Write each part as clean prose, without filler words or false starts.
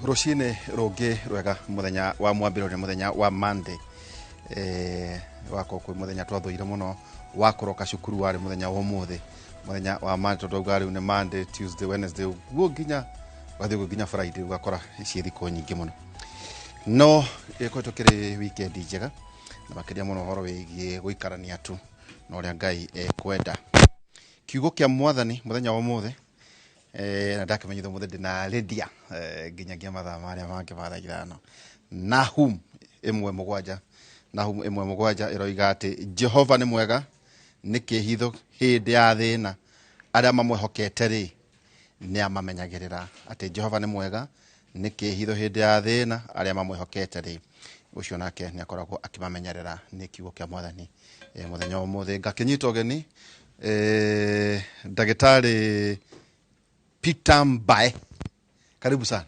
Rũcinĩ rũngĩ rwega, mũthenya wa mwambĩrĩrio, mũthenya wa Monday, wakorwo kwĩ mũthenya twathũire mũno wa kũroka cukuru, warĩ mũthenya wa ũmũthĩ, mũthenya wa Monday, tondũ auga rĩu nĩ Monday, Tuesday, Wednesday, ũguo nginya ũgathiĩ ũguo nginya Friday, ũgakora ciĩ thikũ nyingĩ mũno. No ĩkoretwo kĩrĩ weekend njega na makĩria mũno ũhoro wĩgiĩ gũikarania tu na ũrĩa Ngai ekwenda. Kiugo kĩa Mwathani mũthenya wa ũmũthĩ, na ndakĩmenyithio ũmũthĩ ndĩna Lydia, nginyagia mathaa marĩa mangĩ ma thaa 5. Nahum 1:7, Nahum 1:7 ĩroiga atĩ Jehova nĩ mwega, nĩ kĩĩhitho hĩndĩ ya thĩna, arĩa mamwĩhokete rĩ nĩ amamenyagĩrĩra. Atĩ Jehova nĩ mwega, nĩ kĩĩhitho hĩndĩ ya thĩna, arĩa mamwĩhokete rĩ, ũcio nake nĩ akoragwo akĩmamenyerera. Nĩ kiugo kĩa Mwathani, mũthenya wa ũmũthĩ. Ngakĩnyita ũgeni, ndagĩtarĩ Peter Mbae, karibu sana.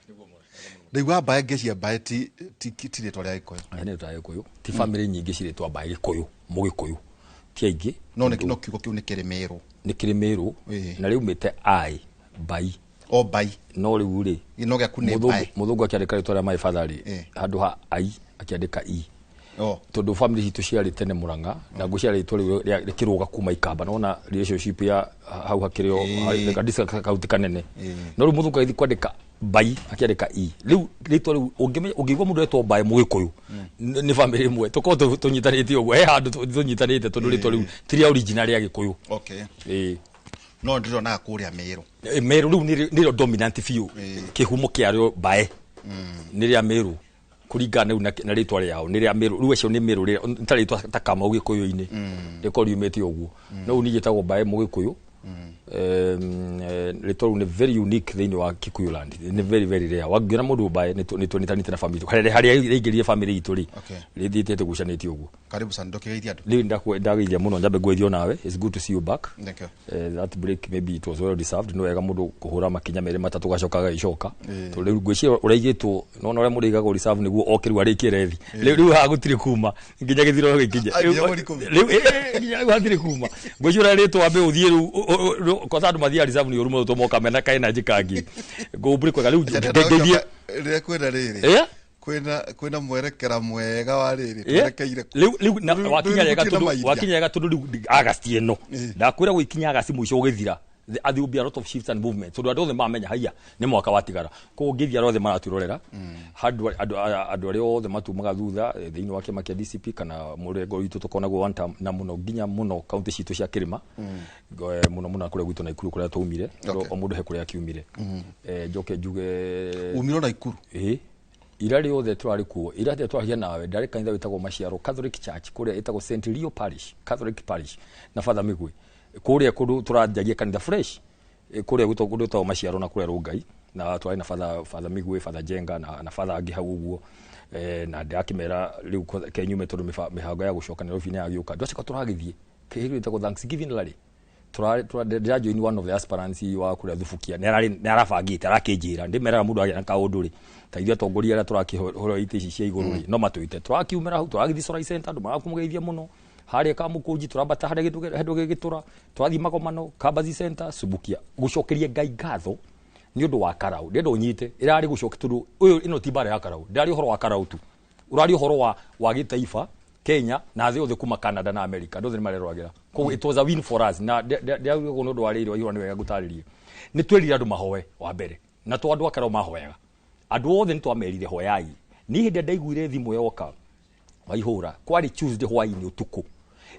Ndaigua Mbae, ngĩcia Mbae ti rĩtwa rĩa Gĩkũyũ. Aya nĩ rĩtwa Gĩkũyũ, ti family nyingĩ cirĩtwa Mbae Gĩkũyũ, Mũgĩkũyũ ti aingĩ. No nĩ no kiugo kĩu nĩ kĩrĩ Mĩrũ. Nĩ kĩrĩ Mĩrũ. Na rĩumĩte ai Mbai. O Mbai. No rĩu rĩ, no gĩaku nĩ Mbae. Mũthũngũ akĩandĩka rĩtwa rĩa my father rĩ, handũ ha ai akĩandĩka i. Tondũ family citũ ciarĩ tene Mũrang'a, na ngwĩciria rĩtwa rĩu rĩkĩrũga kuma Ikamba, nona relationship ya hau hakĩrĩ o kabisa kauti kanene. No rĩu mũthũngũ agĩthiĩ kwandĩka Mbai akĩandĩka i. Rĩu rĩtwa rĩu ũngĩigua mũndũ etwo Mbae Mũgĩkũyũ, nĩ family ĩmwe tũkorwo tũnyitanĩte ũguo, he handũ tũnyitanĩte, tondũ rĩtwa rĩu ti rĩa original rĩa Gĩkũyũ. Ĩĩ. No ndĩronaga kũrĩa Mĩrũ. Mĩrũ rĩu nĩrĩo dominant biũ. Kĩhumo kĩarĩo Mbae nĩ rĩa Mĩrũ, kũringana rĩu na rĩtwa rĩao nĩ rĩa Mĩrũ. Rĩu acio nĩ Mĩrũ, ta rĩtwa ta Kamau Gĩkũyũ-inĩ rĩkorwo riumĩte ũguo, no rĩu niĩ njĩtagwo Mbae Mũgĩkũyũ. Rĩtwa rĩu nĩ very unique thĩinĩ wa Kikuyu land, nĩ very very rare wangĩona mũndũ Mbae. Nĩ tũnyitanĩte na family harĩa rĩaingĩrire family itũ rĩ, rĩthiĩte tũgucanĩtie ũguo. Karibu sana, ndũkĩgeithia andũ. Rĩu ndageithia mũno, njambe ngweithio nawe. It's good to see you back. Thank you. That break, maybe it was well deserved. Nĩ wega mũndũ kũhũra makinya merĩ matatũ gacoka agagĩcoka, tondũ rĩu ngwĩciria ũraigĩtwo nona ũrĩa mũndũ aigagwo reserve nĩguo oke rĩu arĩkie rethi. Rĩu haha gũtirĩ kuma nginya gĩthurano gĩkinye. Ah, nginya mweri 10. Rĩu nginya rĩu hatirĩ kuma, ngwĩciria ũrarĩtwo wambe ũthiĩ rĩu kwanza andũ mathiaga reserve nĩ ũru mũno, tondũ moka mena kaena njĩkangi ngũmbũrĩ kwega rĩu ngeithie. Rĩrĩa kwĩna rĩrĩ, kwĩna mwerekera mwega wa rĩrĩ twerekeire kũ? Rĩu wakinya Rĩu wega gũtirĩ na tondũ mairia. Wakinya wega, tondũ rĩu August ĩno ndakwĩra gũikinya August mũico ũgĩthira, there will be a lot of shifts and movements, tondũ andũ othe mamenya haiya nĩ mwaka watigara. Koguo ngĩthia arĩa othe maratwĩrorera, handũ andũ arĩa othe matumaga thutha, thĩinĩ wa kĩama kĩa DCP kana mũrengo witũ tũkoragwo one term, na mũno nginya mũno kaunti citũ cia kĩrĩma, mũno mũno kũrĩa gwitũ Naikuru kũrĩa twaumire, tondũ o mũndũ he kũrĩa akiumire. Njoke njuge Umiro Naikuru. Ĩĩ, ira rĩothe tũrarĩ kuo, ira rĩothe twaragia nawe, ndarĩ kanitha wĩtagwo Maciaro Catholic Church kũrĩa ĩtagwo St Leo Parish, Catholic Parish, na Father Migwe kũrĩa kũndũ tũranjagia kanitha fresh, kũrĩa gwĩtagwo kũndũ gwĩtagwo Maciaro na kũrĩa Rũngai, na twarĩ na Father Migwe, Father Jenga na Father angĩ hau ũguo, na ndĩrakĩmera rĩu kenyume tondũ mĩhango ya gũcoka Nairobi nĩ yagĩũka. Twacoka tũragĩthiĩ kĩhĩro ĩtagwo Thanksgiving rally, ndĩrajoin one of the aspirants wa kũrĩa Thubukia, nĩ arabangĩte arakĩnjĩra ndĩmeraga mũndũ agĩa na kaũndũ rĩ, ta ithuĩ atongoria arĩa tũrakĩhũra itĩ ici cia igũrũ rĩ, no matwĩte. Tũrakiumĩra hau, tũragĩthiĩ Solai Center, andũ marakũmũgeithia mũno harĩa Kamũkũnji, tũrambata harĩa handũ gĩgĩtũra, tũrathiĩ magomano Kabazi Center Subukia gũcokeria Ngai ngatho nĩ ũndũ wa Karau. Ndĩrenda ũnyite ĩrarĩ gũcokia, tondũ ũyũ ĩno ti mbara ya Karau, ndĩrarĩ ũhoro wa Karau tu, ũrarĩ ũhoro wa gĩtaifa Kenya na thĩ yothe, kuma Canada na America, andũ othe nĩ mareroragĩra. Koguo it was a win for us, na ndĩrauga ũguo nĩ ũndũ wa rĩrĩ waihũra, nĩ wega ngũtarĩrie. Nĩ twerire andũ mahoe wa mbere, na to andũ a Karau mahoyaga, andũ othe nĩ twamerire hoyai. Niĩ hĩndĩ ĩrĩa ndaiguire thimũ yoka waihũra, kwarĩ Tuesday hwainĩ ũtukũ,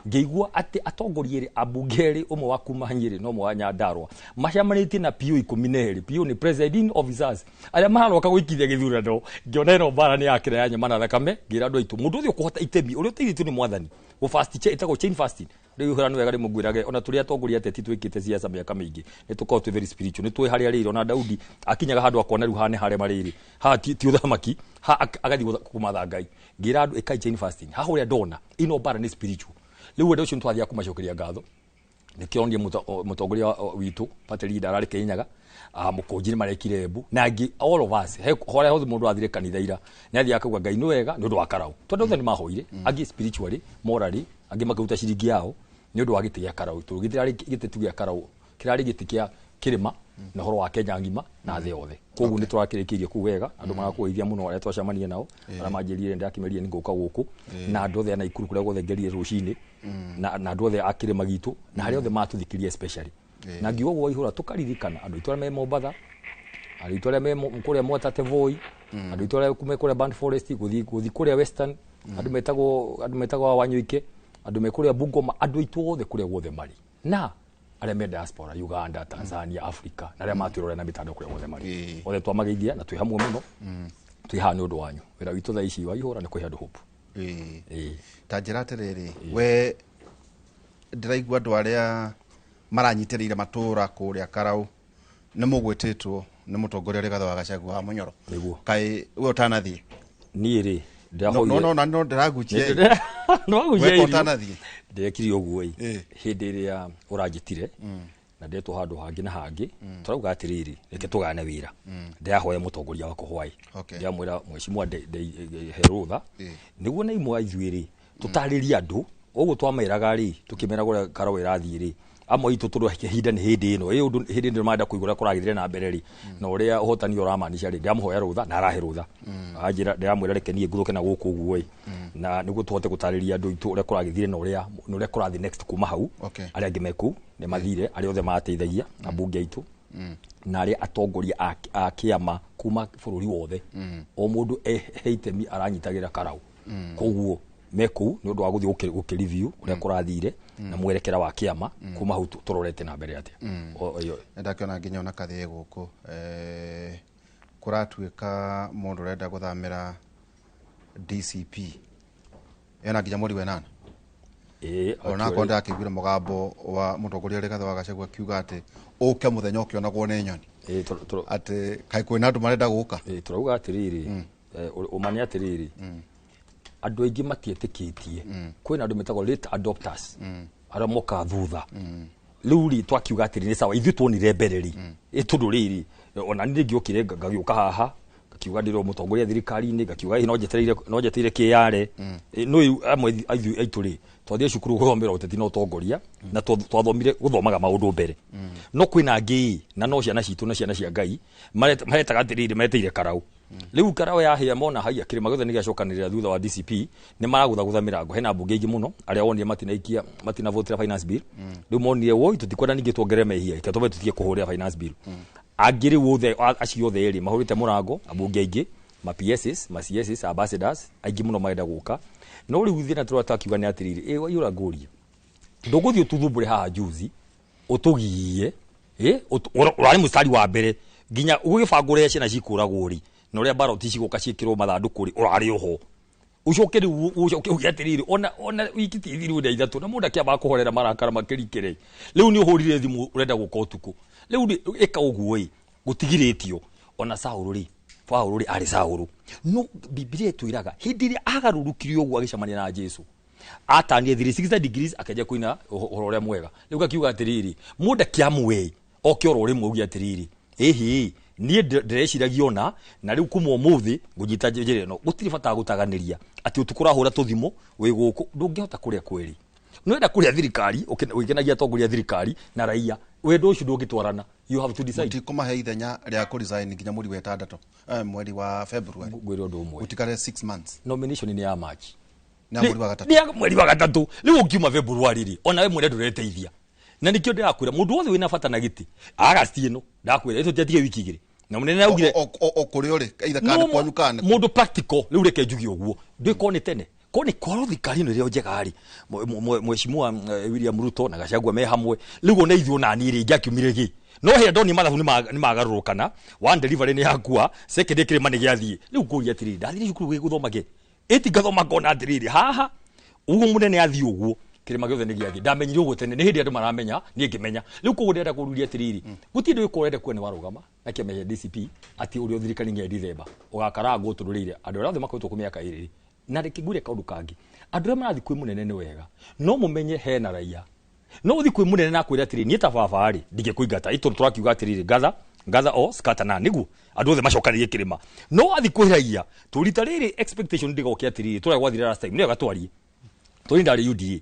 ngĩigua atĩ atongoria erĩ, ambunge erĩ, ũmwe wa kuma Nyĩrĩ na ũmwe wa Nyandarua, macemanĩtie na PO 12. PO nĩ presiding officers arĩa mararoka gũikithia gĩthurano. Ngĩona ĩno mbara nĩ yakĩra ya nyama na thakame. Ngĩra andũ aitũ, mũndũ ũyũ ũkũhota itemi ũrĩa ũteithĩtio nĩ Mwathani gũ fast, ĩtagwo chain fasting. Rĩu ihũra nĩ wega rĩmwe ngwĩrage, ona tũrĩ atongoria ateti twĩkĩte siasa mĩaka mĩingĩ, nĩ tũkoragwo twĩ very spiritual, nĩ tũĩ harĩa rĩrĩ. Ona Daudi akinyaga handũ akona rĩu haha nĩ harĩa marĩrĩ, haha ti ũthamaki, ha agathiĩ kũmatha Ngai. Ngĩra andũ, ĩkai chain fasting haha, ũrĩa ndona ino mbara nĩ spiritual. Rĩu ũndũ ũcio nĩ twathiaga kũmacokeria ngatho, nĩkĩo onire mũtongoria witũ, party leader, ararĩ Kĩrĩnyaga, Mũkũnji nĩ marekire Embu na angĩ, all of us, he harĩa hothe mũndũ athire kanitha ira nĩ athiaga akauga Ngai nĩ wega nĩ ũndũ wa Karau, tondũ othe nĩ mahoire, angĩ spiritually, morally, angĩ makĩruta ciringi yao nĩ ũndũ wa gĩtĩ gĩa Karau, tondũ gĩtirarĩ gĩtĩ tu gĩa Karau, kĩrarĩ gĩtĩ kĩa Kĩrĩma na ũhoro wa Kenya ng'ima na thĩ yothe. Koguo nĩ tũrakĩrĩkĩirie kũu wega, andũ marakũgeithia mũno arĩa twacemania nao, arĩa manjĩrire ndakĩmerire nĩ ngũka gũkũ, na andũ othe a Naikuru kũrĩa guothe ngerire rũcinĩ, na andũ othe a kĩrĩma gitũ na arĩa othe matũthikĩria especially. Na ngiuga ũguo Waihũra, tũkaririkana andũ aitũ arĩa me Mombatha, andũ aitũ arĩa me kũrĩa Mwatate Voi, andũ aitũ arĩa me kũrĩa Burnt Forest, gũthiĩ kũrĩa Western, andũ metagwo Wanyũike, andũ me kũrĩa Bungoma, andũ aitũ othe kũrĩa guothe marĩ, na arĩa me diaspora, Uganda, Tanzania, Africa, na arĩa matwĩrorera na mitandao kũrĩa guothe marĩ, othe twamageithia na twĩ hamwe mũno, twĩ haha nĩ ũndũ wanyu. Wĩra witũ thaa ici, Waihũra, nĩ kũhe andũ hope. Ta njĩra atĩrĩrĩ, we ndĩraigua andũ arĩa maranyitĩrĩire matũra kũrĩa Karau nĩ mũgwĩtĩtwo nĩ mũtongoria Rigathĩ wa Gachagua wa Mũnyoro. Nĩguo. Kaĩ we ũtanathiĩ? Niĩ rĩ, No no no, na no ndĩragucia nĩwagucia weka irio. Ũtanathiĩ. Ndekire ũguo ĩ, hĩndĩ ĩrĩa ũranjĩtire na ndetwo handũ hangĩ na hangĩ, tũrauga atĩrĩrĩ, reke tũgane wĩra. Ndĩrahoya mũtongoria wakwa hwaĩ, ndĩramwĩra, mheshimiwa, he rũtha nĩguo na imwe ithuĩ rĩ tũtarĩrie andũ ũguo twameraga rĩ, tũkĩmeraga ũrĩa Karau ĩrathiĩ rĩ, amwe aitũ tondũ ihinda nĩ hĩndĩ ĩno ĩ ũndũ hĩndĩ ĩno marenda kũigua ũrĩa kũragĩthire na mbere rĩ, na ũrĩa ũhotani ũramanisha rĩ, ndĩramũhoya rũtha na arahe rũtha. Anjĩra, ndĩramwĩra reke niĩ nguthũke na gũkũ ũguo ĩ, na nĩguo tũhote gũtarĩria andũ aitũ ũrĩa kũragĩthire na ũrĩa kũrathiĩ next kuma hau. Arĩa angĩ me kũu nĩ mathire, arĩa othe mateithagia ambunge aitũ na arĩa atongoria a kĩama kuma bũrũri wothe, o mũndũ he itemi aranyitagĩra Karau. Koguo me kũu nĩ ũndũ wa gũthiĩ gũkĩ review ũrĩa kũrathire na mwerekera wa kĩama kuma hau tũrorete na mbere atĩa. Nĩndakĩona nginya ona kathĩĩ gũkũ, kũratuĩka mũndũ ũrenda gũthamĩra DCP ena nginya mweri wa ĩnana. Onakorwo ndakĩiguire mũgambo wa mũtongoria Rigathĩ wa Gachagua akiuga atĩ ũke mũthenya ũkĩonagwo nĩ nyoni, atĩ kaĩ kwĩna andũ marenda gũka. Tũrauga atĩrĩrĩ, ũma nĩ atĩrĩrĩ, andũ aingĩ matiĩtĩkĩtie kwĩna andũ metagwo late adopters, arĩa mokaga thutha. Rĩu rĩ, twakiuga atĩrĩ, nĩ sawa, ithuĩ tuonire mbere rĩ, tondũ rĩrĩ ona niĩ ngĩũkire ngagĩũka haha ngakiuga ndĩrĩ mũtongoria thirikari-inĩ, ngakiuga ĩ, no njetereire kĩyare. No rĩu amwe aithuĩ aitũ rĩ, twathire cukuru gũthomera ũteti na ũtongoria, na twathomire gũthomaga maũndũ mbere. No kwĩna angĩ, na no ciana citũ na ciana cia Ngai maretaga atĩrĩrĩ, meteire Karau. Rĩu Karau yahĩa, mona haiya kĩrĩma gĩothe nĩ gĩacokanĩrĩra thutha wa DCP, nĩ maragũthagũtha mĩrango. Hena mbunge aingĩ mũno arĩa wonire matinaikia, matinavotera finance bill. Rĩu monire woi, tũtikwenda ningĩ tuongerere mehia, reke tũme tũtige kũhũrĩra finance bill. Angĩ rĩu othe acio othe rĩ mahũrĩte mũrango, ambunge aingĩ, ma PSs, ma CSs, ambassadors aingĩ mũno marenda gũka. No rĩu thĩna tũrĩa twakiuga nĩ atĩrĩrĩ, ĩ Waihũra, ngũrie, ndũgũthiĩ ũtuthumbũre haha juzi ũtũgiie, ũrarĩ mũstari wa mbere nginya gũgĩbangwo ũrĩa ciana cikũragwo rĩ, na ũrĩa baroti cigũka ciĩkĩrwo mathandũkũ rĩ, ũrarĩ oho. Ũcoke rĩu ũcoke uge atĩrĩrĩ, ona wiki ti thiru na ithatũ na mũndũ akĩamba kũhorera marakara makĩrikĩre, rĩu nĩ ũhũrire thimũ ũrenda gũka ũtukũ. Rĩu rĩ, ĩka ũguo ĩ, gũtigirĩtio ona Saũlũ rĩ, Paũlũ rĩ, arĩ Saũlũ, no Bibilia ĩtwĩraga hĩndĩ ĩrĩa agarũrũkire ũguo agĩcemania na Jesu, atanire 360 degrees, akĩanjia kũina ũhoro ũrĩa mwega. Rĩu gakiuga atĩrĩrĩ, mũndũ akĩamwe oke oro rĩmwe uge atĩrĩrĩ, ĩhĩ, niĩ ndĩreciragia ona na rĩu kuma ũmũthĩ ngũnyita njĩra ĩno. Gũtirĩ bata wa gũtaganĩria atĩ ũtukũ ũrahũra tũthimũ wĩ gũkũ, ndũngĩhota kũrĩa kweri nĩwenda kũrĩa thirikari ũgĩkenagia atongoria a thirikari na raia. Wendo ũcio ndũngĩtwarana, you have to decide. Mũtikũmahe ithenya rĩa kũresign nginya mweri wa ĩtandatũ, mweri wa February? Ngwĩre ũndũ ũmwe. Gũtikare 6 months. Nomination nĩ ya March. Nĩ ya mweri wa gatatũ. Nĩ ya mweri wa gatatũ. Rĩu ũngiuma February rĩ, ona we mwene ndũreteithia. Na nĩkĩo ndĩrakwĩra mũndũ wothe wĩna bata na gĩtĩ August ĩno, ndakwĩra ĩtũ tiatige wiki igĩrĩ na mũnene augire. O kũrĩ ũrĩ either kana No, kwanyu kana nĩ mũndũ practical. Rĩu reke njuge ũguo, ndwĩkorwo nĩ tene ko nĩ korwo thirikari ĩno ĩrĩa njega rĩ, mheshimiwa William Ruto na Gachagua me hamwe, rĩu ona ithuĩ ona niĩ rĩ ingĩakiumire gĩ no hĩndĩ ndonire mathabu nĩ magarũrũkana. One, delivery nĩ yakua; second, kĩrĩma nĩ gĩathiĩ. Rĩu ngũria atĩrĩrĩ, ndathire cukuru gũthoma gĩ ĩti ngathoma ngona atĩrĩrĩ, haha ũguo mũnene athiĩ ũguo, kĩrĩma gĩothe nĩ gĩathiĩ. Ndamenyire ũguo tene, nĩ hĩndĩ andũ maramenya, niĩ ngĩmenya. Rĩu koguo ndĩrenda kũruria atĩrĩrĩ, gũtirĩ ndũ ũrenda kuona nĩ warũgama na kĩama gĩa DCP atĩ ũrĩa thirikari nginya Dithemba ũgakarangwo tũrũrĩire andũ arĩa othe makoretwo kũ mĩaka ĩrĩ. Na reke ngwĩre kaũndũ kangĩ, andũ arĩa marathiĩ kwĩ mũnene nĩ wega, no mũmenye hena raia no ũthiĩ kwĩ mũnene na akwĩre atĩrĩ, niĩ ta baba rĩ, ndingĩkũingata ĩ, tondũ tũrakiuga atĩrĩrĩ, gather gather or scatter, na nĩguo andũ othe macokanĩrie kĩrĩma. No athiĩ kwĩ raia tũrita rĩrĩ expectation ndĩgoke atĩrĩrĩ, tũrĩa gwathire last time, nĩyo gatwarie tũrĩ ndarĩ UDA.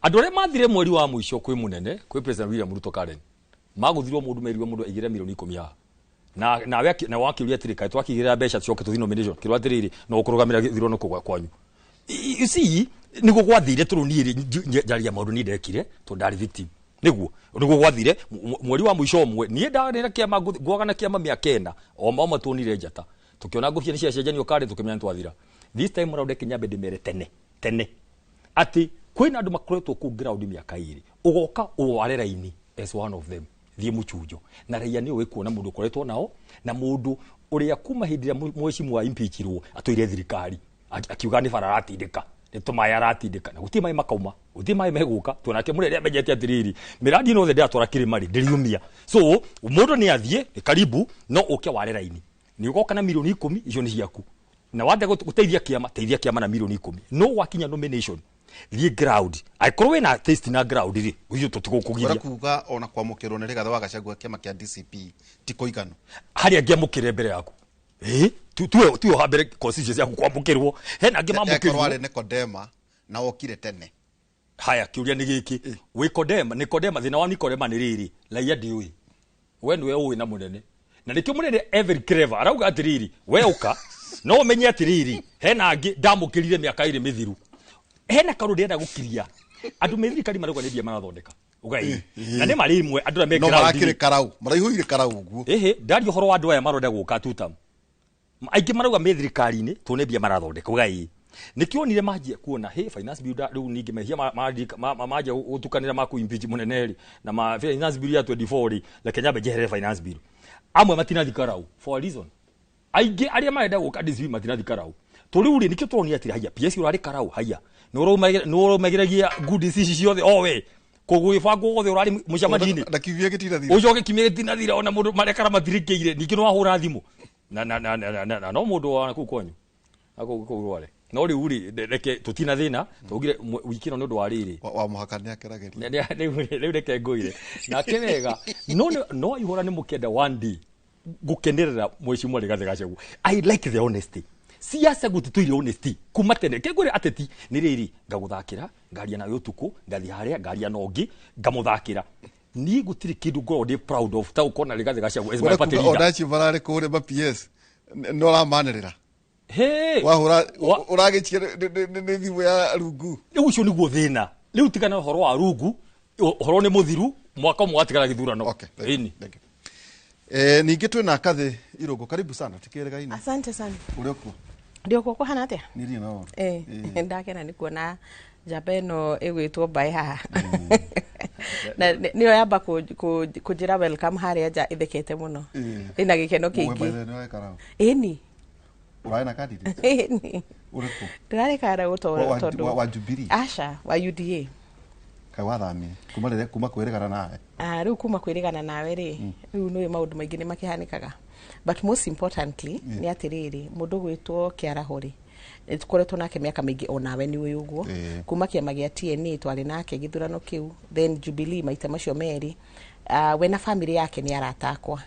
Andũ arĩa mathire mweri wa mũico kwĩ mũnene, kwĩ President William Ruto Karen, Magũthirwo mũndũ merirwo mũndũ aigĩrĩre mirioni 10 haha. Na nawe na wakĩũria atĩrĩ, kaĩ twakĩigĩrĩra mbeca tucoke tũthiĩ nomination, kĩrwo atĩrĩrĩ, no ũkũrũgamĩra gĩthurano kũu kwanyu. You see, nĩguo gwathire tũrũ niĩ rĩ, njaria maũndũ niĩ ndekire tondũ ndarĩ victim. Nĩguo gwathire mweri wa mũico ũmwe niĩ ndarĩ na kĩama, ngwaga na kĩama mĩaka 4 o mamwe tuonire njata, tũkĩona ngũbia nĩ ciacenjanio karĩ, tũkĩmenya nĩ twathira. This time round reke nyambe ndĩmere tene tene atĩ kwĩna andũ makoretwo kũu ground mĩaka 2, ũgoka ũware raini as one of them, thiĩ mũchunjo na raia nĩ ũĩ kuona mũndũ ũkoretwo nao na mũndũ ũrĩa kuma hĩndĩ ĩrĩa mheshimiwa impeachirwo atũire thirikari akiuga nĩ bara aratindĩka, nĩ tũmaĩ aratindĩka, na gũtirĩ maĩ makauma, gũtirĩ maĩ megũka. Tuonake mũrĩa amenyete atĩrĩrĩ, mĩradi ĩno yothe ndĩratwara kĩrĩma rĩ, ndĩriumia. So mũndũ nĩ athiĩ nĩ karibu, no ũke ware raini, nĩ ũgoka na mirioni 10, icio nĩ ciaku, na wanda gũteithia kĩama, teithia kĩama na mirioni 10. No wakinya nomination, thiĩ ground, angĩkorwo wĩna taste na ground rĩ, ithuĩ tũtigũkũgiria. Ũrĩa kuga ona kwamũkĩrwo nĩ Rigathĩ wa Gachagua kĩama kĩa DCP ti kũiganu? Harĩa angĩamũkĩre mbere yaku. Ĩ tuwe ha mbere constituency yaku kwamũkĩrwo, hena angĩ ekorwo mamũkĩrwo. Arĩ Nikodema na okire tene. Haya, kĩũria nĩ gĩkĩ, wĩ Kodema, Nikodema, thĩna wa Nikodema nĩ rĩrĩ, raia ndĩũĩ, we nĩwe ũĩ na mũnene, na nĩkĩo mũnene every clever arauga atĩrĩrĩ, we ũka no ũmenye atĩrĩrĩ, hena angĩ ndamũkĩrire mĩaka 2 mĩthiru. Hena kaũndũ ndĩrenda gũkiria andũ me thirikari, marauga nĩ mbia marathondeka ugai, na nĩ marĩ imwe andũ arĩa me no ground. Marakĩrĩ karau, maraihũire karau ũguo. Ĩhĩ, ndaria ũhoro wa andũ aya marenda gũka tutam, aingĩ marauga me thirikari-inĩ tuone mbia marathondeka ugai. Nĩkĩo onire manjia kuona he finance bill rĩu ningĩ mehia manjia gũtukanĩra ma kũ-impeach mũnene rĩ, na ma finance bill ya 24 rĩ, reke nyambe njeherere finance bill. Amwe matinathi karau for a reason. Aingĩ arĩa marenda gũka DCP matinathi karau to rĩu rĩ, nĩkĩo tũronire atĩrĩ, haya, PS ũrarĩ karau, haya, nĩ ũraumageregia goodies ici ciothe, o we kũgwĩbangwo wothe ũrarĩ mũcemanio-inĩ. Na kiumia gĩtinathira. Ũcoke kiumia gĩtinathira, ona mũndũ marekara mathirĩkĩire, ningĩ nĩ wahũra thimũ na no mũndũ wa kũu kwanyu akũu kũu rware. No rĩu rĩ, reke tũtina thĩna, twaugire wiki ĩno nĩ ũndũ wa rĩrĩ. Wa mũhaka nĩ akeragĩria. Rĩu reke ngũire nake wega, no no aihũra nĩ mũkenda one day gũkenerera mheshimiwa Rigathĩ Gachagua. I like the honesty. Siasa gũtitũire honesty kuma tene. Ke ngwĩre ateti nĩ rĩrĩ, ngagũthakĩra, ngaria nawe ũtukũ, ngathiĩ harĩa ngaria na ũngĩ ngamũthakĩra. Niĩ gũtirĩ kĩndũ ngoragwo ndĩ proud of ta gũkorwo na Rigathĩ Gachagua as my Ũrĩa party kuga leader. Ona acio mararĩ kũrĩa ma PS nĩ ũramanĩrĩra. Hey! Wahũra ũragĩchia nĩ thimũ ya rungu. Rĩu ũcio nĩguo thĩna. Rĩu tigana ũhoro wa rungu, ũhoro nĩ mũthiru, mwaka ũmwe watigara gĩthurano. Okay, thank you, Ĩni. thank you. Ningĩ twĩna Kathĩ Irũngũ, karibu sana tikĩrĩgaine. Asante sana. Ũrĩ okuo? Ndio kuo kuhana atia? Niĩ ndirĩ na ũru. Ndakena nĩ kuona njamba ĩno ĩgwĩtwo mbaĩ haha na nĩyo yamba kũnjĩra welcome harĩa nja ĩthekete mũno, ĩna gĩkeno Ũĩ, by kĩingĩ. the way, nĩ wekara Ĩni. ũrarĩ na candidate Ĩni. ũrĩkũ? Ndĩrarĩ kara tondũ Wa Jubilee? Aca, wa UDA. Kaĩ wathamire kuma rĩrĩa kuma kwĩrĩgana nawe? Ah, rĩu kuma kwĩrĩgana nawe rĩ, rĩu nĩũĩ maũndũ maingĩ nĩ makĩhanĩkaga, but most importantly nĩ atĩrĩrĩ, mũndũ gwĩtwo Kĩaraho rĩ, nĩ tũkoretwo nake mĩaka mĩingĩ, onawe nĩ ũĩ ũguo. Kuma kĩama gĩa TNA twarĩ nake gĩthurano kĩu, then Jubilee maita macio merĩ. We na family yake nĩ arata akwa,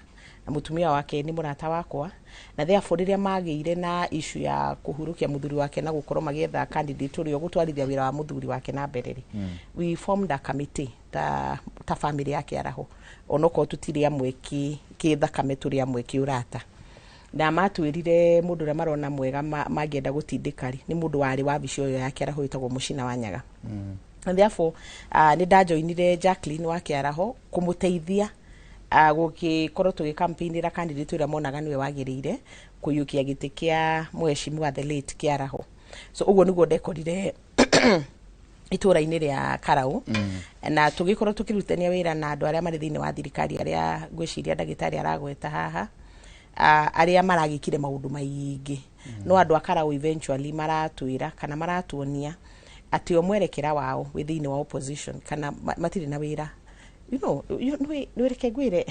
na mũtumia wake nĩ mũrata wakwa, na therefore rĩrĩa magĩire na issue ya kũhurũkia mũthuri wake na gũkorwo magĩetha candidate ũrĩa ũgũtwarithia wĩra wa mũthuri wake na mbere rĩ, we formed a committee ta family yake Araho, onokorwo tũtirĩ amwe kĩ thakame, tũrĩ amwe kĩ ũrata, na matwĩrire mũndũ ũrĩa marona mwega mangĩenda gũtindĩka rĩ, nĩ mũndũ warĩ wabici ũyũ ya Kĩaraho wĩtagwo Mũcina wa Nyaga. And therefore nĩ ndajoinire Jacqueline wa Kĩaraho kũmũteithia gũgĩkorwo tũgĩcampaignĩra candidate ũrĩa monaga nĩwe wagĩrĩire kũiyũkia gĩtĩ kĩa mheshimiwa the late Kĩaraho. So ũguo nĩguo ndekorire itũra-inĩ rĩa Karau, na tũgĩkorwo tũkĩrutania wĩra na andũ arĩa marĩ thĩinĩ wa thirikari, arĩa ngwĩciria ndagĩtarĩ aragweta haha, arĩa maragĩkire maũndũ maingĩ. No andũ a Karau eventually maratwĩra kana maratuonia atĩ o mwerekera wao wĩ thĩinĩ wa opposition kana matirĩ na wĩra. You know, nĩ reke ngwĩre,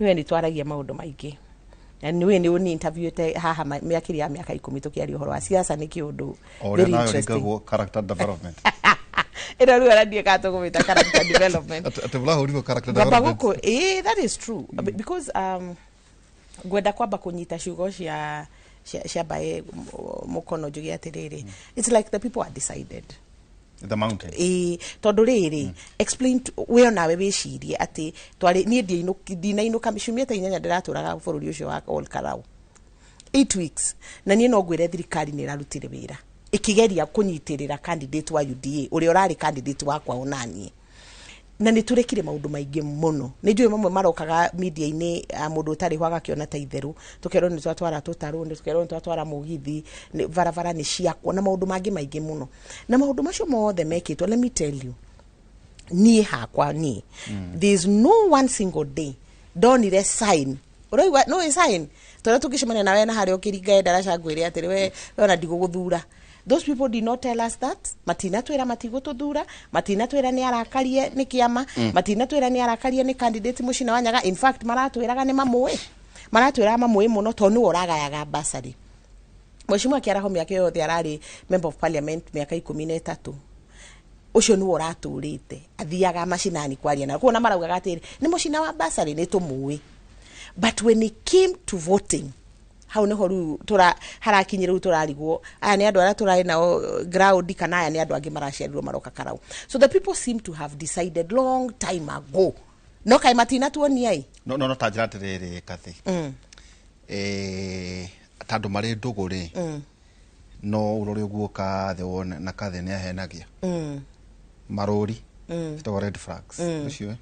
nĩwe nĩ twaragia maũndũ maingĩ na nĩwe nĩ ũni interviewĩte haha mĩakĩria ya mĩaka 10 tũkĩaria ũhoro wa siasa, nĩ kĩũndũ O ũrĩa very nawe interesting. ũringagwo character development. Ĩno rĩu arandiĩ kana tũkũmĩta character development. Atĩ mũrahũrirwo character Ngwamba development. gũkũ, that is true, because ngwenda kwamba kũnyita ciugo cia mbaĩ mũkono njuge atĩrĩrĩ, it's like the people are decided. The mountain. Ĩĩ, tondũ rĩrĩ, explain to, we onawe wĩcirie atĩ twarĩ niĩ ndinainũka ciumia ta 8 ndĩratũraga bũrũri ũcio wa Ol Kalou 8 weeks, na niĩ no ngwĩre thirikari nĩ ĩrarutire wĩra ĩkĩgeria kũnyitĩrĩra candidate wa UDA ũrĩa ũrarĩ candidate wakwa onaniĩ, na nĩ tũrekire maũndũ maingĩ mũno. Nĩ njũĩ mamwe marokaga media-inĩ, mũndũ ũtarĩ ho agakĩona ta itherũ, tũkerwo nĩ twatwara tũtarũ, nĩ tũkerwo nĩ twatwara mũgithi, barabara nĩ ciakwo na maũndũ mangĩ maingĩ mũno. Na maũndũ macio mothe mekĩtwo, let me tell you, niĩ hakwa niĩ, there is no one single day ndonire sign. Ũraigua no ĩ sign tũrĩa tũngĩcemania nawe na harĩa ũkĩringa ndaraca ngwĩre atĩrĩ, we ona ndigũgũthura. Those people did not tell us that. Matinatwĩra matigũtũthura, matinatwĩra nĩ arakarie nĩ kĩama, matinatwĩra nĩ arakarie nĩ candidate Mũcina wa Nyaga. In fact, maratwĩraga nĩ mamũĩ, maratwĩraga mamũĩ mũno tondũ nĩwe ũragayaga bursary. Mheshimiwa Kĩaraho mĩaka yothe ararĩ member of parliament, mĩaka 13, ũcio nĩwe ũratũrĩte athiaga macinani kwaria na kuona maraugaga atĩrĩ nĩ mũcina wa bursary, nĩ tũmũĩ. But when it came to voting, hau niho rĩu tũra harakinyire, rĩu tũrarigwo aya nĩ andũ arĩa tũrarĩ nao ground kana aya nĩ andũ angĩ maraciarirwo maroka Karau. So the people seem to have decided long time ago, no kaĩ matinatuonia ĩ. No ta njĩra atĩrĩrĩ, Kathi, ta andũ marĩ ndũgũ rĩ, no ũrore ũguo Kathe wone na Kathe nĩ ahenagia marũri citagwo red flags ũcio,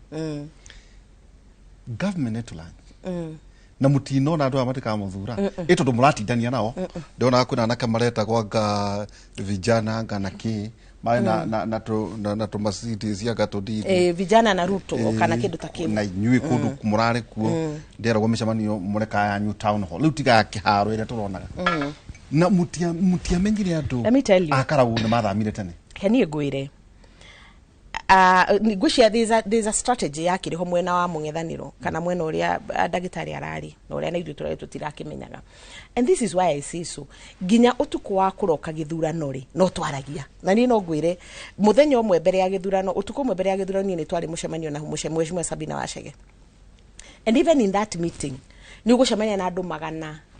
government nĩ tũlanji na mutinona andũ aya matikamuthura ĩ tondũ mũratindania nao. Ndĩronaga kwĩna anake maretagwo anga vijana anga na kĩ marĩ na tũ Mercedes anga tũnini. Vijana na Ruto kana kĩndũ ta kĩu. Na inyuĩ kũndũ mũrarĩ kuo nderagwo mĩcemanio mũreka yanyu town hall rĩu tiga ya kĩharo ĩrĩa tũronaga na mũtiamenyire andũ Let me tell you. a Karau nĩ mathamire tene. He niĩ ngwĩre, ngwĩciria there's a strategy yakĩrĩ ho mwena wa mũng'ethanĩro kana mwena ũrĩa ndagĩtarĩ ararĩ na ũrĩa na ithuĩ tũrarĩ tũtirakĩmenyaga, and this is why I say so. Nginya ũtukũ wa kũroka gĩthurano rĩ, no twaragia na niĩ no ngwĩre mũthenya ũmwe mbere ya gĩthurano, ũtukũ ũmwe mbere ya gĩthurano, niĩ nĩ twarĩ mũcemanio na Mheshimiwa Sabina Wachege, and even in that meeting nĩ ũgũcemania na andũ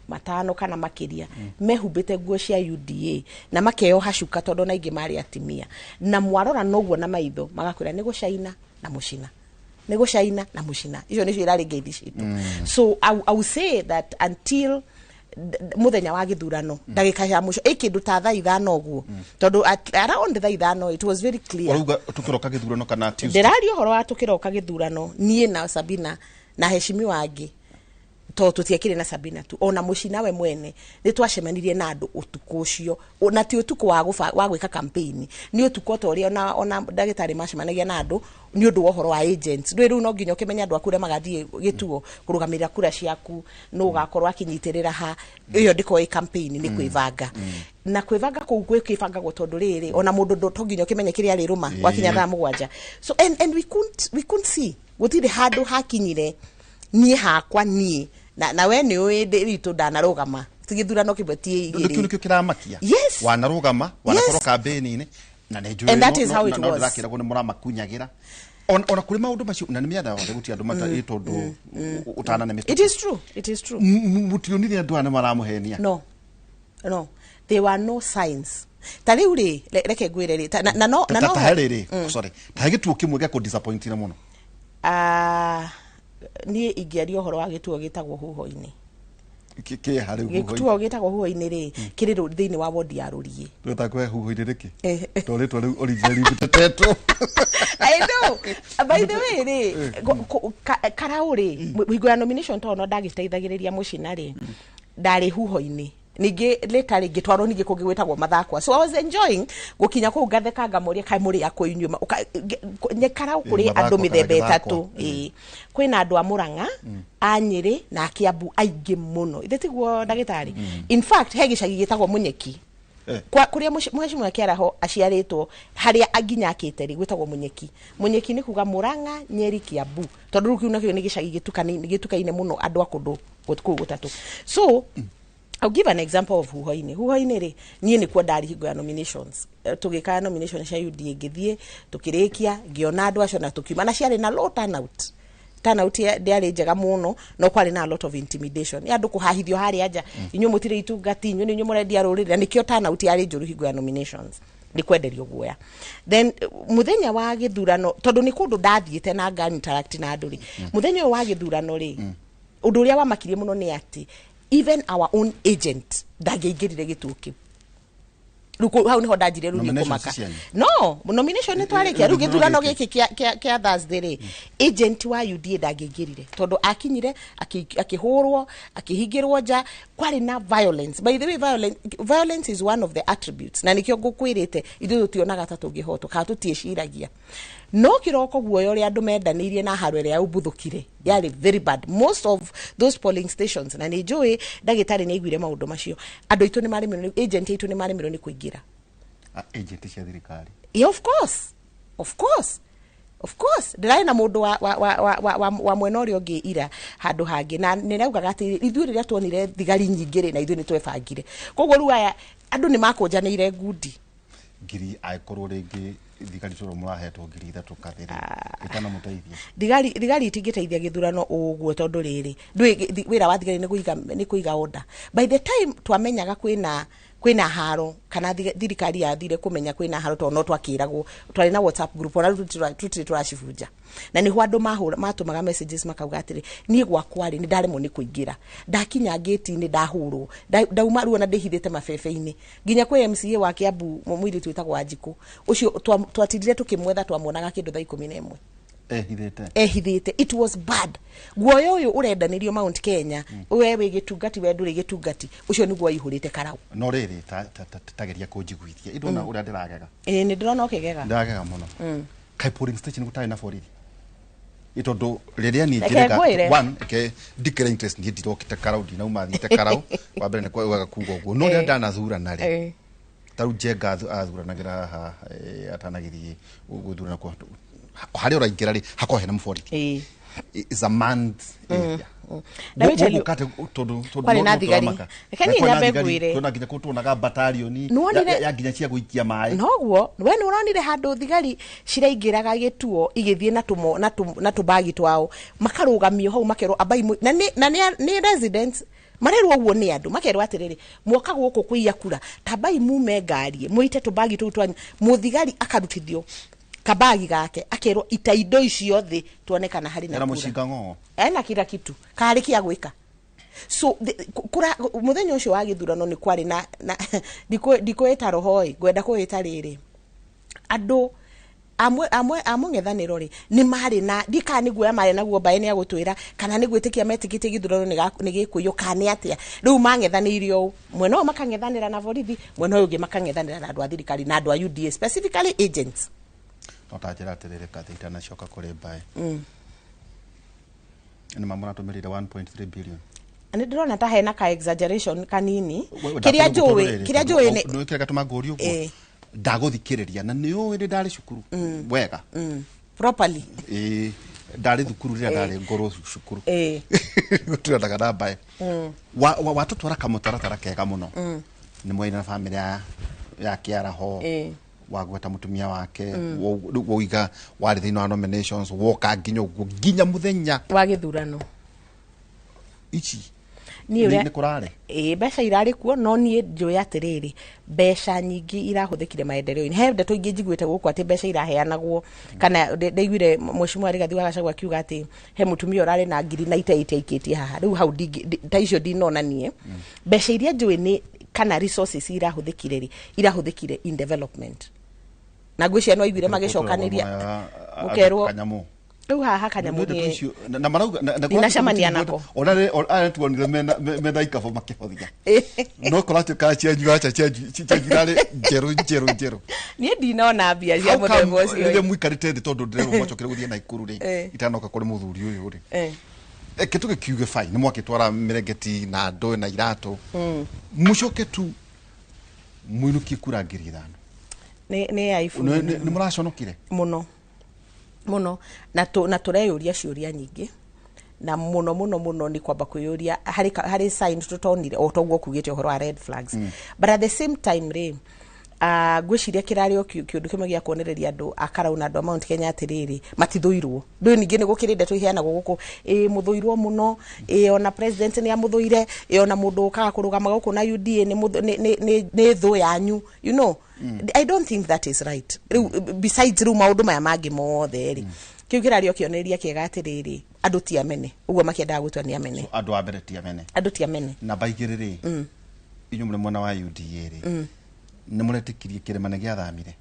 500 kana makĩria mehumbĩte nguo cia UDA na makeoha cuka tondũ na aingĩ marĩ atimia, na mwarora noguo na maitho magakwĩra nĩ gũcaina na mũcina, nĩ gũcaina na mũcina. Icio nĩcio irarĩ ngeithi citũ. So I will say that until mũthenya wa gĩthurano, ndagĩka ya mũico ĩ kĩndũ ta thaa 5 ũguo, tondũ around thaa 5 it was very clear. Ũrauga tũkĩroka gĩthurano kana Tuesday? Ndĩraria ũhoro wa tũkĩroka gĩthurano, niĩ na Sabina na heshimiwa angĩ, tondũ tũtiekire na Sabina tu, ona mũcina we mwene nĩ twacemanirie na andũ ũtukũ ũcio. Na ti ũtukũ wa gwĩka campaign, nĩ ũtukũ ta ũrĩa ona ndagĩtarĩ macemanagia na andũ nĩ ũndũ wa ũhoro wa agents. Ndũĩ rĩu no nginya ũkĩmenye andũ aku ũrĩa magathiĩ gĩtuo kũrũgamĩrĩra kura ciaku, nũ ũgakorwo akinyitĩrĩra ha. Ĩyo ndĩkorwo ĩ campaign, nĩ kwĩbanga, na kwĩbanga kũu gwĩkĩbangagwo tondũ rĩrĩ ona mũndũ to nginya ũkĩmenye kĩrĩa arĩrũma gwakinya thaa 7. So and we couldn't see, gũtirĩ handũ hakinyire niĩ hakwa niĩ na we nĩ ũĩ ritũ ndanarũgama ti gĩthurano kĩmwe ti Nĩkĩo igĩrĩ. Nĩkĩo kĩramakia. Yes. Wanarũgama, wanakorwo kambĩni-inĩ na nĩ njũĩ And that is how it no was. ndĩrakĩragwo nĩ mũramakunyagĩra ona kũrĩ maũndũ macio na nĩ mĩatha yothe gũtirĩ andũ matarĩ tondũ ũtanane. It is true, it is true. Mũtionire andũ aya nĩ maramũhenia? No, there were no signs. Ta rĩu rĩ, reke ngwĩre rĩ, na no na no Ta he rĩrĩ, sorry, ta he gĩtuo kĩmwe gĩa kũ-disappointire mũno. Ah, niĩ ingĩaria ũhoro wa gĩtuo gĩtagwo Huho-inĩ. Kĩ harĩ huho? Gĩtuo gĩtagwo Huho-inĩ rĩ, kĩrĩ thĩinĩ wa wodi ya Rũriĩ. Twĩtakwe huho-inĩ rĩkĩ? Eh. To rĩtwa rĩu originally rĩtetwo. I know. By the way rĩ, Karau rĩ, hingo ya nomination tondũ no ndagĩteithagĩrĩria mũcina rĩ, ndarĩ Huho-inĩ, ningĩ later rĩ ngĩtwarwo ningĩ kũngĩ gwĩtagwo Mathakwa. So I was enjoying gũkinya kũu ngatheka ngamoria kaĩ mũrĩ akũ inyuĩ nĩ Karau kũrĩ Mathakwa andũ kana mĩthemba Gĩthakwa. ĩtatũ. Ĩĩ, kwĩna andũ a Mũrang'a, a Nyĩrĩ na a Kĩambu aingĩ mũno, ithe tiguo ndagĩtarĩ? In fact, he gĩcagi gĩtagwo Mũnyeki. Kwa kuria mheshimiwa Kĩaraho aciarĩtwo, harĩa nginya akĩte rĩ, gwĩtagwo Mũnyeki. Mũnyeki nĩ kuga Mũrang'a, Nyeri, Kiambu, tondũ rĩu kĩu nakĩo nĩ gĩcagi gĩtukaine mũno andũ a kũndũ kũu gũtatũ. So I'll give an example of Huho-inĩ. Huho-inĩ rĩ, niĩ nĩkuo ndarĩ hingo ya nominations. Tũgĩka nomination cia UDA, ngĩthiĩ tũkĩrĩkia, ngĩona andũ acio na tũkiuma, na ciarĩ na low turnout. Turnout ndĩarĩ njega mũno, no kwarĩ na a lot of intimidation nĩ andũ kũhahithio harĩa nja, inyuĩ mũtirĩ itungati, inyuĩ nĩ inyuĩ mũrendia rũrĩrĩ, na nĩkĩo turnout yarĩ njũru hingo ya nominations, nĩ kwenderio guoya. Then mũthenya wa gĩthurano, tondũ nĩ kũndũ ndathiĩte na nga interact na andũ rĩ, mũthenya ũyũ wa gĩthurano rĩ, ũndũ ũrĩa wamakirie mũno nĩ atĩ even our own agent ndangĩaingĩrire gĩtuo kĩu. Rĩu hau niho ndanjirie rĩu niĩ Nominations kũmaka. cianyu? No nomination nĩ twarĩkia. Rĩu gĩthurano gĩthurano gĩkĩ? gĩkĩ kĩa Thursday rĩ, agent wa UDA ndangĩingĩrire tondũ akinyire akĩhũrwo, akĩhingĩrwo nja. Kwarĩ na violence. By the way, violence is one of the attributes, na nĩkĩo ngũkwĩrĩte ithuĩ tũtionaga ta tũngĩhotwo kana tũtiĩciragia. No kĩroko guoya ũrĩa andũ mendanĩirie na haro ĩrĩa yaumbuthũkire yarĩ very bad. Most of those polling stations, na nĩ njũĩ ndagĩtarĩ nĩ aiguire maũndũ macio, andũ aitũ nĩ maremirwo agent aitũ nĩ maremirwo nĩ kũingĩra. Agent cia thirikari? Yeah, of course, of course, of course. Ndĩrarĩ na mũndũ wa mwena ũrĩa ũngĩ ira handũ hangĩ, na nĩ raugaga atĩ ithuĩ rĩrĩa tuonire thigari nyingĩ rĩ, na ithuĩ nĩ twebangire. Koguo rĩu aya andũ nĩ makũnjanĩire ngundi. Ngiri angĩkorwo rĩngĩ thigari tũrĩa mũrahetwo 3000 kathĩrĩ ĩtanamũteithia? Thigari itingĩteithia gĩthurano ũguo, tondũ rĩrĩ ndũĩ wĩra wa thigari nĩ kũiga order. By the time twamenyaga kwĩna haro, kana thirikari yathire kũmenya kwĩna haro, tondũ no twakĩragwo, twarĩ na WhatsApp group, ona rĩu tũtirĩ tũracibunja, na nĩho andũ matũmaga messages makauga atĩrĩ, niĩ gwakwa rĩ, nĩ ndaremwo nĩ kũingĩra, ndakinya ngĩti-inĩ ndahũrwo, ndauma rĩu ona ndĩhithĩte mabebe-inĩ. Nginya kwĩ MCA wa Kiambu, mũirĩtu wĩtagwo Wanjikũ ũcio, twatindire tũkĩmwetha, twamuonaga kĩndũ thaa 11. Ehithĩte? Ehithĩte. It was bad. Guoya ũyũ ũrendanĩrio Mount Kenya, we wĩ gĩtungati, we ndũrĩ gĩtungati, ũcio nĩguo waihũrĩte karau. No rĩrĩ, tageria kũnjiguithia indona ũrĩa ndĩragega. Ĩĩ, nĩ ndĩrona ũkĩgega. Ndĩragega mũno. Kaĩ polling station gũtarĩ na borithi? Ĩ tondũ rĩrĩa niĩ Reke njĩrĩga ngwĩre. one ke ndikĩrĩ interest, niĩ ndirokĩte karau, ndinauma thiĩte karau wa mbere nĩ kwaga kuga ũguo, no rĩrĩa ndanathurana rĩ, ta rĩu Njenga athuranagĩra haha, atanagĩthiĩ gũthurana kwa harĩa ũraingĩra rĩ, hakorwo hena mũborithi. Is a manned area. Let me tell you, Gũkate tondũ kwarĩ na no thigari. tũramaka. Reke Na niĩ kwarĩ na nyambe thigari, ngwĩre. tuona nginya kũu tuonaga batalioni Nĩwonire- ya nginya cia gũikia maĩ. Noguo we nĩ ũronire handũ thigari ciraingĩraga gĩtuo igĩthiĩ na tũmo na tũbagi twao, makarũgamio hau makerwo ambai na nĩ residents marerwo ũguo nĩ andũ, makerwo atĩrĩrĩ, mwoka gũkũ kũiya kura, tambai mume ngari mũite tũbagi tũu twanyu. Mũthigari akarutithio kabagi gake, akerwo ita indo icio thĩ tuone kana harĩ na Ena kura. mũcinga ng'ong'o. Ena kila kitu karĩ kia gwĩka. So kũra mũthenya ũcio wa gĩthurano nĩ kwarĩ na ndikũĩta roho ĩ, ngwenda kũĩta rĩrĩ, andũ amwe a mũng'ethanĩro rĩ, nĩ marĩ na ndikana nĩ guoya marĩ naguo, mbaĩ nĩ agũtwĩra kana nĩ gwĩtĩkia metĩkĩtie gĩthurano nĩ gĩkũiywo kana nĩ atĩa. Rĩu mang'ethanĩire ũũ, mwena ũyũ makang'ethanĩra na borithi, mwena ũyũ ũngĩ makang'ethanĩra na andũ a thirikari na andũ a UDA, specifically agents. No ta njĩra atĩrĩrĩ, Kathĩ, itanacoka kũrĩ mbaĩ, nĩ mamũratũmĩrire 1.3 billion? Nĩ ndĩrona ta hena ka exaggeration kanini. Kĩrĩa njũĩ nĩ nĩ kĩrĩa gatũma ngũrie ũguo. Ndagũthikĩrĩria na nĩ ũĩ nĩ ndarĩ cukuru wega. Properly. Ĩĩ, ndarĩ thukuru rĩrĩa ndarĩ ngũrũ cukuru. Tũrendaga na mbaĩ watũtwara kamũtaratara kega mũno. Nĩ mwaina na bamĩrĩ ya kĩaraho, wagweta mũtumia wake, rĩu woiga warĩ thĩinĩ wa nominations, woka nginya ũguo nginya mũthenya wa gĩthurano. Ici Niĩ nĩ kũrarĩ. Ĩĩ, mbeca irarĩ kuo, no niĩ njũĩ atĩrĩrĩ, mbeca nyingĩ irahũthĩkire maendeleo-inĩ. He ndeto ingĩ njiguĩte gũkũ atĩ mbeca iraheanagwo, kana ndaiguire Mheshimiwa Rigathi wa Gachagua akiuga atĩ he mũtumia ũrarĩ na ngiri na ite aikĩtie haha. Rĩu hau ta icio ndinona niĩ. Mbeca iria njũĩ nĩ kana resources irahũthĩkire rĩ, irahũthĩkire in development, na ngwĩciria no aiguire magĩcokanĩria mũkerwo kanyamũ. Rĩu haha kanyamũ Ndeto nĩ icio, na marauga na Ndinacemania nako. Ona aya tuonire mena ikabo makĩhothia, no koratio kana cianyu aca, cianyu irarĩ njerũ njerũ njerũ. Niĩ ndinona mbia cia How come mũthemba ũcio. rĩrĩa mũikarĩte thĩ, tondũ ndĩrerwo mwacokire gũthiĩ Naikuru rĩ, itanoka kũrĩ mũthuri ũyũ rĩ, reke tũgĩkiuge fine, nĩ mwakĩtwara mĩrengeti na ndũ na iratũ, mũcoke tu mũinũkie kura 5000? Nĩ aibu. Nĩ mũraconokire? Mũno mũno, na tũreyũria ciũria nyingĩ, na mũno mũno mũno nĩ kwamba kwĩyũria harĩ signs tũtonire o toguo kugĩte ũhoro wa red flags. But at the same time rĩ, Ngwĩciria kĩrarĩ o kĩũndũ kĩmwe gĩa kuonereria andũ a Karau na andũ a Mount Kenya atĩrĩrĩ, matithũirwo. Ndũĩ ningĩ nĩ gũkĩrĩ ndeto iheanagwo gũkũ, ĩ mũthũirwo mũno, ĩ ona president nĩ amũthũire, ĩ ona mũndũ ũkaga kũrũgama gũkũ na UDA nĩ nĩ thũ yanyu. I don't think that is right. Rĩu besides rĩu maũndũ maya mangĩ mothe rĩ, kĩu kĩrarĩ o kĩonereria kĩega atĩrĩrĩ, andũ ti amene ũguo makĩendaga gũtua nĩ amene. Andũ a mbere ti amene. Andũ ti amene. Namba 2 rĩ, inyuĩ mũrĩ mwena wa UDA rĩ, nĩ mũretĩkirie kĩrĩma nĩ gĩathamire?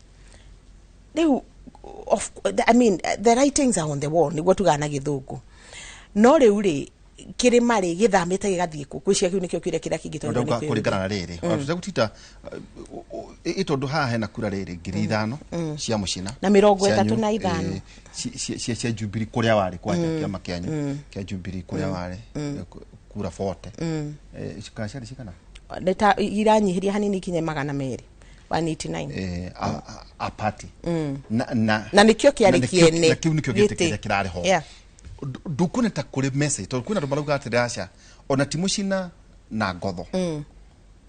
Rĩu I mean, the writings are on the wall, nĩguo tugaga na gĩthũngũ. No rĩu rĩ, kĩrĩma rĩ gĩthamĩte gĩgathiĩ kũ? Ngwĩciria kĩu nĩkĩo kĩũria kĩrĩa kĩngĩ twagĩrĩirwo nĩ kwĩyũria. Kũringana na rĩrĩ, tũtegũtinda ĩ tondũ haha hena kura rĩrĩ 5,000 cia mũcina Na 35. Cia Jubilee kũrĩa warĩ, kwanja kĩama kĩanyu kĩa Jubilee kũrĩa warĩ, kura 40, kana ciarĩ cigana? Nĩ ta iranyihiria hanini ikinye 200, 189. A party Na nĩkĩo kĩarĩ kĩene na kĩu nĩkĩo gĩtĩ gĩtĩ. Kĩrĩa kĩrarĩ ho. Ndukuona ta kũrĩ message, tondũ kwĩna andũ marauga atĩrĩ, aca, ona ti mũcina na ngotho,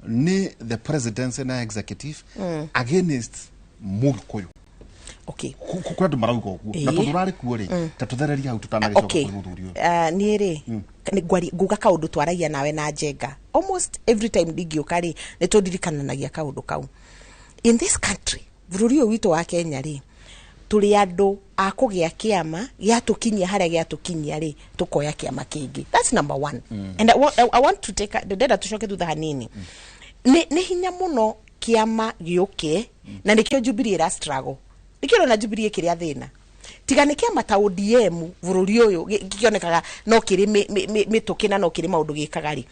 nĩ the presidency na executive against Mũgĩkũyũ. Kũrĩ andũ marauga ũguo, na tondũ ũrarĩ kuo rĩ, ta tũthererie hau tũtanagĩcoka kũrĩ mũthuri ũyũ. Niĩ rĩ, nguga kaũndũ twaragia nawe na Njenga almost every time ndingĩũka rĩ, nĩ tũndirikananagia kaũndũ kau. In this country, bũrũri ũyũ witũ wa Kenya rĩ, tũrĩ andũ a kũgĩa kĩama gĩatũkinyia harĩa gĩatũkinyia rĩ, tũkoya kĩama kĩngĩ. That's number one. And I want to take ndĩrenda tũcoke thutha hanini. Nĩ hinya mũno kĩama gĩũke, na nĩkĩo Jubilee ĩra struggle, nĩkĩo ũrona Jubilee ĩkĩrĩa thĩna. Tiga nĩ kĩama ta ODM bũrũri ũyũ gĩkĩonekaga no kĩrĩ mĩtũkĩ na no kĩrĩ maũndũ gĩkaga rĩ,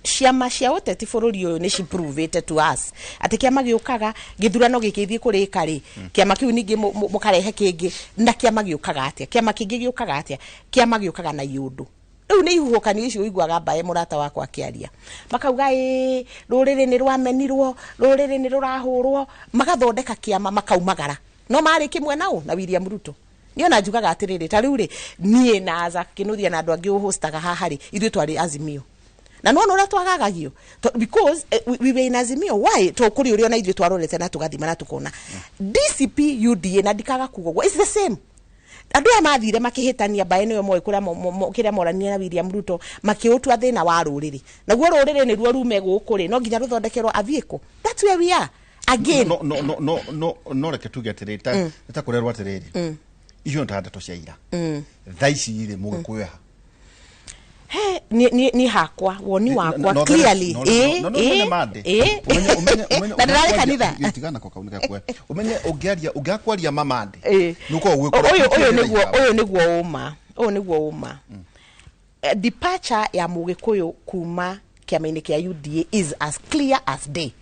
ciama cia ũteti bũrũri ũyũ nĩ ciprovĩte to us atĩ kĩama gĩũkaga, gĩthurano gĩkĩthiĩ kũrĩka rĩ, kĩama kĩu ningĩ mũkarehe kĩngĩ. Na kĩama gĩũkaga atĩa? Kĩama kĩngĩ gĩũkaga atĩa? Kĩama gĩũkaga na iũndũ. Rĩu nĩ ihuhũkanio icio ũiguaga mbae mũrata wakwa akĩaria, makauga ĩ rũrĩrĩ nĩ rwamenirwo, rũrĩrĩ nĩ rũrahũrwo, magathondeka kĩama makaumagara. No marĩ kĩmwe nao na William Ruto. Niĩ ona njugaga atĩrĩrĩ, ta rĩu rĩ, niĩ na Zack Kinuthia na andũ angĩ ũhostaga haha rĩ, ithuĩ twarĩ Azimio, na nona ũrĩa twagagagio. Because we were in Azimio. Why? To kũrĩ ũrĩa ona ithuĩ twarorete na tũgathima na tũkona DCP UDA, na ndikaga kuga ũguo, it's the same. Andũ aya mathire makĩhĩtania mbaĩ nĩyo moĩ kũrĩa kĩrĩa moranire na William Ruto, makĩũtua thĩna wa rũrĩrĩ, naguo rũrĩrĩ nĩruo rume gũkũ rĩ, no nginya rũthondekerwo a vehicle. That's where we are again. No, no, no, no, no, no, reke tuge atĩrĩrĩ, ta kũrerwo atĩrĩrĩ, icio nĩ ta ndeto cia ira. Thaa ici rĩ, Mũgĩkũyũ ha? He, ni hakwa woni wakwa clearly, na ndĩrarĩ kanitha. Tigana ko kau nĩgakwe ũmenye ũngĩaria ũngĩakwaria mamande nĩ ũkoragwo Ũyũ nĩguo ũma, ũyũ nĩguo ũma. Departure ya Mũgĩkũyũ kuma kĩama-inĩ kĩa UDA is as clear as day.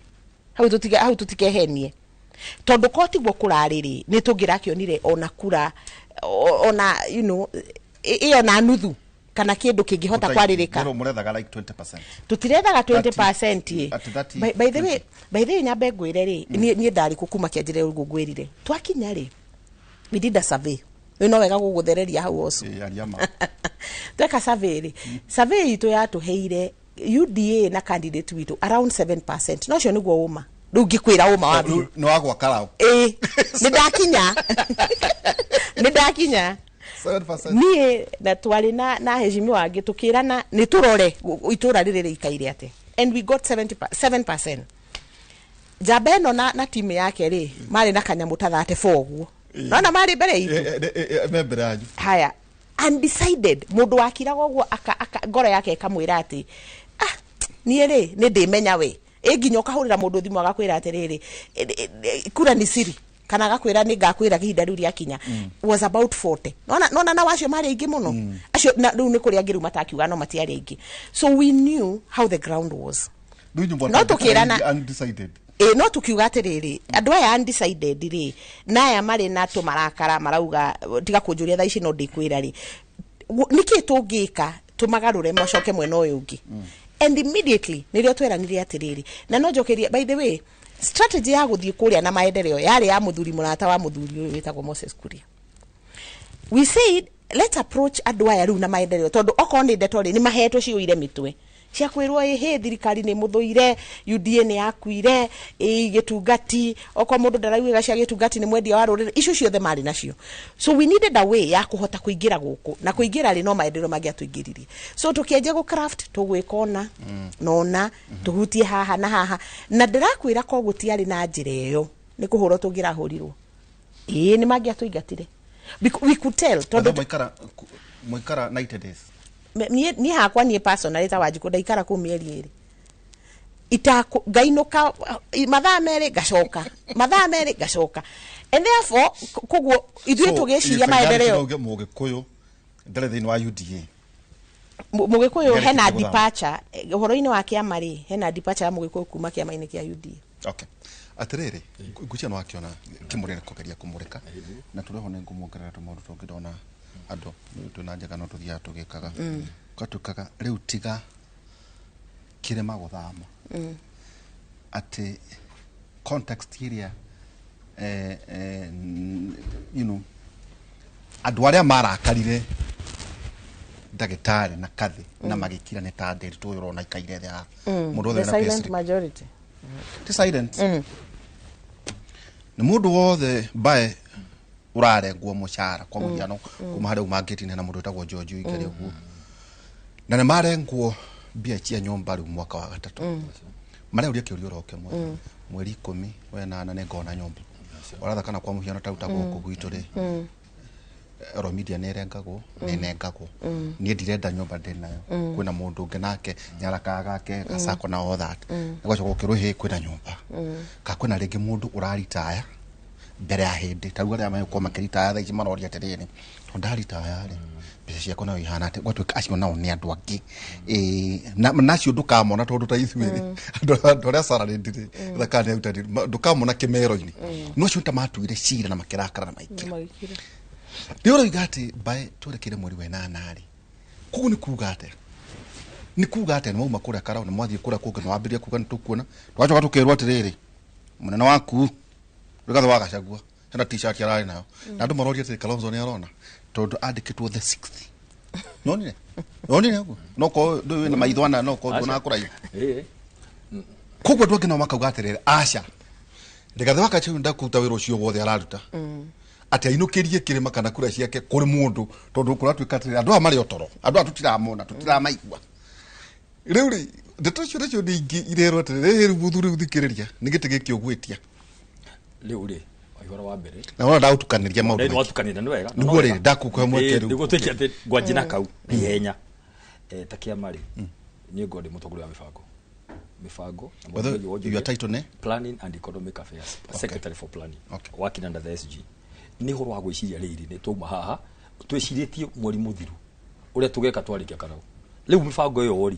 Hau tũtige, hau tũtikehenie, tondũ ko tiguo kũrarĩ rĩ, nĩ tũngĩrakĩonire ona kura ona ĩyo na nuthu kana kĩndũ kĩngĩhota kwarĩrĩka. Mũrethaga like 20%. Tũtirethaga 20% ĩ. At 30, By the way, by the way, nyambe ngwĩre rĩ, niĩ ndarĩ kũ kuma kĩanjĩrĩria ũguo ngwĩrire twakinya rĩ, we did a survey. Rĩu no wega gũgũthereria hau ocu. Ĩ, aria ma. Tweka survey rĩ, survey itũ yatũheire UDA na candidate witũ around 7%. No ũcio nĩguo ũma. Rĩu ngĩkwĩra ũma wa biũ, Nĩ wagwa karau. Ĩ, nĩ ndakinya, nĩ ndakinya. 7%. Niĩ na twarĩ na heshimiwa angĩ, tũkĩrana nĩ tũrore itũra rĩrĩ rĩikaire atĩa, and we got 77%. Njamba ĩno na timu yake rĩ, marĩ na kanyamũ ta 34 ũguo, nona marĩ mbere itũ. Me mbere yanyu. Haya, undecided, mũndũ wakiraga ũguo aka ngoro yake ĩkamwĩra atĩ, ah, niĩ rĩ nĩ ndĩmenya we. Ĩ nginya ũkahũrĩra mũndũ thimũ agakwĩra atĩrĩrĩ, kura ni siri, kana agakwĩra nĩ ngakwĩra ihinda rĩu rĩakinya, was about 40. Nona na wacio marĩ aingĩ mũno acio, na rĩu nĩ kũrĩ angĩ rĩu matakiuga, no matiarĩ aingĩ. So we knew how the ground was. Rĩu inyuĩ No tũkĩrana- undecided. Ĩ, no tukiuga atĩrĩrĩ, andũ aya undecided rĩ, na aya marĩ na tũmarakara marauga tiga kũnjũria thaa ici, no ndĩkwĩra rĩ, nĩkĩ tũngĩka tũmagarũre macoke mwena ũyũ ũngĩ? And immediately nĩrĩo tweranire atĩrĩrĩ, na no njokerie, by the way, strategy ya gũthiĩ kũrĩa na maendeleo yarĩ ya mũthuri mũrata wa mũthuri ũyũ wĩtagwo Moses Kuria. We said, let's approach andũ aya rĩu na maendeleo, tondũ okorwo nĩ ndeto rĩ, nĩ mahetwo ciũire mĩtwe. Cia kwirwo ĩhĩ thirikari nĩ mũthũire, UDA nĩ yakuire, ĩ gĩtungati, okorwo mũndũ ndaraugĩra cia gĩtungati nĩ mwendia wa rũrĩrĩ, icio ciothe marĩ nacio. So we needed a way ya kũhota kũingĩra gũkũ, na kũingĩra rĩ no maendeleo mangĩatũingĩririe. So tũkĩanjia gũ craft, tũgwĩka ũna na ũna, tũhutie haha na haha, na ndĩrakwĩra ko gũtiarĩ na njĩra ĩyo nĩ kũhũrwo tũngĩrahũrirwo. Ĩĩ nĩ mangĩatũingatire. We could tell tondũ mũikara 90 days. Niĩ hakwa niĩ personally ta Wanjikũ ndaikara kũu mĩeri 2. Itaku ngainũka mathaa 2 ngacoka, mathaa 2 ngacoka. And therefore koguo ithuĩ tũgĩciria maendeleo. Mũgĩkũyũ ndarĩ thĩinĩ wa UDA. Mũgĩkũyũ hena departure ũhoro-inĩ wa kĩama rĩ, hena departure ya mũgĩkũyũ kuma kĩama-inĩ kĩa UDA. Okay. Atĩrĩrĩ, ngwĩciria nĩ wakĩona kĩmũrĩ nĩ kũgeria kũmũrĩka, na tũrĩ ho nĩ ngũmuongerera tũmaũndũ tũngĩ ndona andũ twĩna njega no tũthiaga tũgĩkaga. Gatuĩkaga rĩu tiga kĩrĩma gũthama. Atĩ context ĩrĩa you know, andũ arĩa marakarire ndagĩtarĩ na Kathĩ na magĩkira nĩ ta Ndĩritũ ũyũ ũrona aikaire thĩ haha. Mũndũ wothe The wĩna silent payslip. majority. Ti silent. Nĩ mũndũ wothe mbae ũrarengwo mũcara kwa mũhiano kuma harĩa uma ngĩti-inĩ na mũndũ wĩtagwo George ũikare ũguo. Na nĩ marengwo mbia cia nyũmba rĩu mwaka wa gatatũ. Mareuria kĩũria oro kĩmwe. Mweri 18 nĩ ngona nyũmba. Ũratha kana kwa mũhiano ta gũkũ gwitũ rĩ. Oro media nĩ ĩrengagwo, nĩ ĩnengagwo. Niĩ ndirenda nyũmba ndĩ nayo. Kwĩna mũndũ ũngĩ nake nĩarakaga gake gacako na all that. Nĩgwacoka gũkĩrwo hĩ kwĩna nyũmba. Ka kwĩna rĩngĩ mũndũ ũraritaya mbere ya hĩndĩ. Ta rĩu arĩa megũkorwo makĩritaya thaa ici maroria atĩrĩrĩ, tondũ ndaritaya rĩ, mbeca ciakwa nayo ihana atĩa? Gwatuĩka acio nao nĩ andũ angĩ. Na acio ndũkamona tondũ ta ithuĩ rĩ, andũ arĩa salaried rĩ, thaka nĩ arutani, ndũkamona kĩmero-inĩ. No acio ta matuire cira na makĩrakara na maikira. Rĩu ũroiga atĩ mbae twerekeire mweri wa 8 rĩ, koguo nĩ kuga atĩa? Nĩ kuga atĩa nĩ mwauma kũrĩa Karau, nĩ mwathiĩ kũrĩa kũngĩ, nĩ wambĩrĩria kuga nĩ tũkuona, twacoka tũkerwo atĩrĩrĩ, mũnene waku Rigathĩ wa Gachagua hena t-shirt ararĩ nayo, na andũ maroria atĩrĩ, Kalonzo nĩ arona tondũ andĩkĩtwo the 6th. Nonire? Nonire ũguo? No korwo ndũĩ wĩna maitho ana, no korwo nduonaga kũraihu. Koguo andũ angĩ nao makauga atĩrĩrĩ, aca Rigathĩ wa Gachagua ndakũruta wĩra ũcio wothe araruta, atĩ ainũkĩrie kĩrĩma kana kura ciake kũrĩ mũndũ, tondũ kũratuĩka atĩrĩrĩ, andũ aya marĩ o toro, andũ aya tũtiramona, tũtiramaigua. Rĩu rĩ, ndeto icio nacio nĩ ingĩ irerwo atĩrĩrĩ, rĩu mũthuri rĩu thikĩrĩria, nĩ gĩtĩ gĩkĩ ũgwĩtia. Rĩu rĩ, ũhoro wa mbere na wona ndagũtukanĩria maũndũ nĩ maingĩ. watukanĩria nĩ wega. Nĩguo rĩ, ndakũhe mweke rĩu. Nĩguo twĩke atĩ ngwanjia na kau na ihenya. Ta kĩama rĩ, niĩ ngorwo ndĩ mũtongoria wa mĩbango. Mĩbango na Whether mũtongoria wa your title nĩ? Planning and Economic Affairs, Secretary for Planning. Okay. Working under the SG. Nĩ ũhoro wa gwĩciria rĩrĩ, nĩ twauma haha twĩcirĩtie mweri mũthiru ũrĩa tũgeka twarĩkia Karau. Rĩu mĩbango ĩyo rĩ,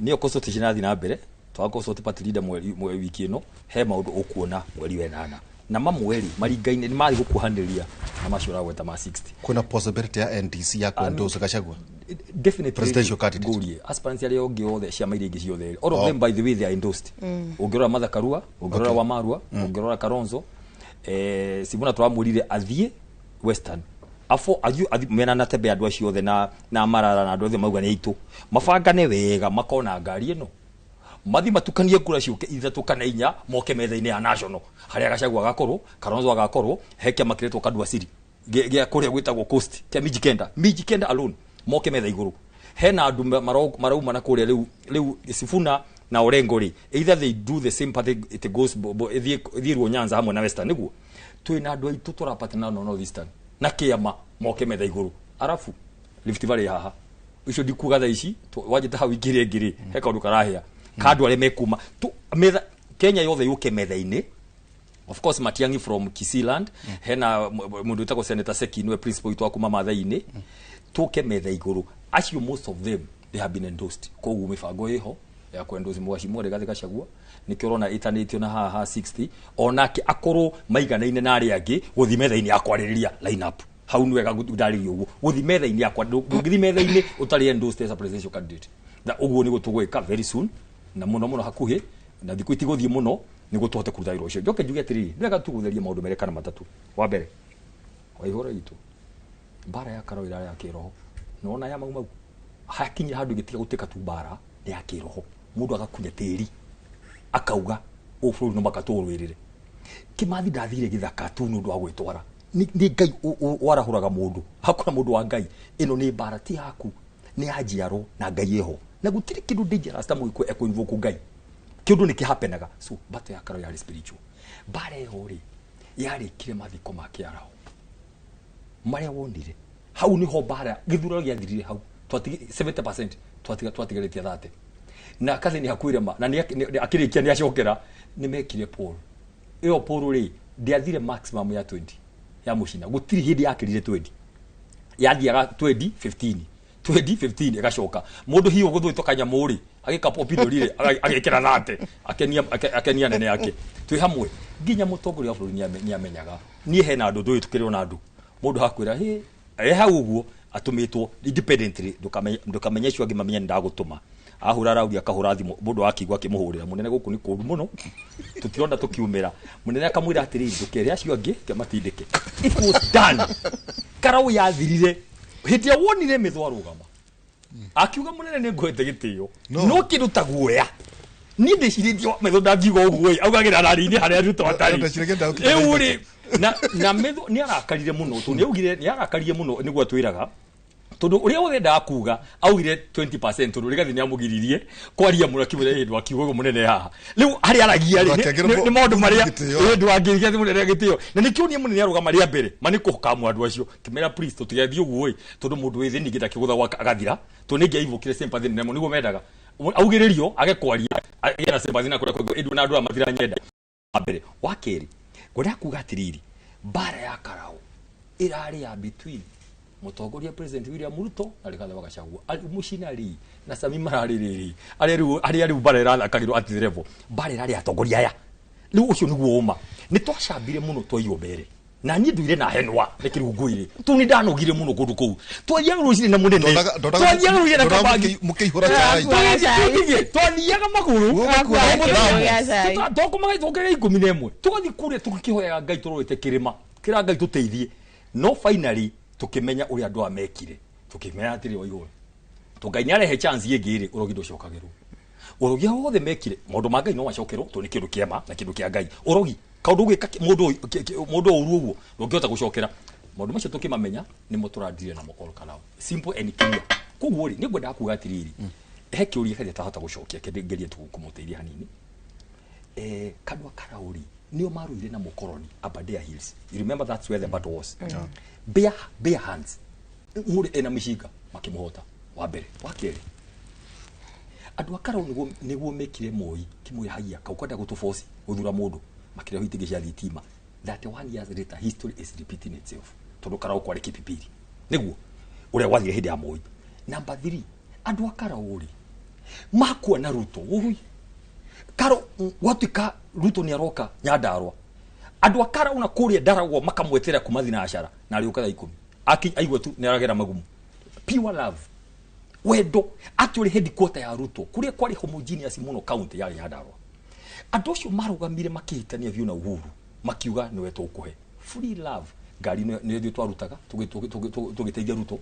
nĩyo consultation ĩrathiĩ na mbere, twa consult party leader mweri wiki ĩno, he maũndũ ũkuona mweri wa 8. Na mamwe rĩ, maringaine nĩ marĩ gũkuhanĩrĩria na macio ũragweta ma 60. Kwĩna possibility ya NDC ya kuendorse Gachagua? Definitely. Presidential candidate. Ngũrie aspirants arĩa angĩ othe ciama iria ingĩ ciothe, all of them by the way they are endorsed. Ũngĩrora Martha Karua, ũngĩrora Wamarua, ũngĩrora Kalonzo, Sifuna tũramwĩrire athiĩ Western afo athiĩ mena na Tebe, andũ acio othe na Marara na andũ othe mauga nĩ aitũ, mabangane wega makona ngari ĩno, mathi matukanie kura ciũke 3 kana 4, moke metha-inĩ ya national harĩa Gachagua agakorwo, Kalonzo agakorwo, he kĩama kĩretwo Kandua Siri gĩa kũrĩa gwĩtagwo Coast kĩa Mijikenda alone, moke metha igũrũ. Hena andũ marauma na kũrĩa rĩu Sifuna na Orengo rĩ, either they do the same party, it goes ĩthiĩ Luo Nyanza hamwe na Western, nĩguo twĩna andũ aitũ tũrapatana na North Eastern na kĩama moke metha igũrũ. Arabu Rift Valley haha icio ndikuga thaa ici wanjĩte hau wiki ĩrĩa ĩngĩ rĩ, he kaũndũ karahĩa ka andũ arĩa mekuma metha Kenya yothe yũke metha-inĩ. Of course Matiang'i from Kisiland, hena mũndũ wĩtagwo Senator Seki nĩwe principal witũ wa kuma Mathai-inĩ, tũke metha igũrũ. Acio most of them they have been endorsed, koguo mĩbango ĩho ya kuendorse Mheshimiwa Rigathi Gachagua, nĩkĩo ũrona ĩtanĩtio na haha 60, onake akorwo maiganaine na arĩa angĩ gũthiĩ metha-inĩ ya kwarĩrĩria line up. Hau nĩ wega ndarĩria ũguo, gũthiĩ metha-inĩ ya ndũngĩthiĩ metha-inĩ ũtarĩ endorsed as a presidential candidate. Na ũguo nĩguo tũgwĩka very soon, na mũno mũno hakuhĩ na thikũ itigũthiĩ mũno nĩguo tũhote kũruta wĩra ũcio. Njoke njuge atĩrĩrĩ, nĩ wega tũgũtherie maũndũ merĩ kana matatũ. Wa mbere, wa ihũra itũ mbara ya Karau ĩrarĩ ya kĩroho, nĩwona ya Mau Mau hakinyire handũ ĩgĩtiga gũtuĩka tu mbara, Nĩ ya kĩroho. Mũndũ agakunya tĩri akauga ũũ bũrũri no mũhaka tũũrũĩrĩre. Kimathi ndathire gĩthaka tu nĩ ũndũ wa gwĩtwara. Nĩ Ngai warahũraga mũndũ. Hakuna mũndũ wa Ngai. Ĩno nĩ mbara ti yaku, nĩ ya njiaro na Ngai ĩho. Na gũtirĩ kĩndũ dangerous ta mũgĩkũyũ ekũ-invoke Ngai. Kĩũndũ nĩ kĩhapenaga. So battle ya Karau yarĩ spiritual. Mbara ĩyo rĩ yarĩkire mathiko ma Kĩaraho marĩa wonire hau niho mbara gĩthurano gĩathirire hau. 70% twatigarĩtie 30 na kathi nĩ hakuire ma na akĩrĩkia nĩ acokera nĩ mekire poll. Ĩyo poll rĩ ndĩathire maximum ya 20 ya mũcina, gũtirĩ hĩndĩ yakĩrire 20, yathiaga 20 15 20 15 ĩgacoka. Mũndũ hihi ũgũthũĩtwo kanyamũ rĩ agĩka opinion rĩ agekĩra 30 akenia akenia nene yake. Twĩ hamwe nginya mũtongoria wa bũrũri nĩamenyaga. Niĩ hena andũ ndũĩ tũkĩrĩ ona andũ mũndũ hakwĩra hĩ e hau ũguo atũmĩtwo independently, ndũkamenye acio angĩ mamenye nĩndagũtũma. Ahũra rauri akahũra thimũ mũndũ akigua akĩmũhũrĩra mũnene gũkũ nĩ kũru mũno tũtirona tũkiumĩra. Mũnene akamwĩra atĩrĩrĩ ndũkere acio angĩ kematindĩke. It was done. Karau yathirire hĩndĩ ĩrĩa wonire mĩthwa rũgama akiuga mũnene nĩ ngũhete gĩtĩo no kĩndũ ta guoya niĩ ndĩcirĩtie metho ndangiuga ũguo ĩ augagĩra rari-inĩ harĩa Ruto atarĩ. Ndeciragia ndagũkinya. Rĩu rĩ na metho nĩ arakarire mũno tondũ nĩ augire nĩ arakarire mũno nĩguo atwĩraga tondũ ũrĩa wothe endaga kuga augire 20% tondũ Rigathi nĩ amũgiririe kwaria mũno akĩmwĩra hĩndĩ akiuga ũguo mũnene haha rĩu harĩa aragia rĩ nĩ maũndũ marĩa hĩndĩ wangĩria nĩ mũnene gĩtĩo na nĩkĩo niĩ mũnene arũgama rĩa mbere ma nĩ kũkamũ andũ acio kĩmera please tũtigathiĩ ũguo ĩ tondũ mũndũ wĩ thĩ ningĩ ndakĩgũthagwo agathira tondũ nĩ ingĩaivũkire sympathy nene mũno nĩguo mendaga augĩrĩrio age kwaria agĩe na sympathy na kũrĩa kũngĩ ĩndũ na andũ aya matiranyenda. Wa mbere wa kerĩ ngwenda kuga atĩrĩrĩ mbara ya Karau ĩrarĩ ya between mũtongoria President William Ruto na Rigathi wa Gachagua. Mũcina rĩ na Sami mararĩ rĩrĩ arĩa rĩu mbara ĩrathakagĩrwo at the level mbara ĩrarĩ atongoria aya rĩu ũcio nĩguo ũma nĩ twacambire mũno twaiywo mbere na niĩ nduire na henwa nĩ kĩrungu-irĩ tu nĩ ndanogire mũno kũndũ kũu twathiaga rũcinĩ na mũnene twathiaga rũcinĩ na kabangi mũkĩihũra chai twathiaga magũrũ twakomaga tũkĩrĩa 11 tũgathiĩ kũrĩa tũkĩhoyaga Ngai tũrorete kĩrĩma kĩra Ngai tũteithie no finally tũkĩmenya ũrĩa andũ aya mekire tũkĩmenya atĩrĩ waihũra to Ngai nĩarehe chance ĩngĩ rĩ ũrogi ndũcokagĩrwo ũrogi hau wothe mekire maũndũ ma Ngai no macokerwo tondũ nĩ kĩndũ kĩema na kĩndũ kĩa Ngai ũrogi kaũndũ ũgĩka mũndũ ũru ũguo ndũngĩhota gũcokera maũndũ macio tũkĩmamenya nĩmo tũrandire namo all Karau simple and clear. Koguo rĩ nĩngwendaga kuga atĩrĩrĩ he kĩũria kĩrĩa tahota gũcokia kĩngerie tu kũmũteithia hanini. Kandũ a Karau rĩ nĩo marũire na mũkoroni Aberdare Hills. You remember that's where the battle was. Bare hands mũrĩ ena mĩcinga makĩmũhota wa mbere wa kerĩ andũ a Karau nĩguo mekire Moi kĩmwĩra haiya kau kwenda gũtũboci gũthura mũndũ makĩreho itingĩ cia thitima. 31 years later history is repeating itself tondũ Karau kwarĩ kĩpipiri nĩguo ũrĩa gwathire hĩndĩ ya Moi. Number 3 andũ a Karau rĩ makua na Ruto ũi Karau gwatuĩka Ruto nĩ aroka Nyandarua andũ a Karau na kũrĩa Ndaragwo makamwetera kuma thinacara na arĩũka thaa 10 aigua tu nĩ aragera magumu. Pure love wendo actually headquarter ya Ruto kuria kwari homogeneous muno county ya Nyandarua andũ acio marũgamire makĩhĩtania biũ na Uhuru makiuga nĩwe tũkũhe free love ngari nĩ ithuĩ twarutaga tũgĩteithia Ruto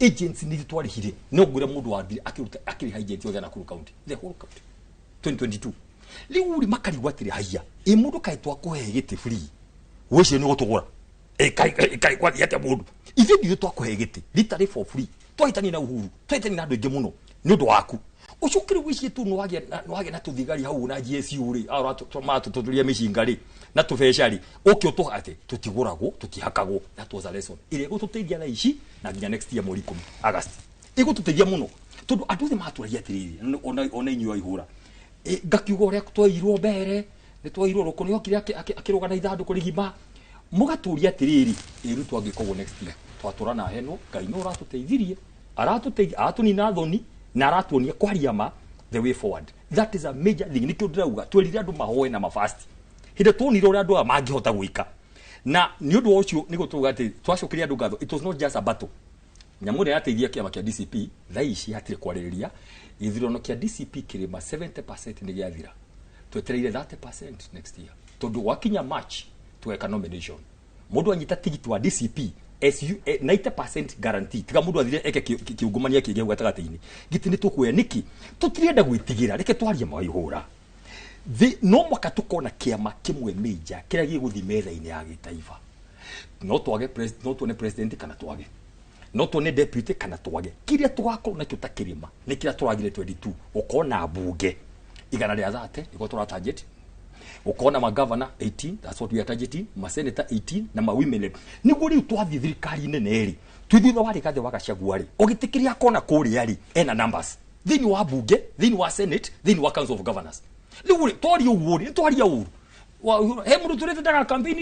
agents nĩ ithuĩ twarĩhire no ngwĩre mũndũ wathire akĩruta akĩrĩha agent yothe Nakuru county the whole county 2022 rĩu rĩ makarigwo atĩrĩ haiya ĩ mũndũ kaĩ twakũhe gĩtĩ free wĩcirie nĩ ũgũtũgũra ĩkaĩ kwathiĩ atĩa mũndũ ithuĩ ithuĩ twakũhe gĩtĩ literally for free twahĩtania na Uhuru twahĩtania na andũ aingĩ mũno nĩ ũndũ waku ũcokere wĩcirie tu nĩwagĩa na tũthigari hau na GSU rĩ maratũtũria mĩcinga rĩ na tũbeca rĩ ũke ũtũha atĩ tũtigũragwo tũtihakagwo. That was a lesson ĩrĩa ĩgũtũteithia thaa ici na nginya next year mweri 10 August ĩgũtũteithia mũno tondũ andũ othe matũragia atĩrĩrĩ ona inyuĩ aihũra ngakiuga ũrĩa twairwo mbere nĩ twairwo rũkũ nĩokire akĩrũga na ithandũkũ rĩgima mũgatũria atĩrĩrĩ ĩ Ruto angĩka ũguo next year twatũra na henwo Ngai no ũratũteithirie aratũteithia aratũnina thoni na aratuonia kwaria ma the way forward. That is a major thing nĩkĩo ndĩrauga twĩrire andũ mahoe na mafasti hĩndĩ tuonire ũrĩa andũ aya mangĩhota gwĩka na nĩ ũndũ wa ũcio nĩguo tuuga atĩ twacokeria andũ ngatho. It was not just a battle nyamũ ĩrĩa yateithia kĩama kĩa DCP thaa ici hatirĩ kwarĩrĩria gĩthurano kĩa DCP kĩrĩma 70% nĩ gĩathira twetereire 30% next year tondũ gwakinya March tugeka nomination mũndũ anyita tigiti wa DCP SU 90% guarantee tiga mundu athire eke kiungumania kingi hau gatagatĩ-inĩ. Gĩtĩ nĩ tũkuoya nĩkĩ? Tũtirenda gwĩtigĩra, reke twarie maihũra. Thĩ no mwaka tukona kĩama kĩmwe major kĩrĩa gĩgũthiĩ metha-inĩ ya gĩtaifa. No twage no tuone president kana twage, no tuone deputy kana twage. Kĩrĩa tũgakorwo nakĩo ta kĩrĩma nĩ kĩrĩa tũragire 22, gũkorwo na mbunge 130 nĩguo tũra target, gũkorwo na magavana 18, that's what we are targeting, maseneta 18 na ma women rep. Nĩguo rĩu twathiĩ thirikari nene rĩ, twĩ thutha wa Rigathĩ wa Gachagua rĩ, o gĩtĩ kĩrĩa akona kũrĩa rĩ, ena numbers thĩinĩ wa bunge, thĩinĩ wa senate, thĩinĩ wa council of governors. Rĩu rĩ, twaria ũguo rĩ, twaria ũru he mũndũ tũrĩte ndaga campaign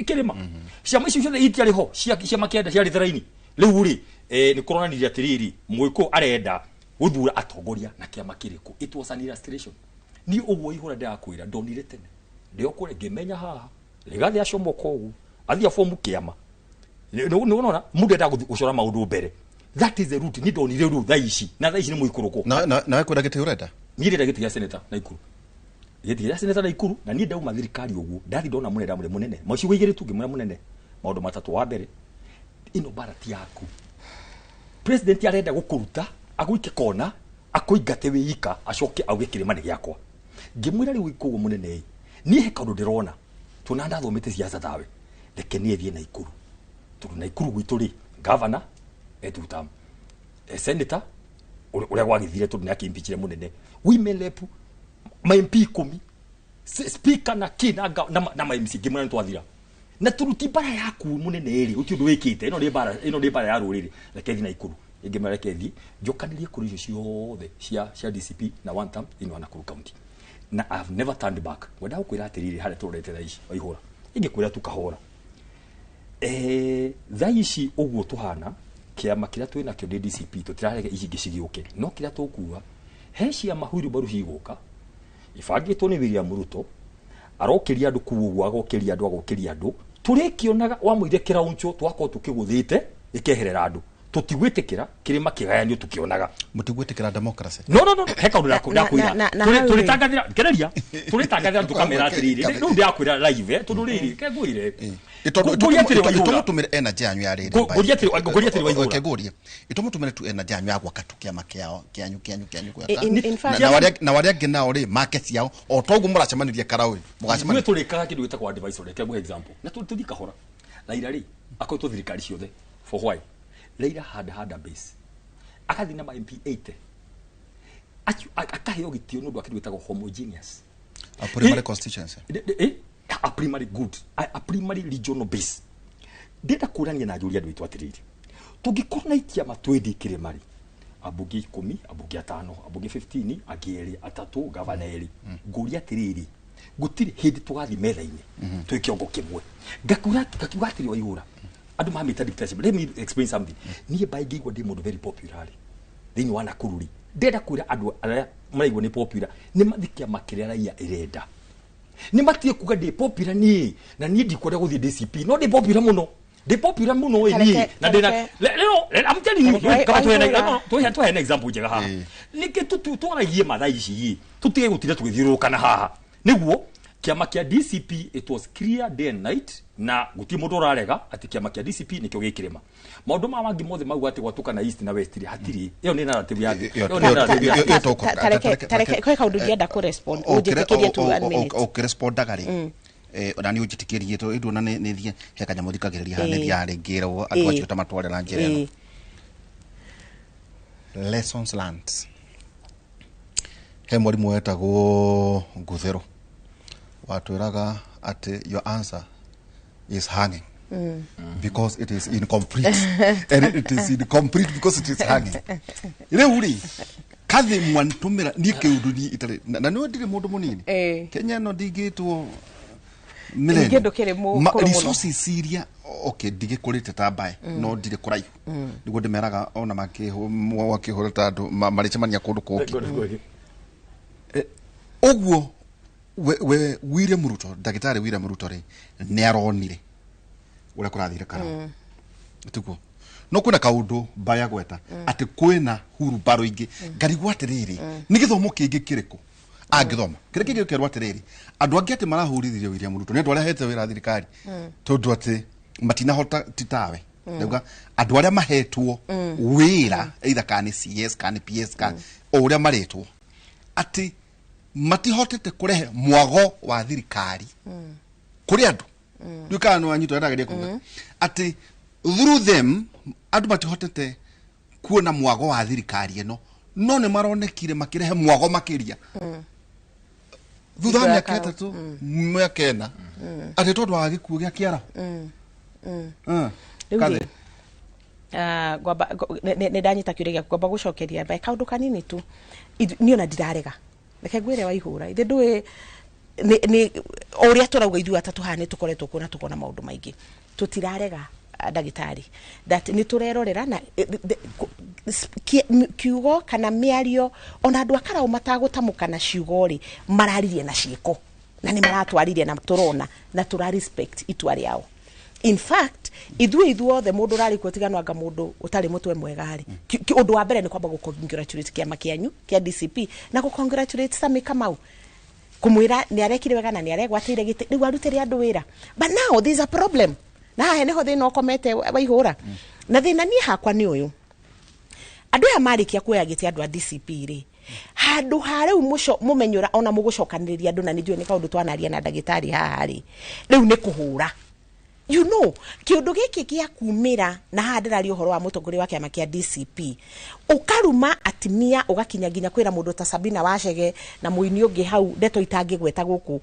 kĩrĩma, ciama icio ciothe itiarĩ ho cia ciama kenda ciarĩ tharaini. Rĩu rĩ, nĩ kũronanirie atĩrĩrĩ, mũgĩkũyũ arenda gũthura atongoria na kĩama kĩrĩkũ. It was an illustration. Niĩ ũguo ihũra ndĩrakwĩra, ndonire tene ndĩo kũrĩa ngĩmenya haha Rigathĩ acomoka ũguo athiĩ abomu kĩama. Nĩ ũrona mũndũ endaga gũthiĩ gũcora maũndũ mbere. That is the route. Niĩ ndonire rĩu thaa ici, na thaa ici nĩ mũikũrũko. Nawe kwenda gĩtĩ ũrenda? Niĩ ndĩrenda gĩtĩ gĩa senator Naikuru, gĩtĩ gĩa senator Naikuru. Na niĩ ndauma thirikari ũguo, ndathi ndona mũnene, ndamũre mũnene macigo igĩrĩ tu, ngĩmwĩra mũnene maũndũ matatũ. Wa mbere, ĩno mbara ti yaku. President arenda gũkũruta agũike kona, akũingate wĩ ika, acoke auge kĩrĩma nĩ gĩakwa. Ngĩmwĩra rĩu koguo mũnene ĩ, niĩ he kaũndũ ndĩrona tuona ndathomete siasa tawe, reke niĩ thiĩ Naikuru, tondũ Naikuru gwitũ rĩ, governor e two term, senator ũrĩa gwagĩthire tondũ nĩ akĩimpichire mũnene, women rep, ma MP 10, speaker na kĩ na ma MC. Ngĩmwĩra nĩ twathira na tũruti mbara yaku mũnene ĩrĩ, gũtirĩ ũndũ wĩkĩte. Ĩno nĩ mbara, ĩno nĩ mbara ya rũrĩrĩ. Reke thiĩ Naikuru. Ingĩmwĩra reke thiĩ njokanĩrie kũrĩ icio ciothe cia DCP na one term thĩinĩ wa Nakuru County, na I have never turned back. Ngwenda gũkwĩra atĩrĩrĩ, harĩa tũrorete thaa ici waihũra, ingĩkwĩra tu kahora, thaa ici ũguo tũhana, kĩama kĩrĩa twĩ nakĩo nĩ DCP. Tũtirarege ici ingĩ cigĩũke, no kĩrĩa tũkuga, he ciama huirumbaru cigũka ibangĩtwo nĩ William Ruto, arokĩria andũ kuu ũguo, agokĩria andũ, agokĩria andũ, tũrĩkĩonaga wamũire kĩrauncho twakorwo tũkĩgũthĩte ĩkeherera andũ. Tũtigwĩtĩkĩra kĩrĩma kĩgayanio tũkĩonaga. Mũtigwĩtĩkĩra democracy? No, he kaũndũ ndakwĩra. Na hau rĩ- Tũrĩtangathĩra kereria, tũrĩtangathĩra tũkamera atĩrĩrĩ, rĩu ndĩrakwĩra live, tondũ rĩrĩ kengũire. Ngũria atĩrĩ Waihũra. Itũmũtũmĩre energy yanyu ya rĩrĩ. Ngũria atĩrĩ Waihũra. Okay, ngũrie itũmũtũmĩre tu energy yanyu ya gwaka tu kĩama kĩao kĩanyu gwaka. In fact- Na warĩa angĩ nao rĩ make ciao o toguo mũracemanirie karaũ Ithuĩ mũgacemania. tũrĩkaga kĩndũ gĩtagwo advisory. Reke nguhe example na tũthiĩ kahora. Raila rĩ, akoretwo thirikari ciothe for why? Raila had a base, agathiĩ na ma MP 80 acio, akaheo gĩtĩo nĩ ũndũ wa kĩndũ gĩtagwo homogeneous A primary constituency. A primary good, a primary regional base. Ndĩrenda kũrania na njũria andũ aitũ atĩrĩrĩ, tũngĩkorwo na itiama twendi kĩrĩma rĩ, ambunge 10, ambunge 5, ambunge 15, angĩ erĩ, atatũ, gavana erĩ, ngũria atĩrĩrĩ, gũtirĩ hĩndĩ tũgathiĩ metha-inĩ twĩ kĩongo kĩmwe. Ngakiuga atĩrĩ Waihũra, andũ mamĩta dictatorship. Let me explain something. Niĩ mbaĩ ngĩigua ndĩ mũndũ very popular rĩ, thĩinĩ wa Nakuru rĩ, ndĩrenda kwĩra andũ arĩa maraigua nĩ popular nĩ mathiĩ kĩama kĩrĩa raia ĩrenda, nĩ matige kuga ndĩ popular niĩ na niĩ ndikwenda gũthiĩ DCP, no ndĩ popular mũno, ndĩ popular mũno ĩ niĩ na ndĩna lero I'm telling you. Kaba tuheane Waihũra. no, tuheane example njega haha. Nĩkĩ twaragie mathaa ici ĩ, tũtige gũtinda tũgĩthiũrũrũkana haha nĩguo kĩama kĩa DCP. It was clear day and night, na gũtirĩ mũndũ ũrarega atĩ kĩama kĩa DCP nĩkĩo gĩkĩrĩma. Maũndũ maya mangĩ mothe mauga atĩ gwatũkana east na west rĩ, hatirĩ. Ĩyo nĩ narrative ya Ĩyo- ĩyo nĩ narrative ya ĩyo Tareke kwĩ kaũndũ ingĩenda kũ-respond, ũnjĩtĩkĩrie tu one minute. Ũkĩrespondaga rĩ, ona nĩ ũnjĩtĩkĩrie tondũ nduona nĩ thiĩ he kanyamũ thikagĩrĩria haha, nĩ thiaga rĩngĩ ĩrwo andũ acio ta matware na njĩra ĩno. Lessons learned. He mwarimũ wetagwo Nguthero watwĩraga atĩ your answer is hanging because it is incomplete, and it is incomplete because it is hanging. Rĩu rĩ, kathĩ mwantũmĩra niĩ kĩũndũ niĩ itarĩ na nĩwe ndirĩ mũndũ mũnini. Kenya ĩno ndingĩtwo. Ningĩ ndũkĩrĩ mũkũrũ mũno. Resources iria, okay, ndigĩkũrĩte ta mbae, no ndirĩ kũraihu nĩguo ndĩmeraga ona makĩhũra ta andũ marĩcemania kũndũ kũngĩ ũguo. We William Ruto, ndagĩtarĩ William Ruto rĩ, nĩ aronire ũrĩa kũrathire karau tiguo, no kwĩna kaũndũ mbaya gweta atĩ kwĩna hurumbarũ ingĩ. Ngarigwo atĩrĩrĩ, nĩ gĩthomo kĩngĩ kĩrĩkũ angĩthoma kĩrĩa kĩngĩ gĩkerwo atĩrĩrĩ, andũ angĩ atĩ marahũrithirie William Ruto nĩ andũ arĩa ahete wĩra thirikari, tondũ atĩ matinahota ti tawe. Ndauga andũ arĩa mahetwo wĩra, either kana nĩ CS kana nĩ PS kana o ũrĩa maretwo, atĩ matihotete kũrehe mwago wa thirikari kũrĩ andũ. Ndiũĩ kana nĩ wanyita ũrĩa ndageria kuga, atĩ through them andũ matihotete kuona mwago wa thirikari ĩno, no nĩ maronekire makĩrehe mwago makĩria thutha wa mĩaka 3, mĩaka 4, atĩ tondũ wa gĩkuũ gĩa Kĩaraho. Rĩu Kathe. rĩ, ngwamba nĩ ndanyita kĩũria gĩaku, ngwamba gũcokeria mbae kaũndũ kanini tu. Niĩ ona ndirarega, reke ngwĩre Waihũra, ithe ndũĩ nĩ o ũrĩa tũrauga ithuĩ atatũ haha, nĩ tũkoretwo kuo na tũkona maũndũ maingĩ. Tũtirarega, ndagĩtarĩ, that nĩ tũrerorera na kiugo kana mĩario, ona andũ a Karau matagũtamũka na ciugo rĩ, mararirie na ciĩko na nĩ maratwaririe na tũrona na tũra respect itua rĩao. In fact, ithuĩ ithuothe, mũndũ ũrarĩ kuo, tiga no anga mũndũ ũtarĩ mũtwe mwega rĩ, ũndũ wa mbere nĩ kwamba gũ congratulate kĩama kĩanyu kĩa DCP na gũ congratulate Sammy Kamau, kumwira nĩ arekire wega na nĩ aregwatĩire gĩtĩ, rĩu arutĩre andũ wĩra. But now there is a problem, na haha nĩho thĩna ũkomete, Waihũra. Na thĩna niĩ hakwa nĩ ũyũ: andũ aya marĩkia kuoya gĩtĩ, andũ a DCP rĩ, handũ ha rĩu mũmenyũra ona mũgũcokanĩrĩria andũ, na nĩ njũĩ nĩ kaũndũ twanaria na ndagĩtarĩ haha rĩ, rĩu nĩ kũhũra kĩũndũ gĩkĩ gĩa kumĩra. Na haha ndĩraria ũhoro wa mũtongoria wa kĩama kĩa DCP, ũkaruma atimia, ũgakinya nginya kwĩra mũndũ ta Sabina Wacege na mũini ũngĩ hau ndeto itangĩgweta gũkũ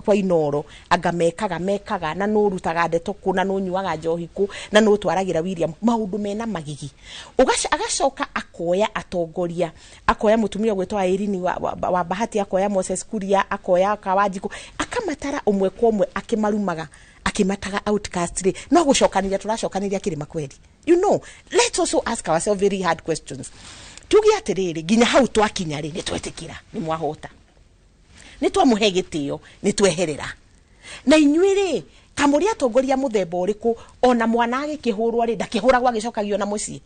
kwa Inoro, anga mekaga mekaga na nũrutaga ndeto kũ na nũnyuaga njohi kũ na nũtwaragĩra William maũndũ mena magigi. Agacoka akoya atongoria, akoya mũtumia ũgwĩtwo Irene wa Bahati, akoya Moses Kuria, akoya Kawanjikũ, akamatara ũmwe kwa ũmwe akĩmarumaga, akĩmataga outcast rĩ, no gũcokanĩria tũracokanĩria kĩrĩma kweli. Let's also ask ourselves very hard questions. Tuge atĩrĩrĩ, nginya hau twakinya rĩ, nĩ twetĩkĩra nĩ mwahota, nĩ twamũhe gĩtĩo, nĩ tweherera na inyuĩ rĩ, kamũrĩ atongoria mũthemba ũrĩkũ? Ona mwana agĩkĩhũrwo rĩ, ndakĩhũragwo agĩcokagio na mũciĩ.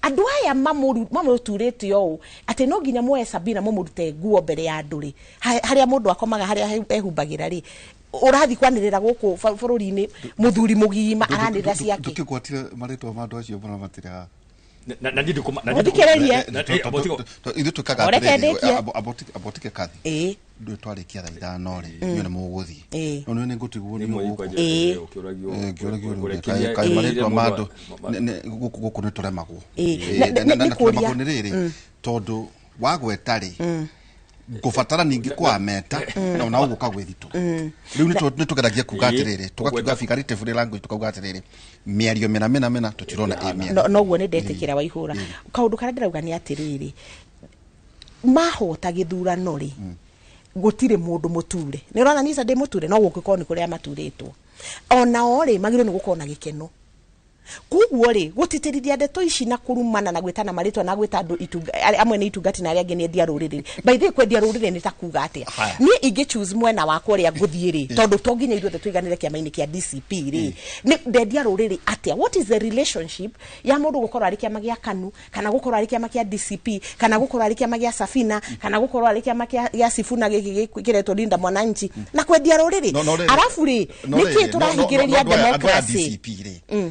Andũ aya mamũturĩte ũũ atĩ no nginya muoe Sabina mũmũrute nguo mbere ya andũ rĩ, harĩa mũndũ akomaga, harĩa ehumbagĩra rĩ, ũrathiĩ kwanĩrĩra gũkũ bũrũri-inĩ, mũthuri mũgima aranĩrĩra ciake. Ndũkĩgwatire marĩtwa ma andũ acio mũno, matirĩ haha. Na niĩ ndikũma- na niĩ Mũthikĩrĩrie. Ithuĩ twĩkaga Oreke atĩrĩrĩ, ndĩkie. Ambotike kathi. Ndũĩ twarĩkia thaa 5 rĩ, inyuĩ nĩ mũgũthiĩ, no nĩ ngũtigwo Nĩ nĩ mwĩ gũkũ. kwanja ũkĩũragio. Ngĩũragio rĩu, kũrekeria- kaĩ marĩtwa ma mũndũ andũ gũkũ nĩ tũremagwo. Nĩ Na kũria. tũremagwo nĩ rĩrĩ, tondũ wagweta rĩ, ngũbatara ningĩ kwameta na ona ũgũka gwĩthitũ. Rĩu nĩ tũgeragia kuga atĩrĩrĩ, tũgakiuga figurative language, tukauga atĩrĩrĩ, mĩario mĩna mĩna mĩna tũtirona ĩ mĩario. Noguo nĩ ndetĩkĩra, Waihũra. Kaũndũ karĩa ndĩrauga nĩ atĩrĩrĩ, mahota gĩthurano rĩ, gũtirĩ mũndũ mũture. Nĩ ũrona niĩ ndĩ mũture, no gũngĩkorwo nĩ kũrĩa maturĩtwo onao rĩ, magĩrĩirwo nĩ gũkorwo na gĩkeno. Koguo rĩ, gũtĩtĩrithia ndeto ici na kũrumana na gwĩtana marĩtwa na gwĩta andũ amwe nĩ itungati na arĩa angĩ nĩ endia rũrĩrĩ. By the way, kwendia rũrĩrĩ nĩ ta kuga atĩa? Haya. Niĩ ingĩ choose mwena wakwa ũrĩa ngũthiĩ rĩ, tondũ to nginya ithuothe tũiganĩre kĩama-inĩ kĩa DCP rĩ, nĩ ndendia rũrĩrĩ atĩa? What is the relationship ya mũndũ gũkorwo arĩ kĩama gĩa KANU, kana gũkorwo arĩ kĩama kĩa DCP, kana gũkorwo arĩ kĩama gĩa Safina, kana gũkorwo arĩ kĩama gĩa Sifuna gĩkĩ kĩretwo Linda Mwananchi, na kwendia rũrĩrĩ? No, no rĩrĩ- Arabu rĩ, no nĩkĩ rĩrĩ, tũrahingĩrĩria no, andũ aya a democracy? DCP rĩ,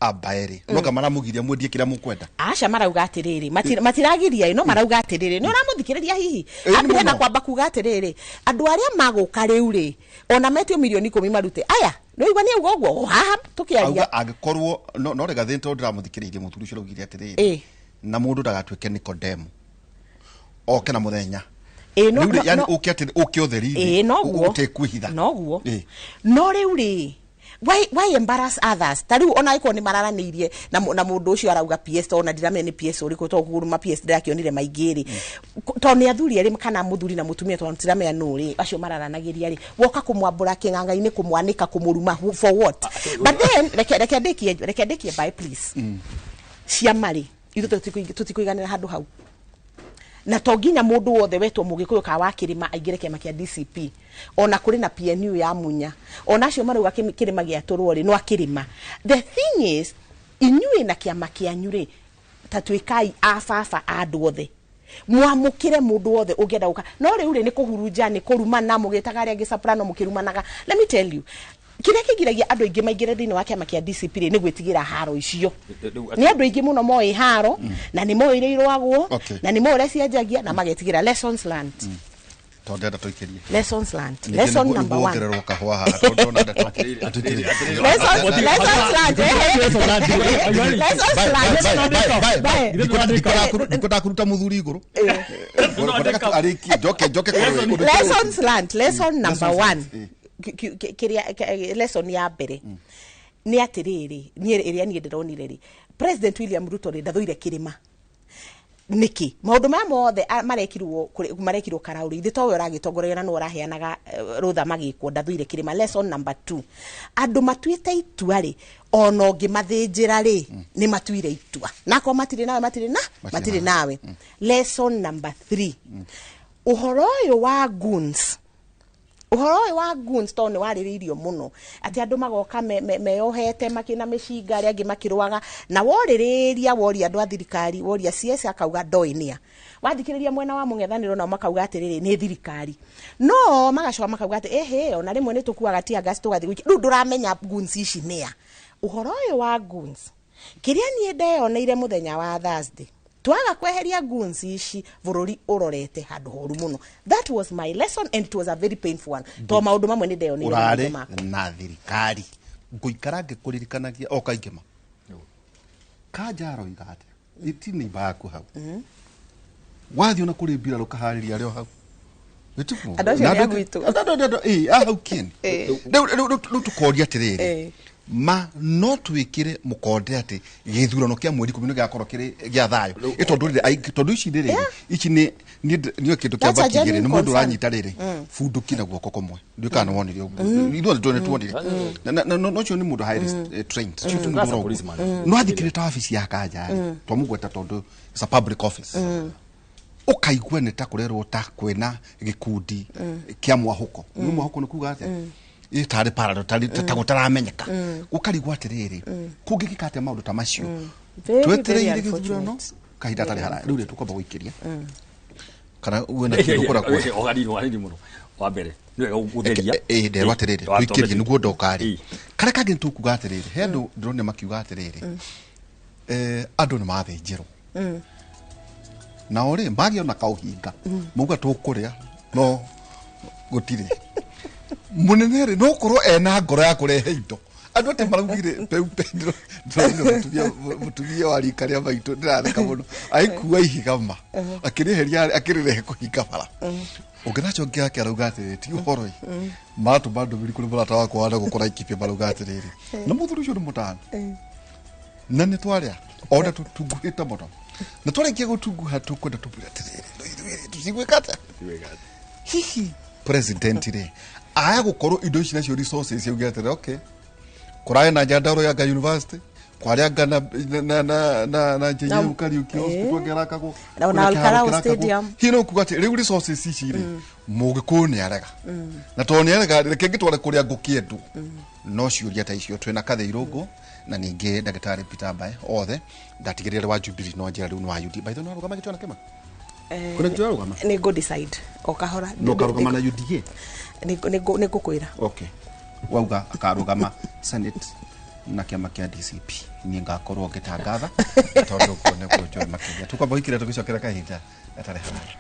amba erĩ no kamaramũgiria mwendie kĩrĩa mũkwenda. Aca, marauga atĩrĩrĩ, matiragiria ĩ, no marauga atĩrĩrĩ, nĩ ũramũthikĩrĩria hihi? Ĩ, nĩ Ambire na mũno. kwamba kuga atĩrĩrĩ, andũ arĩa magũka rĩu rĩ, ona metio mirioni 10 marute aya, nĩ ũigua nĩ auga ũguo o haha tũkĩaria. Auga angĩkorwo no rega thĩ, tondũ ndĩramũthikĩrĩirie mũthuri ũcio araugire atĩrĩrĩ, na mũndũ ndagatuĩke Nikodemo oke na mũthenya. Ĩ, no, Rĩu rĩ, no, yani no. ũke atĩrĩ, ũke ũtheri-inĩ, Ĩ, noguo. ũtekwĩhitha. Noguo. No rĩu rĩ, why embarrass others? Ta rĩu ona angĩkorwo nĩ mararanĩirie na mũndũ ũcio arauga PS, tondũ ona ndiramenya nĩ PS ũrĩkũ, tondũ kũgũrũ PS ndĩrakĩonire maingĩ rĩ, tondũ nĩ athuri erĩ kana mũthuri na mũtumia, tondũ tiramenya nũ rĩ acio mararanagĩria rĩ, woka kũmwambũra kĩng'ang'a-inĩ, kũmwanĩka, kũmũruma, for what? But then reke ndĩkie by please. Ciama rĩ, ithuĩ tũtikũiganĩra handũ hau, na to nginya mũndũ wothe wetwo mũgĩkũyũ kana wa kĩrĩma aingĩre kĩama kĩa DCP. Ona kũrĩ na PNU ya Munya, ona acio marauga kĩrĩma gĩatũrwo rĩ, no akĩrĩma. The thing is, inyuĩ na kĩama kĩanyu rĩ, ta tuĩkai a baba a andũ othe, mwamũkĩre mũndũ wothe ũngĩenda gũka. No rĩu rĩ, nĩ kũhurunja, nĩ kũrumana, mũgĩtaga arĩa angĩ soprano, mũkĩrumanaga. Let me tell you, Kĩrĩa kĩgiragia andũ aingĩ maingĩre thĩinĩ wa kĩama kĩa DCP rĩ, nĩ gwĩtigĩra haro icio. Nĩ andũ aingĩ mũno moĩ haro, na nĩ moĩ iria irũagwo, na nĩ moĩ ũrĩa cianjagia, na magetigĩra. Lessons learned. Tondũ ndenda tũikĩrie. Lessons learned. Lesson number one. Wongererwo kahũa haha tondũ ndona ndeto tũikĩrie. Lessons learned. Lessons learned. Bye. Ndiko ndakuruta muthuri igũrũ. Arĩkie njoke kũrĩ. Lessons learned. Lesson number Lessons one. learned. Kĩrĩa lesson ya mbere nĩ atĩrĩrĩ, niĩ ĩrĩa niĩ ndĩronire rĩ, President William Ruto rĩ, ndathũire kĩrĩma. Nĩkĩ maũndũ maya mothe marekirwo karaũrĩ, ithe towe ũragĩtongoria na nĩwe ũraheanaga rũtha magĩkwo, ndathũire kĩrĩma. Lesson number 2, andũ matuĩte itua rĩ, ona ũngĩmathĩnjĩra rĩ, nĩ matuire itua, nakorwo matirĩ nawe, matirĩ na matirĩ nawe. Lesson number 3, ũhoro ũyũ wa goons, ũhoro ũyũ wa goons tondũ nĩ warĩrĩirio mũno atĩ andũ magoka meyohete makĩna mĩcinga, arĩa angĩ makĩrũaga, na worĩrĩria woria andũ a thirikari, woria CS akauga ndoĩ nĩa, wathikĩrĩria mwena wa mũng'ethanĩro nao makauga atĩrĩrĩ nĩ thirikari, no magacoka makauga atĩ ĩhĩ ona rĩmwe nĩ tũkuaga tear gas tũgathiĩ gũikia. Rĩu ndũramenya goons ici nĩa. Ũhoro ũyũ wa goons kĩrĩa niĩ ndeyoneire mũthenya wa Thursday, twaga kweheria goons ici bũrũri ũrorete handũ horu mũno. That was my lesson and it was a very painful one. To maũndũ mamwe nĩ ndeyoneire na maitho Ũrarĩ makwa. na thirikari ngũikara ngĩkũririkanagia o kaingĩ ma Kanja aroiga atĩa iti nĩ yaku hau wathiĩ ona kũrĩ mbirarũ kaharĩria arĩ o hau. Ĩtiguo? Andũ acio Na nĩ a andũ gwitũ. a hau kĩeni. Rĩu tũkoria atĩrĩrĩ, ma no twĩkĩre mũkonde atĩ gĩthurano kĩa mweri 10 nĩ gĩgakorwo kĩrĩ gĩa thayũ. Ĩ tondũ rĩrĩ, tondũ ici rĩrĩ, ici nĩ niĩ kĩndũ kĩa That's a mbakigĩrĩ, nĩ genuine mũndũ concern. ũranyita rĩrĩ bunduki na guoko kũmwe. Ndiũĩ kana nĩ wonire ũguo. Ithuothe nĩ tuonire. Na no ũcio nĩ mũndũ highly trained. Ũcio ti mũndũ That's a ũrogwo. policeman. No athikĩrĩte ta wabici ya Kanja rĩ, twamũgweta tondũ it's a public office. Ũkaigua nĩ ta kũrerwo ta kwĩna gĩkundi kĩa mwahũko. Nĩ mwahũko nĩ kuga atĩa? Ĩ tarĩ parallel, tarĩ ta gũtaramenyeka. Ũkarigwo atĩrĩrĩ, kũngĩkĩka atĩa maũndũ ta macio? Very, very Twetereire gĩthurano unfortunate. kahinda gatarĩ haraya. Rĩu rĩ tũkwamba gũikĩria. Kana wĩna kĩndũ ũkũra Oganini mũno. Wa mbere nĩ wega gũtheria. Nderwo atĩrĩrĩ, tũikĩrie nĩguo ndoka rĩ. Karĩa kangĩ nĩtũkuga atĩrĩrĩ, he andũ ndĩronire makiuga atĩrĩrĩ, andũ nĩ mathĩnjĩrwo. Nao rĩ, magĩa ona kaũhinga, mauga tũkũrĩa, no gũtirĩ. Mũnene rĩ, no ũkorwo ena ngoro ya kũrehe indo. Andũ atĩ maraugire peupe, ndĩronire mũtumia wa rika rĩa maitũ, ndĩratheka mũno, agĩkua ihiga ma, akĩrĩheria, akĩrĩrehe kũhinga bara. Ũngĩnacokia yake arauga atĩrĩrĩ, ti ũhoro ĩ. Maratũma ndũmĩrĩri kũrĩ mũrata wakwa wa gũkũ Laikipia marauga atĩrĩrĩ, na mũthuri ũcio nĩ mũtanu. Na nĩ twarĩa, ona tũtunguhĩte mũno. Na twarĩkia gũtunguha tũkwenda tũmwĩre atĩrĩrĩ, no ithuĩ rĩ, tũcigwĩka atĩa? Hihi president rĩ, aya gũkorwo indo ici nacio resources auge atĩrĩ, okay, kũrarĩ na Nyandarua ya Ngai University, kwarĩ anga na JM Kariuki Hospital kĩrakagwo, Na ona kũrĩa kĩharo Olkalau kĩrakagwo. Stadium. Hihi no kuga atĩ rĩu resources ici rĩ, mũgĩkũyũ nĩ arega. Na tondũ nĩ arega, reke ngĩtware kũrĩa ngũkĩendwo. No ciũria ta icio twĩna Kathĩ Irũngũ na ningĩ ndagĩtarĩ Peter Mbae othe ndatigĩrĩra wa Jubilee no njĩra rĩu nĩ wa UDA. By the way, no arũgama gĩtĩ ona kĩmwe? Kũrĩ gĩtĩ arũgama? Nĩ ngũ decide o kahora. No karũgama na UDA? Nĩ ngũkwĩra. Okay. Wauga akarũgama Senate na kĩama kĩa DCP. Niĩ ngakorwo ngĩtangatha tondũ ũguo nĩguo njũĩ makĩria. Tũkwamba gũikĩrĩra tũgĩcokera kahinda gatarĩ haraya.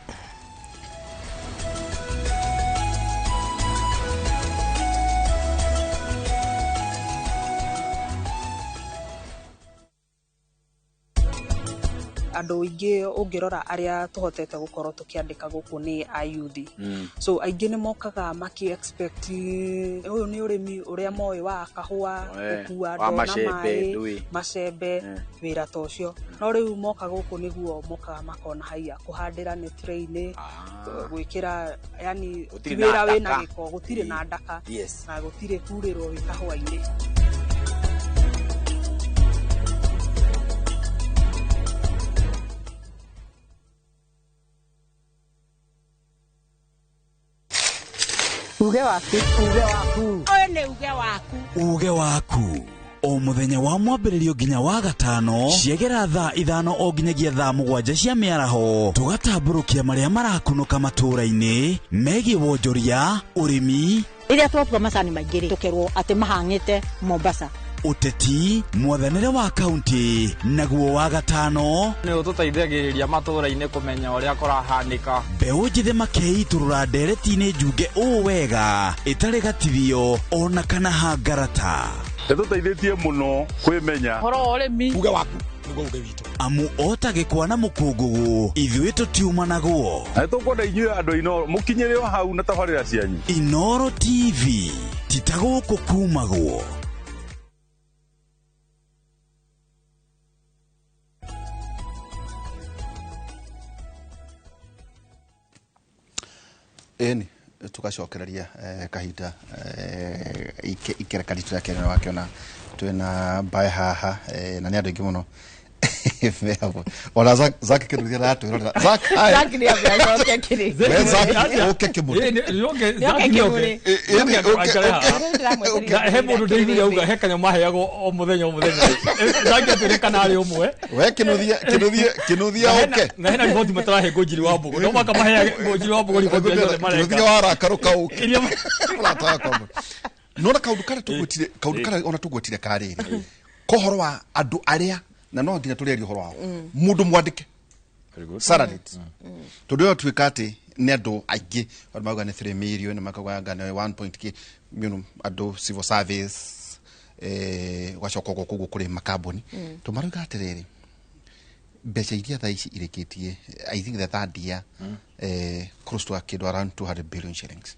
Andũ aingĩ ũngĩrora arĩa tũhotete gũkorwo tũkĩandĩka gũkũ nĩ ayuthi. So aingĩ nĩ mokaga maki expect ũyũ nĩ ũrĩmi ũrĩa moĩ wa kahũa, gũkua wa ndoo na macembe, maĩ, ndũĩ. macembe, wĩra ta ũcio. No rĩu moka gũkũ nĩguo mokaga makona haiya kũhandĩra nĩ tray-inĩ, gwĩkĩra, yani Gũtirĩ ti na wĩra wĩna ndaka. gĩko, gũtirĩ na ndaka. Na gũtirĩ kurĩrwo wĩ kahũa-inĩ. Uge waku. Uge waku. Ũyũ nĩ uge waku. Uge waku. O mũthenya wa mwambĩrĩrio nginya wa gatano ciegera thaa 5 o nginyagia thaa 7 cia mĩaraho, tũgatambũrũkia marĩa marakunũka matũũra-inĩ megiĩ wonjoria, ũrĩmi, rĩrĩa twatua macani maingĩ rĩ, tũkerwo atĩ mahang'ĩte Mombasa, ũteti, mwathanĩre wa kaunti, naguo wa gatano nĩ ũtũteithagĩrĩria matũũra-inĩ kũmenya ũrĩa kũrahanĩka. Mbeũ njĩthĩ makeitũrũra ndereti-inĩ njunge ũũ wega ĩtarĩ gatithio ona kana hangarata. Ĩtũteithĩtie mũno kwĩmenya ũhoro wa ũrĩmi. Uge waku nĩguo uge witũ. Amu ota gĩkwa na mũkũngũgũ ithuĩ tũtiumanagwo. Na nĩtũkwenda inyuĩ andũ a Inooro mũkinyĩre o hau na tabarĩra cianyu. Inooro TV ti ta gũkũ kumagwo. Ĩni tugacokereria kahinda ikereka ritũ rĩa kerĩ wakiona twĩna mbae haha na nĩ andũ aingĩ mũno. Ona Zack kĩndũ aratwĩrorera. Zack, hi. Zack nĩ ambe acoke kĩrĩ. We Zack, ũke kĩmũrĩ. Zack nĩ oke. Ĩni, He mũndũ ndĩiguire auga he kanyamũ maheagwo o mũthenya o mũthenya. Zack atwĩre kana arĩ ũmwe. We kĩnuthia, kĩnuthia, kĩnuthia ũke. Na hena riboti matarahe Ngũnjiri wa Mbũgũ. No mũhaka maheage Ngũnjiri wa Mbũgũ riboti iria ciothe mareka. Kĩnuthia warakarũka ũke. Iria Mũrata wakwa mũno. Nona kaũndũ karĩa tũgwetire, kaũndũ karĩa ona tũgwetire karĩrĩ. Kohoro wa andũ arĩa na no nginya tũrĩarie ũhoro wao. Mũndũ mwandĩke. Salaried. Tondũ ĩyo tuĩka atĩ nĩ andũ aingĩ, andũ mauga nĩ 3 million, makauga anga nĩ 1 point k, you know, andũ civil service, ũgacoka ũguo kũguo kũrĩ makambuni. Tondũ marauga atĩrĩrĩ, mbeca iria thaa ici irĩkĩtie, I think the third year, close to kĩndũ around 200 billion shillings.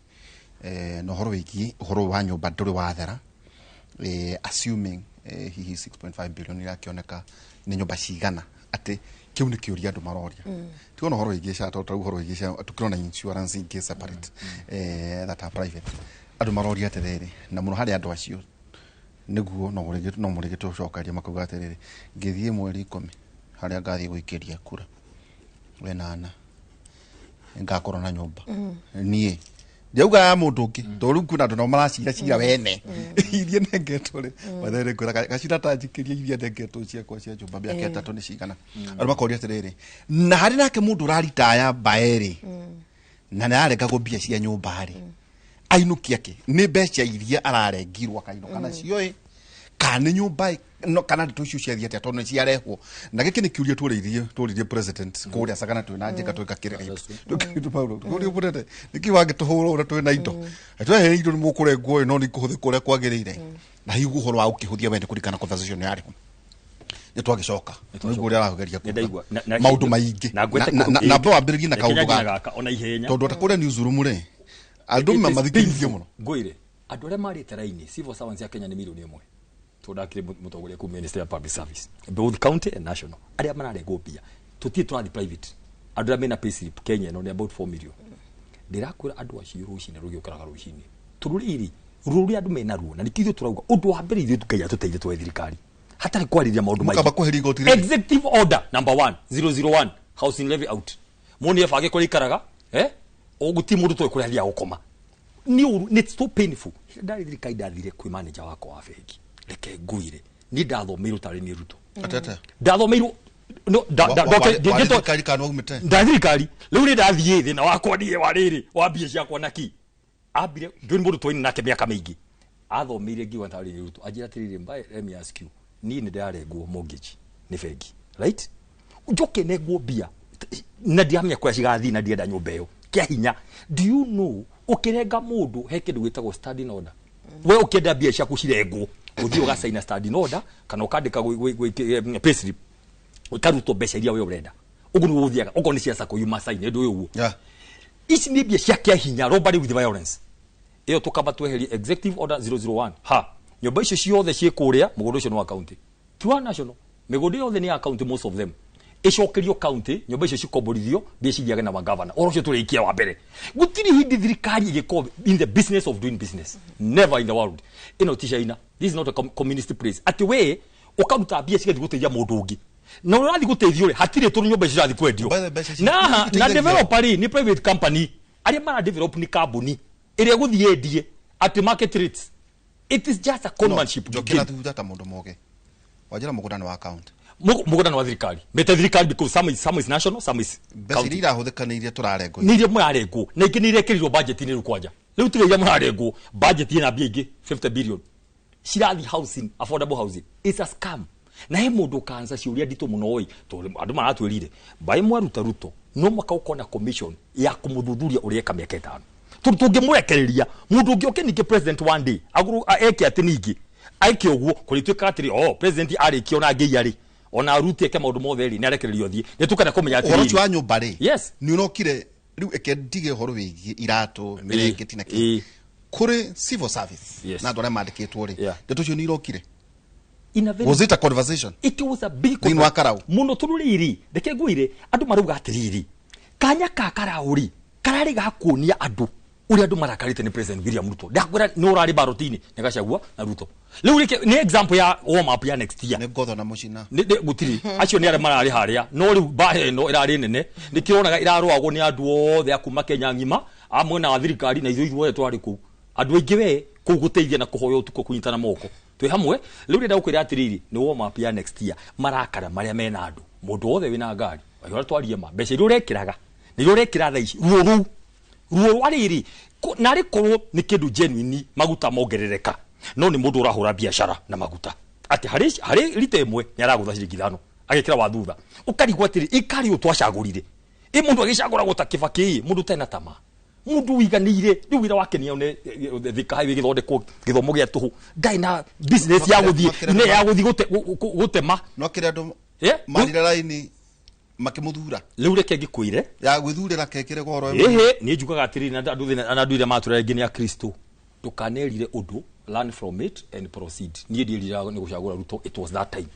Na ũhoro wĩgiĩ ũhoro wa nyũmba ndũrĩ wathera, assuming hihi 6.5 billion irakĩoneka nĩ nyũmba cigana, atĩ kĩu nĩ kĩũria andũ maroria. Tiona ũhoro wĩgiĩ SHA, tondũ ũhoro wĩgiĩ SHA tũkĩrona insurance ingĩ separate, that are private. Andũ maroria atĩrĩrĩ, na mũno harĩ andũ acio nĩguo no mũrĩgĩ, no mũrĩgĩ tũcokaria makauga atĩrĩrĩ, ngĩthiĩ mweri 10 harĩa ngathiĩ gũikĩria kura wenana ngakorwo na nyũmba. Niĩ ndiauga ya mũndũ ũngĩ, tondũ rĩu kwĩna andũ nao maracira cira wene iria nengetwo rĩ, wathere ngwĩra gacira ta njikĩrie iria nengetwo ciakwa cia nyũmba mĩaka 3 nĩ cigana. Andũ makoria atĩrĩrĩ, na harĩ nake mũndũ ũraritaya mbae rĩ, na nĩ ararengagwo mbia cia nyũmba rĩ, ainũkia kĩ? Nĩ mbeca iria ararengirwo akainũka nacio ĩ, kana nĩ nyũmba ĩ, no kana ndeto icio ciathiĩ atĩa tondũ nĩ ciarehwo. Na gĩkĩ nĩ kĩũria tũrĩirie president kũrĩa Sagana twĩna njĩka twĩka kĩrĩrĩ. Twĩka Paulo, kũrĩa mũnene, nĩkĩ wangĩtũhũra ũrĩa twĩna indo? Twehe indo nĩ mũkũrengwo ĩ, no nĩ ikũhũthĩka ũrĩa kwagĩrĩire. Na hihi ũhoro wa ũkĩhũthia wene kũringana conversation yarĩ ho. Nĩ twagĩcoka. Nĩ ũrĩa arageria kuuga. Nĩndaigua. Maũndũ maingĩ. Na ngwete Na mbe wambĩrĩrie na Reke kaũndũ nyanjie na gaka. gaka, ona ihenya. Tondũ ata kũrĩa newsroom rĩ, andũ It is mathikĩrĩirie painful. mũno. Ngwĩre, andũ arĩa marĩte raini civil servants ya Kenya nĩ milioni 1. Tondũ ndakĩrĩ mũtongoria kũu Ministry of Public Service, both county and national. Arĩa mararengwo mbia, tũtirĩ tũrathiĩ private. Andũ arĩa mena payslip Kenya ĩno nĩ about 4 million. Ndĩrakwĩra andũ acio rũcinĩ rũgĩũkĩraga rũcinĩ. Tondũ rĩrĩ, ruo rũrĩa andũ mena ruo, na nĩkĩo ithuĩ tũrauga ũndũ wa mbere ithuĩ Ngai atũteithie twoe thirikari. Hatarĩ kwarĩria maũndũ maingĩ. Mũkamba kweheria igoti rĩrĩ. Executive order number 1, 001, housing levy out. Mũndũ nĩ ebange kũrĩa aikaraga, Gũtirĩ mũndũ tũĩ kũrĩa athiaga gũkoma. Nĩ ũru, nĩ it's so painful. Hĩndĩ ndarĩ thirikari ndathire kwĩ manager wakwa wa bengi. Reke ngwĩre, niĩ ndathomeirwo tarĩ niĩ Ruto. Atĩ atĩa? Ndathomeirwo, no, Warĩ thirikari kana waumĩte? Ndarĩ thirikari. Rĩu nĩ ndathiĩ thĩna wakwa niĩ wa rĩrĩ, wa mbia ciakwa na kĩ. Ambire, ndũĩ nĩ mũndũ twaini nake mĩaka mĩingĩ. Athomeire ngiuga tarĩ niĩ Ruto. Anjĩra atĩrĩrĩ, Mbae, let me ask you. Niĩ nĩ ndĩrarengwo mortgage nĩ bengi. Right? Njoke nengwo mbia. Na ndiramenya kũrĩa cigathiĩ na ndienda nyũmba ĩyo. Kĩa hinya. Do you know, ũkĩrenga mũndũ he kĩndũ gĩtagwo standing order. We ũkĩenda mbia ciaku cirengwo, ũthiĩ ũgacaina standing order kana ũkandĩka payslip. Ũkarutwo mbeca iria we ũrenda. Ũguo nĩguo ũthiaga. Okorwo nĩ cia sacco, you must sign. Ũndũ ũyũ ũguo. Ici nĩ mbia cia kĩa hinya, robbery with violence. Ĩyo tũkamba tweherie executive order 001. Ha, nyũmba icio ciothe ciĩ kũrĩa, mũgũnda ũcio nĩ wa county. Ti wa national. Mĩgũnda yothe nĩ ya county, most of them. Ĩcokerio county, nyũmba icio cikomborithio, mbia cithiage na magavana. Ũhoro ũcio tũrĩkia wa mbere. Gũtirĩ hĩndĩ thirikari ĩgĩkorwo in the business of doing business. Never in the world. Ĩno ti China. This is not a communist place. Atĩ we ũkaruta mbia cigathiĩ gũteithia mũndũ ũngĩ. Na ũrathiĩ gũteithio rĩ, hatirĩ tondũ nyũmba icio cirathiĩ kwendio. By the mbeca Na haha, na citeithagia. developer rĩ, nĩ private company. Arĩa mara develop nĩ kambuni ĩrĩa ĩgũthiĩ endie at market rates. It is just a conmanship. Njokera thutha ta mundu moge wanjira mugunda ni wa county, mugunda ni wa thirikari, mete thirikari, because some is national, some is mbeca iria irahuthika nĩ iria tũrarengwo. Nä iria mũrarengwo, na ingĩ nä irekĩrirwo budget-inĩ. Rĩu kwanja rĩu tiga iria mũrarengwo, budget ĩna mbia ingĩ 50 billion cirathi housing, affordable housing. It's a scam. Na he mũndũ ũkansa ciũria nditũ mũno ĩ, tondũ andũ maratwĩrire mbaĩ mwaruta Ruto no mwaka ũkorwo na commission ya kũmũthuthuria ũrĩa eka mĩaka 5, tondũ tũngĩmũrekereria mũndũ ũngĩ oke ningĩ president one day agũrũ eke atĩ ningĩ eke ũguo kũrĩtuĩka atĩrĩ, oh, president arĩkia ona ngĩia rĩ, ona aruti eke maũndũ mothe rĩ, nĩ arekererio thiĩ, nĩ tũkenda kũmenya ũhoro atĩrĩrĩ. Ũcio wa nyũmba rĩ, nĩ ũrokire rĩu, eke ndige ũhoro wĩgiĩ iratũ, mĩrengeti na kĩ kũrĩ civil service na andũ arĩa mandĩkĩtwo rĩ, ndeto icio nĩ irokire. In a very Was it a conversation? It was a big Thĩinĩ wa Karau? Muno, tondũ rĩrĩ, reke ngwĩre, andũ marauga atĩrĩrĩ, kanya ka Karau rĩ, kararĩ ga kuonia andũ ũrĩa andũ marakarĩte nĩ President William Ruto. Ndakwĩra nĩ ũrarĩ baroti-inĩ nĩ Gachagua na Ruto. Rĩu rĩke nĩ example ya warm up ya next year. Nĩ ngotho na mũcina. Gũtirĩ acio nĩ arĩa mararĩ harĩa, no rĩu mbara ĩno ĩrarĩ nene, nĩkĩronaga ĩrarũagwo nĩ andũ othe a kuma Kenya ng'ima, a mwena wa thirikari na ithuĩ ithuothe twarĩ kũu, andũ aingĩ we kũu gũteithia na kũhoya ũtukũ, kũnyitana moko twĩ hamwe. Rĩu ndĩrenda gũkwĩra atĩrĩrĩ, nĩ warm up ya next year. Marakara marĩa mena andũ, mũndũ wothe wĩna ngari ũrĩa twarie ma mbeca iria ũrekĩraga nĩ iria ũrekĩra thaa ici, ruo rũu, ruo rwa rĩrĩ narĩ korwo nĩ kĩndũ genuine, maguta mongerereka, no nĩ mũndũ ũrahũra biacara na maguta atĩ harĩ rita ĩmwe nĩ aragũtha ciringi 5 agĩkĩra wa thutha, ũkarigwo atĩrĩ, ĩkarĩ ũyũ twacagũrire ĩ mũndũ agĩcagũragwo ta Kĩbakĩ, mũndũ ũtarĩ na tama, mũndũ ũiganĩire rĩu wĩra wake nĩ one Thika Highway gĩthondekwo, gĩthomo gĩa tũhũ, ndarĩ na business ya gũthiĩ nĩ ya gũthiĩ gũtema. No kĩrĩa andũ marire raini makĩmũthura. Rĩu reke ngĩkwĩre. Ya gwĩthurĩra kekĩre goro. Ĩhĩ, niĩ njugaga atĩrĩrĩ, na andũ thĩna na andũ iria matũra rĩngĩ nĩ akristo, ndũkanerire ũndũ, learn from it and proceed. Niĩ ndiĩriraga nĩ gũcagũra Ruto. It was that time.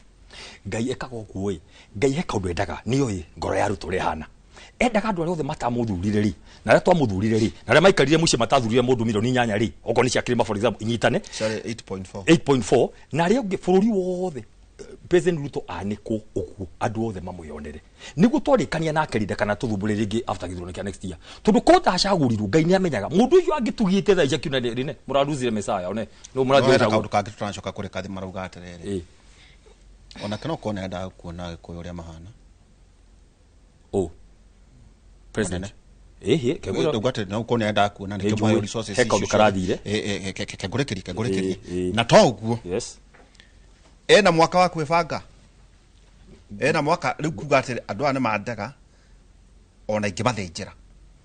Ngai ekaga ũguo ĩ, Ngai he kaũndũ endaga, nĩoĩ ngoro ya Ruto ũrĩa ĩhana. Endaga andũ arĩa othe matamũthurire rĩ, na arĩa twamũthurire rĩ, na arĩa maikarire mũciĩ matathurire mũndũ 8 milioni rĩ, okorwo nĩ cia kĩrĩma, for example, inyitane. Ciarĩ 8.4. 8.4 na arĩa ũngĩ bũrũri wothe. President Ruto anĩkwo ũguo andũ othe mamwĩonere nĩguo twarĩkania nake rinda kana tũthumbũre rĩngĩ after gĩthurano kĩa next year, tondũ ko ndacagũrirwo, Ngai nĩ amenyaga mũndũ ũcio angĩtugĩte thaa ici akiuna rĩne mũraruzire Messiah one no No hena mũrathiĩ. Kaũndũ kangĩ tũtanacoka kũrĩ kathi, marauga atĩrĩrĩ, onake no korwo nĩendaga kuona Gĩkũyũ ũrĩa mahana. Oh, president ĩhĩ. Ndauga atĩ no korwo nĩendaga kuona nĩkĩo Nĩ njũĩ. mũheo resources He kaũndũ icio ciothe. karathire. Kengũrĩkĩrie, kengũrĩkĩrie. Ĩ, ĩ. Na to ũguo, ena mwaka wa kwĩbanga, ena mwaka rĩu kuga atĩ andũ aya nĩ mandega ona ingĩmathĩnjĩra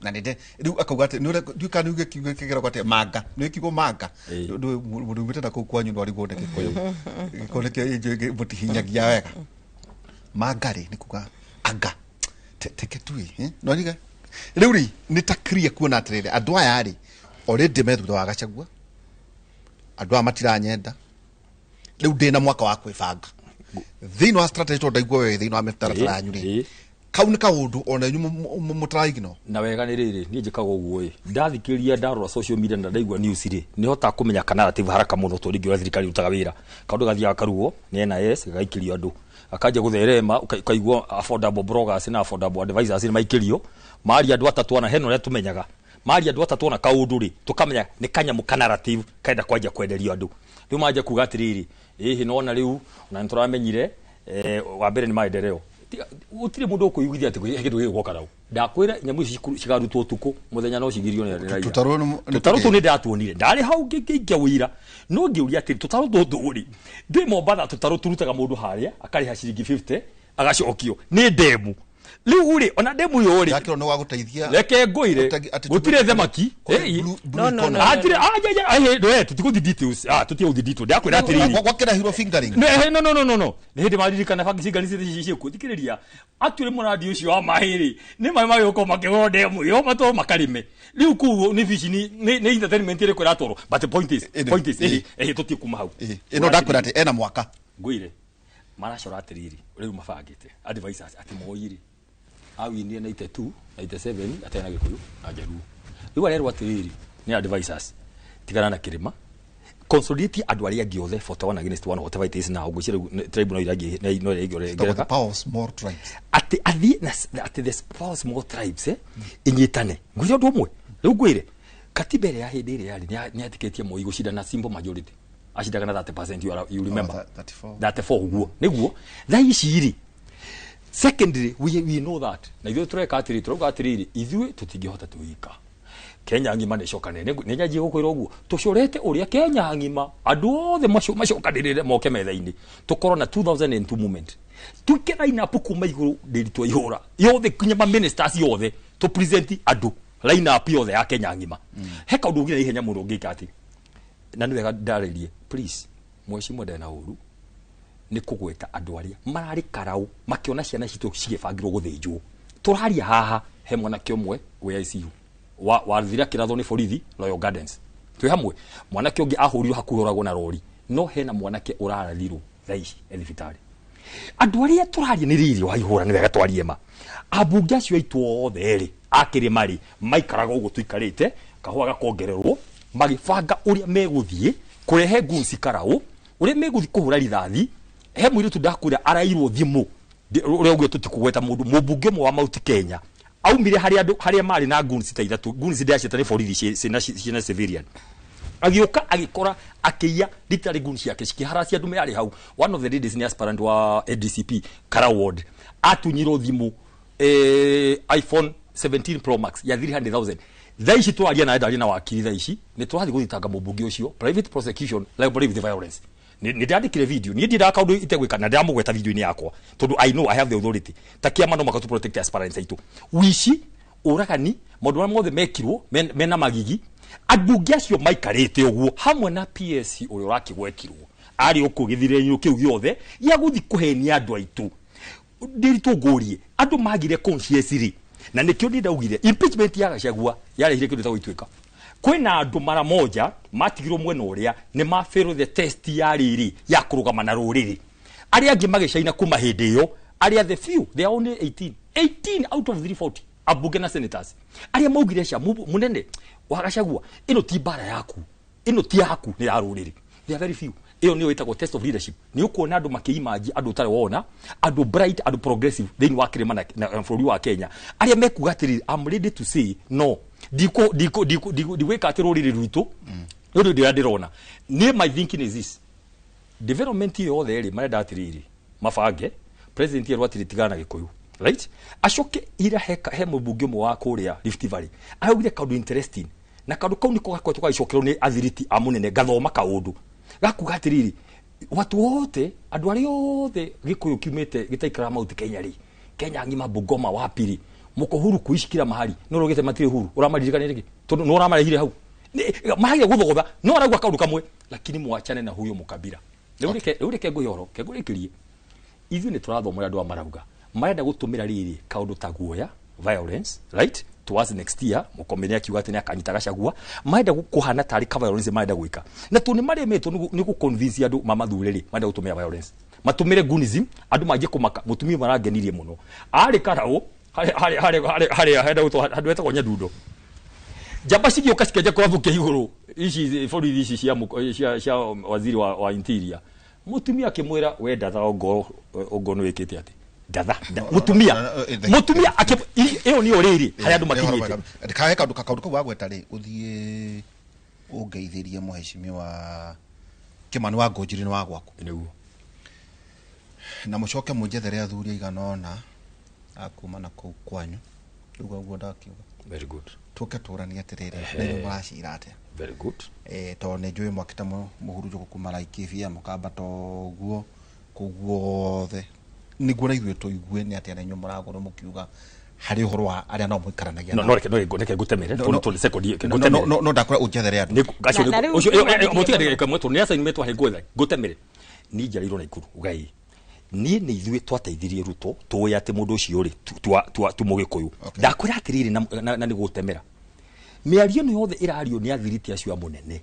na nĩnde rĩu akauga atĩ ndiũĩ kana nĩ kiugo kĩgeragwo atĩ manga, nĩ kiugo manga. Mũndũ umĩte na kũu kwanyu no arigwo nĩ Gĩkũyũ, Gĩkũyũ nĩkĩo njũĩ mũtihinyagia wega. Manga rĩ, nĩ kuga anga teke tui no riga rĩu rĩ, nĩ ta clear kuona atĩrĩrĩ, andũ aya rĩ, already me thutha wa Gachagua, andũ aya matiranyenda, rĩu ndĩna mwaka wa kwĩbanga thĩinĩ wa strategy, tondũ ndaigua we thĩinĩ wa mĩtaratara yanyu rĩ, kau nĩ kaũndũ ona inyuĩ mũtaraigino. Na wega nĩ rĩrĩ, niĩ njĩkaga ũguo ĩ, ndathikĩrĩria, ndarora social media na ndaigua news rĩ, nĩ hotaga kũmenya kana narrative haraka mũno, tondũ rĩngĩ ũrĩa thirikari ĩrutaga wĩra, kaũndũ gathiaga karugwo nĩ NIS, gagaikĩrio andũ, akanjia gũtherema, ũkaigua affordable bloggers na affordable advisors nĩ maikĩrio, maria andũ atatũ, ana hena ũrĩa tũmenyaga, maria andũ atatũ ona kaũndũ rĩ, tũkamenya nĩ kanyamũ ka narrative karenda kwanjia kwenderio andũ. Rĩu manjia kuga atĩrĩrĩ, ĩhĩ, nona rĩu ona nĩ tũramenyire wa mbere nĩ maendeleo. Gũtirĩ mũndũ ũkũiguithia atĩ he kĩndũ gĩgũka Karau. Ndakwĩra nyamũ ici cikarutwo ũtukũ, mũthenya no cigirio nĩ raia. Tũtarũ nĩ Tũtarũ tũu nĩ ndatuonire, ndarĩ hau ngĩikia wĩira, no ngĩũria atĩrĩ, tũtarũ tũtũ rĩ, ndĩ Mombatha, tũtarũ tũrutaga mũndũ harĩa akarĩha ciringi 50 agacokio nĩ ndemu. Rĩu rĩ, ona ndemu ĩyo rĩ, Yakĩrwo nĩ wa gũteithia. Reke ngũire, Atĩ gũtirĩ thamaki. Kũrĩ blue No, no, economy. no. Atire aja aje, we tũtigũthi details, tũtigũthi details, ndakwĩra atĩrĩrĩ, Gwakĩrehirwo fingering. Ne, no, no, no, no, no. Nĩ hĩndĩ maririkana bangi cigani ciĩkuo. Thikĩrĩria, actually mũrandi ũcio wa maĩ rĩ, nĩ maĩ magĩũka makĩgũrwo ndemu ĩyo matwarwo makarĩme. Rĩu kũu nĩ vision, nĩ entertainment ĩrĩkũ ĩratwarwo? But the point is, point is, ĩhĩ, tũtige kuma hau. Ĩno ndakwĩra atĩ ena mwaka. Ngwĩre, maracora atĩrĩrĩ, rĩu mabangĩte advisors atĩ moirĩ awinire 92, 97 atarĩ na Gĩkũyũ na Njaruo. Rĩu arerwo atĩrĩrĩ nĩ advisors, tigana na kĩrĩma, consolidate andũ arĩa angĩ othe, 41 against 1, whatever it is now. Ngwĩciria rĩu tribe no iria no iria Talk about the power of small tribes. Atĩ athiĩ na atĩ the power of small tribes, inyitane. Ngwĩre ũndũ ũmwe rĩu, ngwĩre katiba ĩrĩa ya hĩndĩ ĩrĩa yarĩ nĩ yetĩkĩtie Moi gũcindana simple majority. Acindaga na 30%, you remember. 34. 34 uguo niguo thaa ici rĩ. Secondly, we know that na ithuĩ tũreka atĩrĩ, tũrauga atĩrĩrĩ, ithuĩ tũtingĩhota twĩika Kenya ng'ima nĩ cokanĩrĩre. Nĩ nyanjie gũkwĩra ũguo tũcorete ũrĩa Kenya ng'ima andũ othe macokanĩrĩre moke metha-inĩ, tũkorwo na 2002 movement, tuike line up kuma igũrũ ndĩritũ ihũra yothe kinya ma ministers yothe, tũ present andũ line up yothe ya Kenya ng'ima. He kaũndũ ũngĩ na ihenya mũno ũngĩka atĩ na nĩ wega ndarĩrie, please, mheshimiwa, ndarĩ na ũru nĩ kũgweta andũ arĩa mararĩ karau makĩona ciana citũ cigĩbangĩrwo gũthĩnjwo. Tũraria haha he mwanake ũmwe wĩ ICU wa wathire akĩrathwo nĩ borithi Royal Gardens, twĩ hamwe. Mwanake ũngĩ ahũrirwo hakuhĩ oragwo na rori, no hena mwanake ũrarathirwo thaa ici e thibitarĩ. Andũ arĩa tũraria nĩ riri waihũra, nĩ wega twarie ma. Ambunge acio aitũ othe rĩ akĩrĩma rĩ maikaraga ũguo tũikarĩte, kahũa gakongererwo, magĩbanga ũrĩa megũthiĩ kũrehe guns karaũ, ũrĩa megũthiĩ kũhũra rithathi. He mũirĩtu ndakwĩra arairwo thimũ ũrĩa ũguo tũtikũgweta mũndũ, mũmbunge ũmwe wa Mount Kenya aumire harĩa andũ harĩa marĩ na guns ta ithatũ, guns ndĩraciĩta nĩ borithi ciĩna civilian, agĩũka agĩkora akĩiya literally guns ciake cikĩharacia andũ mearĩ hau. One of the ladies nĩ aspirant wa ADCP Kara Ward, atunyirwo thimũ iPhone 17 Pro Max ya 300,000. Thaa ici twaria nawe, ndaria na wakiri thaa ici, nĩ tũrathiĩ gũthitanga mũmbunge ũcio private prosecution, liable with violence. Nĩ ndandĩkire video, niĩ ndiendaga kaũndũ itegwĩka na ndĩramũgweta video-inĩ yakwa tondũ I know I have the authority ta kĩama no mũhaka tu protect aspirants aitũ. Wici, ũragani, maũndũ marĩa mothe mekirwo mena magigi, ambunge acio maikarĩte ũguo hamwe na PS ũrĩa ũrakĩgwetirwo arĩ ũkũ gĩthirĩro kĩu gĩothe gĩa gũthiĩ kũhenia andũ aitũ. Ndĩritũ ngũrie andũ magire conscience rĩ, na nĩkĩo niĩ ndaugire impeachment ya Gachagua yarehire kĩndũ gĩtagwo Ituĩka. Kwĩna andũ mara moja matigirwo mwena ũrĩa nĩ ma fail the test ya rĩrĩ ya kũrũgama na rũrĩrĩ, arĩa angĩ magĩcaina kuma hĩndĩ ĩyo, arĩa the few, they are only 18 out of 340 ambunge na senators arĩa maugire ca mũnene wa Gachagua, ĩno ti mbara yaku, ĩno ti yaku, nĩ ya rũrĩrĩ. They are very few. Ĩyo nĩyo ĩtagwo test of leadership. Nĩ ũkuona andũ makĩimanji, andũ ũtarĩ wona, andũ bright, andũ progressive thĩinĩ wa kĩrĩma na bũrũri wa Kenya, arĩa mekuga atĩrĩrĩ, I'm ready to say no, ndikũ ndikũ ndikũ ndigwĩka atĩ rũrĩrĩ rwitũ nĩ ũndũ ndĩrĩa ndĩrona. Niĩ my thinking is this: development yothe rĩ marenda atĩrĩrĩ mabange president yerwo atĩrĩ tigana na Gĩkũyũ, right? Acoke ira he mũmbunge ũmwe wa kũrĩa Rift Valley araugire kaũndũ interesting, na kaũndũ kau nĩko gakoretwo gagĩcokerwo nĩ athiriti a mũnene. Ngathoma kaũndũ gakuga atĩrĩrĩ, watu wote, andũ arĩa othe Gĩkũyũ kiumĩte gĩtaikaraga Mount Kenya rĩ, Kenya ng'ima, Bungoma wa pili, muko huru kuishi kila mahali, no rogete matirĩ huru. Ũramaririkania rĩngĩ tondũ no ũramarehire hau. Mahagire gũthogotha, no arauga kaũndũ kamwe, lakini mwachane na huyo mkabila. Rĩu reke ngũhe ũhoro, ke ngũrĩkĩrie. Ithuĩ nĩ tũrathoma ũrĩa andũ aya marauga marenda gũtũmĩra rĩrĩ kaũndũ ta guoya, violence, right? Towards next year mũkomene akiuga atĩ nĩ akanyita Gachagua, marenda kũhana tarĩ ka violence marenda gwĩka, na tondũ nĩ maremetwo nĩ gũ-convince andũ mamathure rĩ, marenda gũtũmĩra violence, matũmĩre gunism, andũ manjie kũmaka. Mũtumia ũmwe arangenirie mũno arĩ karaũ harĩa henda gũtwo handũ hetagwo Nyadundo, njamba cigĩũka cikĩanjia kũrathũkia igũrũ ici borithi ici cia waziri wa interior. Mũtumia akĩmwĩra, we ndatha, ongorwo ongorwo nĩ wĩkĩte atĩ ndatha mũtumia mũtumia ĩyo nĩyo rĩrĩ harĩa andũ makinyĩte. Kahe kaũndũ kau wagweta rĩ, ũthiĩ ũngeithĩrie mũhecimiwa Kĩmani wa Ngũnjiri, nĩ wa gwaku. Nĩguo. Na mũcoke mũnjethere athuri aigana ũna a kuma na kũu kwanyu, rĩu ũguo ndakiuga. Very good. Tũke tũranie atĩrĩrĩ, na inyuĩ mũracira atĩa? Very good. Tondũ nĩ njũĩ mwakĩte mũhurunjũko kuma Laikipia mũkambata ũguo kũu guothe, nĩguo na ithuĩ tũigue nĩ atĩa na inyuĩ mũragũrwo mũkiuga harĩ ũhoro wa arĩa nao mũikaranagia no nao. No reke ngũtemere. No, tondũ no. tondũ second reke No, no, ngũtemere. no, no ndakũra ũnjethere andũ. Acio Na rĩu ũcio nĩwandĩkire mũtiga mũno. ndagĩka ĩmwe tondũ nĩ assignment twahe ngwetha ngũtemere. Niĩ njiarĩirwo Naikuru ugai, niĩ nĩ ithuĩ twateithirie Ruto, tũĩ atĩ mũndũ ũcio rĩ tu mũgĩkũyũ. Ndakwĩra atĩrĩrĩ, na nĩ gũtemera mĩario ĩno yothe ĩrario nĩ athiriti acio a mũnene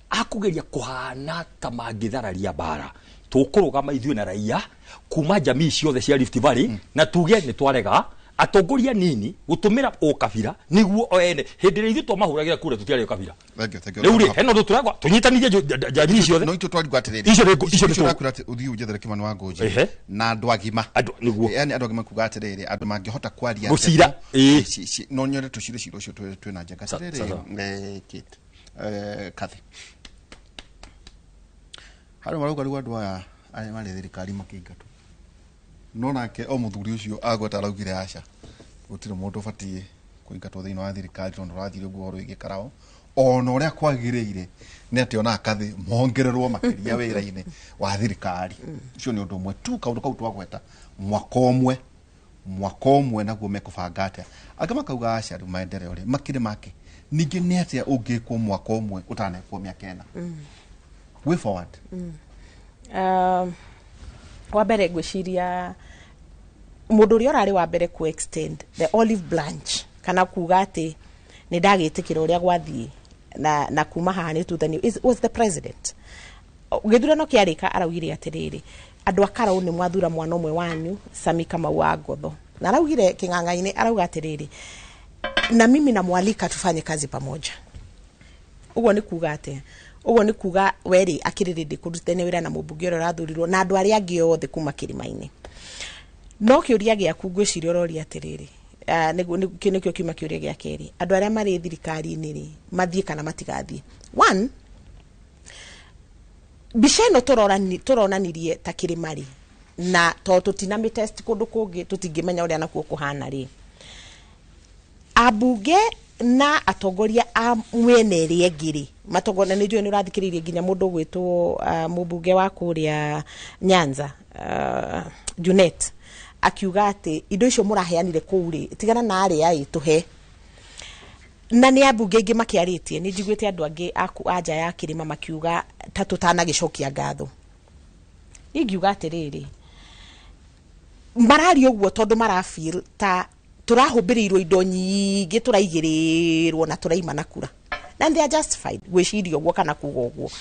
akũgeria kũhana ta mangĩthararia mbara, tũkũrũgama ithuĩ na raia kuma jamii ciothe cia Rift Valley na tuge nĩ twarega atongoria nini gũtũmĩra ũkabira nĩguo o ene hĩndĩ ĩrĩa ithuĩ twamahũragĩra kura tũtiarĩ ũkabira. Thank you, thank you. Rĩu rĩ hena ũndũ tũragwa tũnyitanithie jamii ciothe. No itũ twarigwo atĩrĩrĩ, Icio icio nĩ ndakwĩra atĩ ũthiĩ ũnjethere Kĩmani wa Ngũnjiri Ehe. na andũ agima. Andũ nĩguo. Yani andũ agima kuga atĩrĩrĩ, andũ mangĩhota kwaria Gũcira, ndeto, ĩĩ. no nyone tũcire cira ũcio twĩna njenga. Atĩrĩrĩ, Sawa. Kate, Kathy, Harĩ marauga rĩu andũ aya arĩa marĩ thirikari makĩingatwo, no nake o mũthuri ũcio agweta araugire aca, gũtirĩ mũndũ ũbatiĩ kũingatwo thĩinĩ wa thirikari tondũ ũrathire ũguo ũhoro wĩgiĩ karao ona ũrĩa kwagĩrĩire nĩ atĩ ona akathĩ mongererwo makĩria wĩra-inĩ wa thirikari. Ũcio nĩ ũndũ ũmwe tu kaũndũ kau twagweta mwaka ũmwe, mwaka ũmwe naguo mekũbanga atĩa. Angĩ makauga aca, rĩu maendeleo rĩ makĩrĩ make ningĩ nĩ atĩa ũngĩkwo mwaka ũmwe ũtanekwo mĩaka 4? Way forward. Wa mbere ngwĩciria mũndũ ũrĩa ũrarĩ wa mbere ku extend the olive branch kana kuga atĩ nĩ ndagĩtĩkĩra ũrĩa gwathiĩ na kuma haha nĩ tuthanio was the president. Gĩthurano kĩarĩka araugire atĩrĩrĩ, andũ a Karau nĩ mwathura mwana ũmwe wanyu Sami Kamau wa Ngotho, na araugire kĩng'ang'a-inĩ arauga atĩrĩrĩ, na mimi namwalika tufanye kazi pamoja. Ũguo nĩ kuga atĩa? Ũguo nĩ kuga werĩ akĩrĩ ready kũrutithania wĩra na mũmbunge ũrĩa ũrathurirwo na andũ arĩa angĩ othe kuma kĩrĩma-inĩ. No kĩũria gĩaku ngwĩciria ũroria atĩrĩrĩ, nĩguo nĩkĩo kiuma kĩũria gĩa kerĩ, andũ arĩa marĩ thirikari-inĩ rĩ mathiĩ kana matigathiĩ? One, mbica ĩno tũronanirie ta kĩrĩma rĩ, na tondũ tũtinamĩtest kũndũ kũngĩ tũtingĩmenya ũrĩa nakuo kũhana rĩ, ambunge na atongoria a mwena ĩrĩa ĩngĩ rĩ matongoria, nĩ njũĩ nĩ ũrathikĩrĩirie nginya mũndũ ũgwĩtwo mũmbunge wa kũrĩa Nyanza, Junet, akiuga atĩ indo icio mũraheanire kũu rĩ, tigana na arĩa ĩ tũhe, na nĩ ambunge aingĩ makĩarĩtie. Nĩ njiguĩte andũ angĩ a nja ya kĩrĩma makiuga ta tũtanagĩcokia ngatho. Niĩ ngiuga atĩrĩrĩ, mararia ũguo tondũ marafeel ta tũrahũmbĩrĩirwo indo nyingĩ, tũraigĩrĩrwo na tũraima na kura, na they are justified gwĩciria ũguo kana kuga ũguo.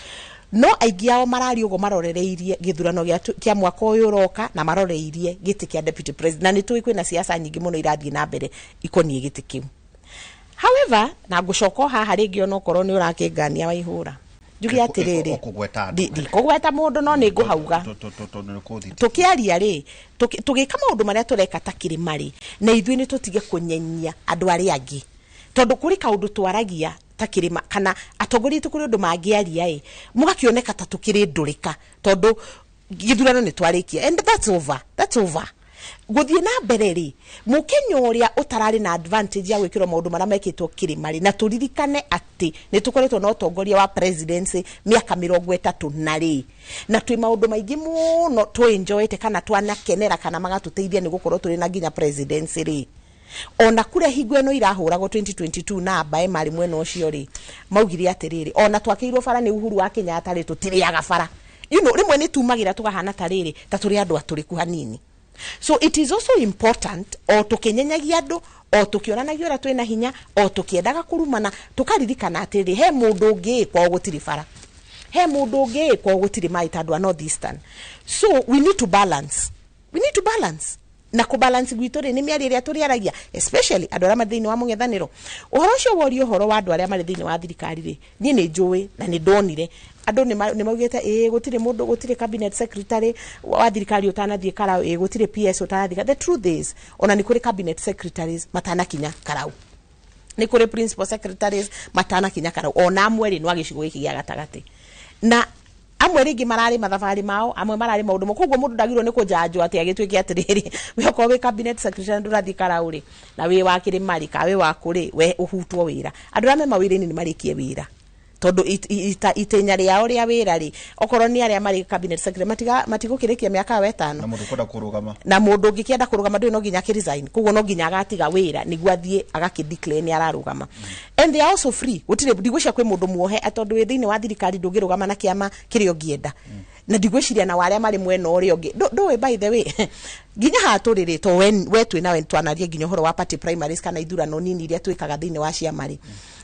No aingĩ ao mararia ũguo marorereirie gĩthurano kĩa mwaka ũyũ ũroka na maroreirie gĩtĩ kĩa deputy president, na nĩ tũĩ kwĩna siasa nyingĩ mũno irathiĩ na mbere ikoniĩ gĩtĩ kĩu. However, na ngũcoka o haha rĩngĩ, onokorwo nĩ ũrakĩngania waihũra, njuge atĩrĩrĩ, Ũkũgweta andũ. Ndikũgweta mũndũ no nĩ ngũhauga. Tondũ nĩ kũthiti. Tũkĩaria rĩ, tũgĩka maũndũ marĩa tũreka ta kĩrĩma rĩ, na ithuĩ nĩ tũtige kũnyenyia andũ arĩa angĩ, tondũ kũrĩ kaũndũ twaragia ta kĩrĩma kana atongoria aitũ kũrĩ ũndũ mangĩaria ĩ mũgakĩoneka ta tũkĩrĩ ndũrĩka, tondũ gĩthurano nĩ twarĩkia and that's over, that's over. Gũthiĩ na mbere rĩ, mũkenya ũrĩa ũtararĩ na advantage ya gwĩkĩrwo maũndũ marĩa mekĩtwo kĩrĩma rĩ, na tũririkane atĩ nĩ tũkoretwo na ũtongoria wa presidency mĩaka 30 na rĩ, na twĩ maũndũ maingĩ mũno tũenjoyete kana twanakenera kana magatũteithia nĩ gũkorwo tũrĩ na nginya presidency rĩ, ona kũrĩa hingo ĩno irahũragwo 2022 na mbae marĩ mwena ũcio rĩ, maugire atĩrĩrĩ, ona twakĩirwo bara nĩ Uhuru wa Kenyatta rĩ, tũtirĩaga bara. Rĩmwe nĩ tumagĩra tũkahana ta rĩrĩ ta tũrĩ andũ atũrĩku hanini. So it is also important, o tũkĩnyenyagia andũ, o tũkĩonanagia ũrĩa twĩna hinya, o tũkĩendaga kũrumana, tũkaririkana atĩrĩ, he mũndũ ũngĩ kwao gũtirĩ bara, he mũndũ ũngĩ kwao gũtirĩ maĩ ta andũ a North Eastern. So we need to balance, we need to balance, na kũbalance gwitũ rĩ nĩ mĩario ĩrĩa tũrĩaragia, especially andũ arĩa marĩ thĩinĩ wa mũng'ethanĩro. Ũhoro ũcio woria ũhoro wa andũ arĩa marĩ thĩinĩ wa thirikari rĩ, niĩ nĩ njũĩ na nĩ ndonire andũ nĩ maugĩte ĩĩ gũtirĩ mũndũ, gũtirĩ cabinet secretary wa thirikari ũtanathiĩ Karau, ĩĩ gũtirĩ PS ũtanathiĩ. The truth is, ona nĩ kũrĩ cabinet secretaries matanakinya Karau, nĩ kũrĩ principal secretaries matanakinya Karau, ona amwe rĩ no a gĩcigo gĩkĩ gĩa gatagatĩ, na amwe rĩngĩ mararĩ mathabarĩ mao, amwe mararĩ maũndũ mo. Koguo mũndũ ndagĩrĩirwo nĩ kũnjanjwo atĩ agĩtuĩke atĩrĩrĩ, we okorwo wĩ cabinet secretary ndũrathiĩ Karau rĩ, na wĩ wa kĩrĩma rĩ, ka wĩ wa kũ rĩ, we ũhutwo wĩra. Andũ arĩa me mawĩra-inĩ nĩ marĩkie wĩra, tondũ itenya rĩao rĩa wĩra rĩ, okorwo nĩ arĩa marĩ cabinet secretary matigũkĩrĩkia mĩaka yao 5. Na mũndũ ũkwenda kũrũgama. Na mũndũ ũngĩkĩenda kũrũgama ndũĩ no nginya akĩresign, koguo no nginya agatiga wĩra nĩguo athiĩ agakĩdeclare nĩ ararũgama. And they are also free, gũtirĩ, ndigwĩciria kwĩ mũndũ muohe tondũ wĩ thĩinĩ wa thirikari ndũngĩrũgama na kĩama kĩrĩa ũngĩenda, na ndigwĩciria na arĩa marĩ mwena ũrĩa ũngĩ. Ndũĩ, by the way, nginya haha tũrĩ rĩ, to we twĩ nawe twanaria nginya ũhoro wa party primaries kana ithurano nini iria twĩkaga thĩinĩ wa ciama rĩ,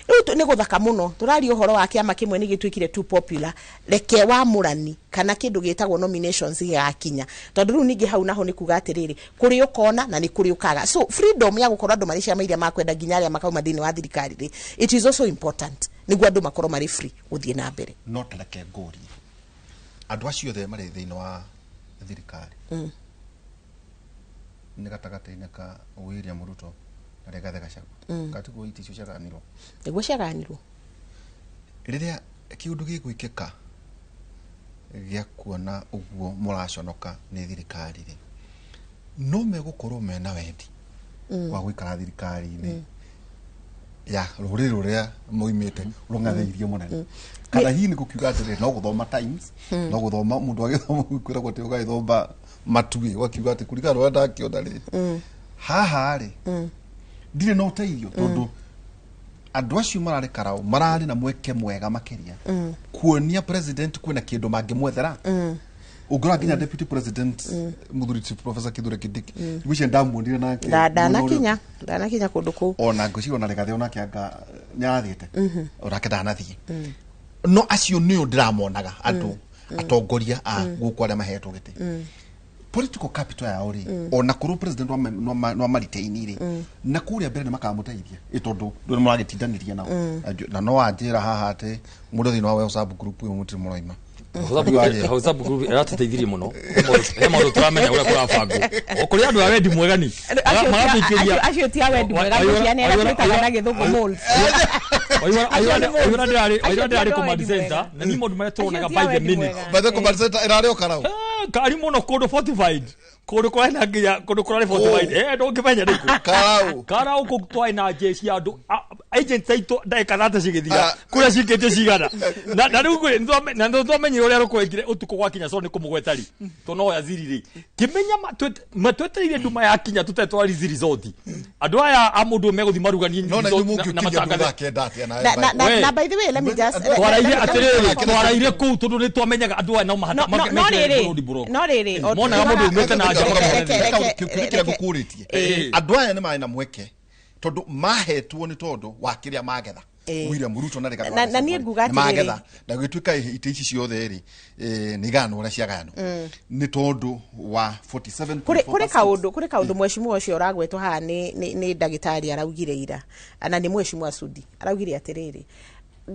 rĩu nĩ gũthaka mũno tũraria ũhoro wa kĩama kĩmwe nĩ gĩtuĩkire too popular. Reke wamũrani kana kĩndũ gĩtagwo nominations gĩgakinya, tondũ rĩu ningĩ hau naho nĩ kuga atĩrĩrĩ, kũrĩ ũkona na nĩ kũrĩ ũkaga. So freedom ya gũkorwo andũ marĩ ciama iria makwenda, nginya arĩa makauma thĩinĩ wa thirikari rĩ, it is also important nĩguo andũ makorwo marĩ free gũthiĩ na mbere. No tareke ngũrie, andũ acio othe marĩ thĩinĩ wa thirikari nĩ gatagatĩ-inĩ ka William Ruto na Rigathĩ Gachagua, katiguo itĩ icio ciaganirwo? Nĩguo ciaganirwo. Rĩrĩa kĩũndũ gĩgwĩkĩka Gĩa kuona ũguo mũraconoka nĩ thirikari rĩ, no megũkorwo mena wendi wa gũikara thirikari-inĩ ya rũrĩrĩ rũrĩa moimĩte rũng'athĩirie mũnene, kana hihi nĩ gũkiuga atĩrĩrĩ, no gũthoma Times, no gũthoma mũndũ agĩthoma kwĩragwo atĩ ũgagĩthoma matuĩ, ũgakiuga atĩ kũringana na ũrĩa ndakĩona rĩ, haha rĩ, ndirĩ na ũteithio, tondũ andũ acio mararĩ karau mararĩ na mweke mwega makĩria kuonia president kwĩna kĩndũ mangĩmwethera. Ũngĩrora nginya deputy president, mũthuri ti Professor Kithure Kindiki, ngwĩciria ndamuonire nake Ndanakinya kũndũ kũu. Ona ngwĩciria ona Rigathĩ onake anga nĩarathiĩte, onake ndanathiĩ, no acio nĩo ndĩramonaga andũ atongoria a gũkũ arĩa mahetwo gĩtĩ, political capital yao rĩ, ona korwo president no amaritaini rĩ, na kũrĩa mbere nĩ makamũteithia, ĩ tondũ ndũ nĩ mũragĩtindanĩria nao. Na no anjĩra haha atĩ mũndũ thĩinĩ wa WhatsApp group ĩyo mũtirĩ mũroima. WhatsApp group ĩratũteithirie mũno. He maũndũ tũramenya ũrĩa kũrabangwo, o kũrĩ andũ a wendi mwega ni maratũikĩria. Acio ti a wendi mwega, ngwĩciria nĩ arĩa twĩtaga na Gĩthũngũ moles. Waigua ndĩrarĩ command center na ni maũndũ marĩa tũronaga by the minute. By the command center ĩrarĩ o karau? Kari mũno, kũndũ fortified, kũndũ kũrarĩ na nginya kũndũ kũrarĩ fortified, ndũngĩmenya nĩkũ. Karau? Karau kũu twarĩ na jeshi ya andũ agents aitũ, ndagĩka 30 cigĩthira kũrĩa cikĩtio cigana, na rĩu na nĩ twamenyire ũrĩa rũkwekire ũtukũ gwakinya, so nĩ kũmũgweta ri tũnoya ziri rĩ kĩmenya matwetereire nduma yakinya tũtarĩ twarizi resort, andũ aya a mũndũ megũthiĩ maruganie No na resort inyuĩ na mũngĩũkinyia matangathe. thaa 9 atĩa na Na, We. na by the way, let me just Twaraire atĩrĩrĩ, twaraire kũu tondũ nĩ twamenyaga andũ aya no mahata No rĩrĩ, no rĩrĩ, monaga mũndũ umĩte na nja. Kĩrĩa ngũkũrĩtie, andũ aya nĩ marĩ na mweke tondũ mahetwo nĩ tondũ wa kĩrĩa magetha. William Ruto na Rigathi Na niĩ nguga nĩ atĩrĩrĩ. magetha na gũgĩtuĩka itĩ ici ciothe rĩ, nĩ igayanwo ũrĩa ciagayanwo nĩ tondũ wa 47. Kũrĩ kaũndũ mheshimiwa ũcio ũragwetwo haha nĩ ndagĩtarĩ araugire ira, na nĩ mheshimiwa Sudi araugire atĩrĩrĩ,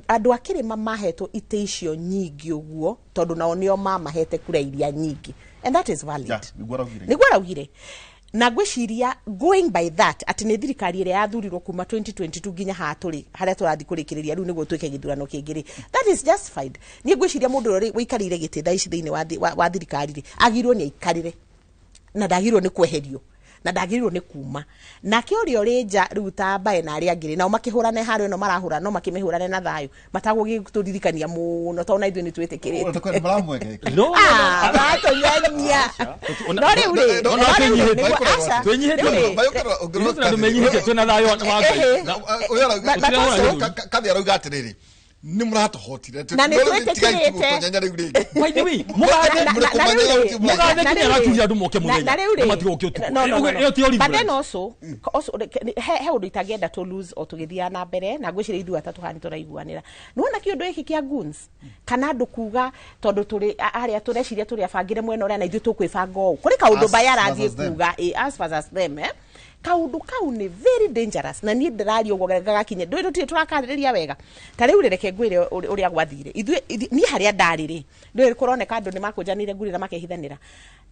andũ a kĩrĩma mahetwo itĩ icio nyingĩ ũguo tondũ nao nĩo mamahete kura iria nyingĩ, and that is valid. Yeah, nĩguo araugire. Nĩguo araugire, na ngwĩciria going by that, atĩ nĩ thirikari ĩrĩa yathurirwo kuma 2022 nginya haha tũrĩ harĩa tũrathiĩ kũrĩkĩrĩria rĩu nĩguo twĩke gĩthurano kĩngĩ rĩ, that is justified. Niĩ ngwĩciria mũndũ ũrĩa ũikarĩire gĩtĩ thaa ici thĩinĩ wa thirikari rĩ, agĩrĩirwo nĩ aikarĩre na ndagĩrĩirwo nĩ kweherio na ndagĩrĩirwo nĩ kuma, nake ũrĩa ũrĩ nja rĩu ta mbae na arĩa angĩ rĩ, nao makĩhũrane harĩa ĩno marahũrana, no makĩmĩhũrane na thayũ matagũgĩtũririkania mũno, tondũ na ithuĩ nĩ twĩtĩkĩrĩte. Maramwegeka. No. Ah, maratũnyanyia, no rĩu rĩ, no rĩu rĩ, nĩguo, aca. Twĩnyihĩtie. Rĩu rĩ, Ithuĩ tũrĩ andũ menyihĩtie, twĩna thayũ wa Ngai. Kathi arauga atĩrĩrĩ, nĩ mũratũhotire. Na nĩ twĩtĩkĩrĩte. Nyanya rĩu rĩngĩ. By the way, mũgathe mũgathe na nginya rĩu rĩ- araturia andũ moke mũthenya na rĩu rĩ- na matigoke ũtukũ. No. Ĩyo ti But reverence. then also he ũndũ itangĩenda to lose o tũgĩthiaga na mbere, na ngwĩciria ithuĩ atatũ haha nĩ tũraiguanĩra. Nĩwona kĩũndũ gĩkĩ kĩa goons kana andũ kuga tondũ tũrĩ harĩa tũreciria tũrĩ abangĩre mwena ũrĩa na ithuĩ tũkwĩbanga ũũ, kũrĩ kaũndũ Us mbae arathiĩ versus them. kuga, us versus them, eh? Kaũndũ kau nĩ very dangerous, na niĩ ndĩraria ũguo gagakinye ndũĩ tũtirĩ tũrakarĩrĩria wega. Ta rĩu rĩ, reke ngwĩre ũrĩa gwathire. Ithuĩ niĩ harĩa ndarĩ rĩ, ndũĩ kũroneka andũ nĩ makũnjanire ngurĩ na makehithanĩra.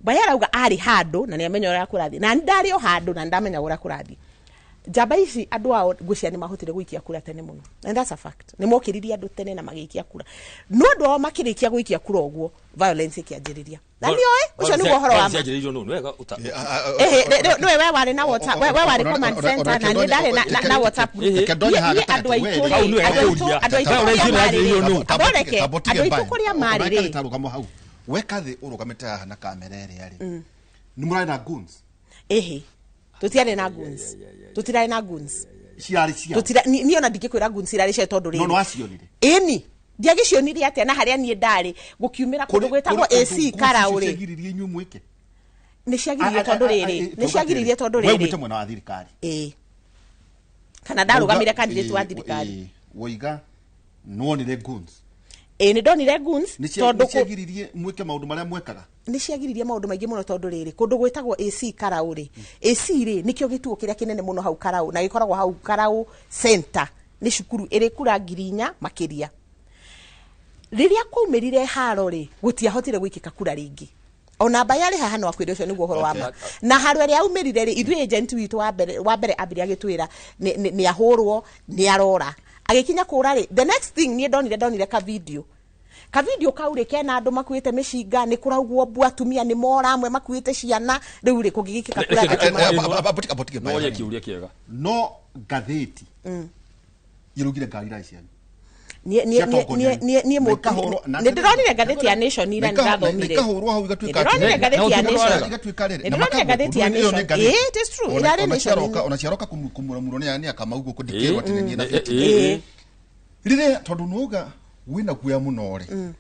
Mbae arauga arĩ handũ na nĩ amenya ũrĩa kũrathiĩ, na nĩ ndarĩ o handũ na nĩ ndamenya ũrĩa kũrathiĩ. Njamba ici andũ ao ngwĩciria nĩ mahotire gũikia kura tene mũno, and that's a fact. Nĩ mokĩririe andũ tene na magĩikia kura, no andũ ao makĩrĩkia gũikia kura ũguo, violence ĩkĩanjĩrĩria, na nĩoĩ ũcio nĩguo ũhoro wa ma. Cianjĩrĩirio nũ? Nĩ wega Ehe, nĩwe we warĩ na WhatsApp, we warĩ command center na niĩ ndarĩ na WhatsApp group. Niĩ andũ aitũ Hau rĩ, nĩwe andũ aitũ kũria. andũ aitũ Wewe kũrĩa ũreciria marĩ ũranjĩrĩirio rĩ, nũ? Aboreke, andũ aitũ kũrĩa marĩ rĩ, Tarũgamo hau we kathĩ ũrũgamĩte haha na kamera ĩrĩa rĩ, nĩ mũrarĩ na goons? Ĩhĩ, tũtiarĩ na goons, tũtirarĩ na goons. Ciarĩ cia Tũtira niĩ ona ndingĩkwĩra goons irarĩ cia tondũ No rĩrĩ nĩ wacionire? Ĩni, ndiagĩcionire atĩa na harĩa niĩ ndarĩ gũkiumĩra kũndũ gwĩtagwo AC Karaũ rĩ. Ciagiririe inyuĩ mwĩke? Nĩ ciagiririe tondũ rĩrĩ, nĩ ciagiririe tondũ we umĩte rĩrĩ mwena wa thirikari. Ĩĩ, kana ndarũgamire candidate wa thirikari. Woiga nĩwonire goons? Ĩĩ, nĩ ndonire goons. Nĩ Tondũ nĩ ciagiririe mwĩke maũndũ marĩa mwekaga? Nĩ ciagiririe maũndũ maingĩ mũno, tondũ rĩrĩ, kũndũ gwĩtagwo AC Karaũ rĩ, AC rĩ, nĩkĩo gĩtuo kĩrĩa kĩnene mũno hau Karaũ, na gĩkoragwo hau Karaũ center, nĩ cukuru ĩrĩ kura 4,000 makĩria. Rĩrĩa kwaumĩrire haro rĩ, gũtiahotire gwĩkĩka kura rĩngĩ. Ona mbaĩ arĩ haha no akwĩre ũcio nĩguo ũhoro wa ma. Na haro ĩrĩa yaumĩrire rĩ, ithuĩ agent witũ wa mbere ambire agĩtwĩra nĩ ahũrwo, nĩ arora. Agĩkinya kũra rĩ, the next thing niĩ ndonire ka video. Ka video kau rĩ kena andũ makuĩte mĩcinga, nĩ kũraugwo mbu, atumia nĩ mora, amwe makuĩte ciana. Rĩu rĩ kũngĩgĩkĩka kura Abotige. No ye kiuria kiega. No ngathĩti irugire ngari irarĩ cianyu. Niĩ nĩ ndĩronire ngathĩti ya Nation ira, nĩ ndathomire. Ikahũrwo hau igatuĩka. Nĩ ndĩronire ngathĩti ya Nation. Igatuĩka rĩrĩ. Nĩ ndĩronire ngathĩti ya Nation. Ĩĩ, it is true, ĩrarĩ Nation. Ona ciaroka kũmuramurwo nĩ akamau gũkũ, ndikĩrwo atĩ nĩ niĩ na rĩrĩa tondũ nĩwauga wĩna guoya mũno rĩ,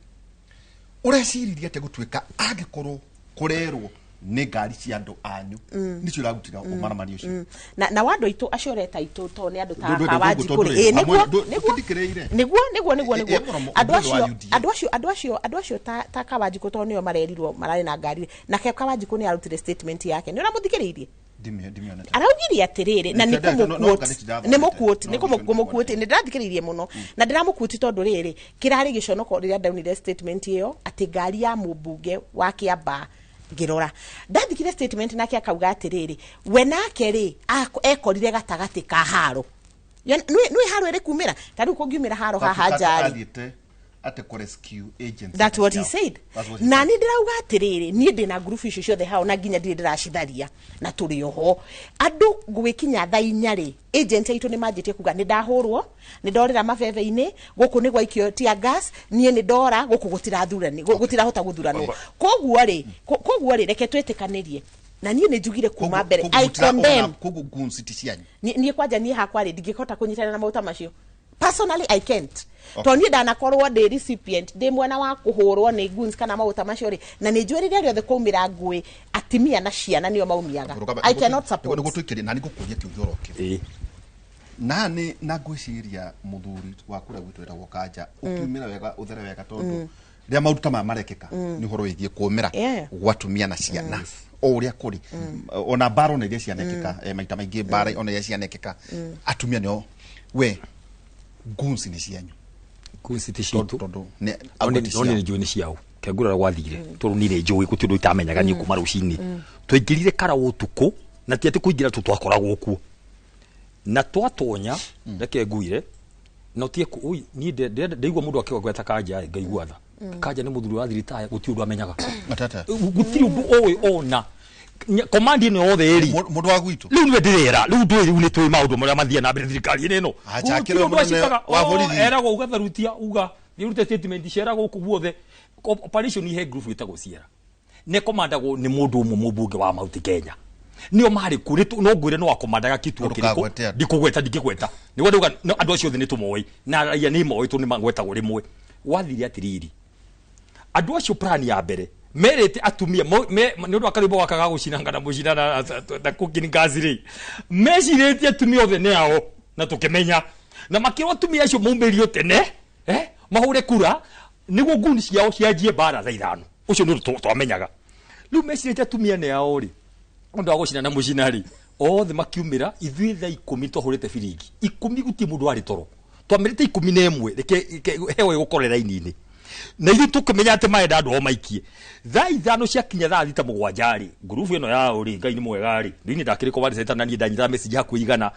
ũreciririe atĩa gũtuĩka angĩkorwo kũrerwo nĩ ngari cia andũ anyu nĩcio irarutire ũmaramari ũcio? Na wa andũ aitũ acio ũreta aitũ to nĩ andũ ta Ndũ- Kawanjikũ ndũ- rĩ. Ĩĩ, nĩguo. Ndũ- ndũkĩrĩire. Nĩguo. Ĩ, mũromo- Andũ mũndũ wa acio UDA. Andũ acio ta Kawanjikũ to nĩo marerirwo mararĩ na ngari, nake Kawanjikũ nĩ arutire statement yake, nĩ ũramũthikĩrĩirie? Ndimĩonete. Araugire atĩrĩrĩ, na Nĩ- no- no- ngathĩti ndathomete. nĩ mũquote No, nĩ kũmũquote, nĩ ndĩrathikĩrĩirie mũno na ndĩramũquote tondũ rĩrĩ kĩrarĩ gĩconoko rĩrĩa ndaunire statement ĩyo atĩ ngari ya mũmbunge wa Kĩambaa. Ngĩrora ndathikire statement nake akauga atĩrĩrĩ, we nake rĩ ekorire gatagatĩ ka haro. Nĩ haro ĩrĩ kumĩra ta rĩu kũngiumĩra haro haha njarĩ. Athiĩte atĩ kũ rescue agents. That's what he said. That's what he Na said. nĩ ndĩrauga atĩrĩrĩ, niĩ ndĩna ngurubu icio ciothe hao na nginya ndirĩ ndĩracitharia na tũrĩ oho andũ gwĩkinya thaa 4 rĩ, agent aitũ nĩ manjĩtie kuga nĩ ndahũrwo, nĩ ndorĩra mabebe-inĩ gũkũ, nĩ gwaikio tear gas, niĩ nĩ ndora gũkũ gũtirathurani, gũtirahota gũthuranwo. Koguo rĩ reke twĩtĩkanĩrie na niĩ nĩ njugire kuma mbere, I condemn. Koguo goons ti cianyu? Niĩ kwanja niĩ hakwa rĩ, ndingĩhota kũnyitanĩra na maũta macio. Personally, I can't, okay. Tondũ niĩ ndanakorwo ndĩ recipient, ndĩ mwena wa kũhũrwo nĩ goons kana maũta macio rĩ, na nĩ njũĩ rĩrĩa rĩothe kwaumĩra ngũĩ, atimia na ciana nĩo maumiaga. I cannot support. Nĩguo tũikĩrie na nĩngũkũria kĩũria oro kĩu. Na nĩ na ngwĩciria mũthuri wa kũrĩa gwitũ wĩtagwo Kanja ũkiumĩra wega ũthere wega, tondũ rĩrĩa maũndũ ta maya marekĩka nĩ ũhoro wĩgiĩ kũmĩra gwa atumia na ciana o ũrĩa kũrĩ, ona mbara ona iria cianekĩka, maita maingĩ mbara ona iria cianekĩka atumia nĩo. We, goons nĩ cianyu? Goons ti citũ. Tondũ nĩ no nĩ njũĩ nĩ ciao kengurara gwathire, tondũ niĩ nĩ njũĩ gũtirĩ ũndũ itamenyaga niĩ kuma rũcinĩ. Twaingĩrire karaũ ũtukũ, na ti atĩ kũingĩra tu, twakoragwo kuo na twatonya. Reke nguire na ũtige ui, niĩ ndaigua mũndũ akĩgweta Kanja ĩ, ngaigua tha. Kanja nĩ mũthuri wa thiritaya, gũtirĩ ũndũ amenyaga. Matata. Gũtirĩ ũndũ oĩ ona command ĩno yothe ĩri Mũndũ wa gwitũ. Rĩu nĩwe ndĩrera rĩu ndũĩ, rĩu nĩ tũĩ maũndũ marĩa mathiaga na mbere thirikari-inĩ ĩno. Acha, Gũtirĩ akĩrĩ ũndũ mũnene acikaga. wa Oh, borithi. eragwo uga tharutia, uga nĩ ũrute statement cera gũkũ guothe. Operation he group ĩtagwo Sierra, nĩ komandagwo nĩ mũndũ ũmwe mũmbunge wa Mount Kenya, nĩo marĩ kuo. No ngwĩre no akomandaga kituo kĩrĩkũ. Ndũkagwete andũ. Ndikũgweta, ndingĩgweta, nĩguo ndauga no, andũ acio othe nĩ tũmoĩ na raia nĩ moĩ, tondũ nĩ magwetagwo rĩmwe. Gwathire atĩrĩrĩ, andũ acio plan ya mbere merĩte atumia nĩ ũndũ wa karwĩmbo gaka ga gũcinanga na mũcina na cooking gas rĩ, mecirĩtie atumia othe nĩ ao, na tũkĩmenya na makĩrwo atumia acio maumĩrio tene, mahũre kura nĩguo nguni ciao cianjie mbara thaa 5. Ũcio nĩ ũndũ twamenyaga. Rĩu mecirĩtie atumia nĩ ao rĩ, ũndũ wa gũcina na mũcina rĩ, othe makiumĩra. Ithuĩ thaa 10 twahũrĩte biringi 10, gũtirĩ mũndũ warĩ toro. Twamĩrĩte 11, reke hewa ĩgũkorera raini-inĩ, na ithuĩ tũkĩmenya atĩ marenda andũ ao maikie. Thaa 5 ciakinya, thaa 6 7 rĩ, ngurubu ĩno yao rĩ, Ngai nĩ mwega rĩ, niĩ ndakĩrĩ command center na niĩ ndanyitaga message hakuhĩ 100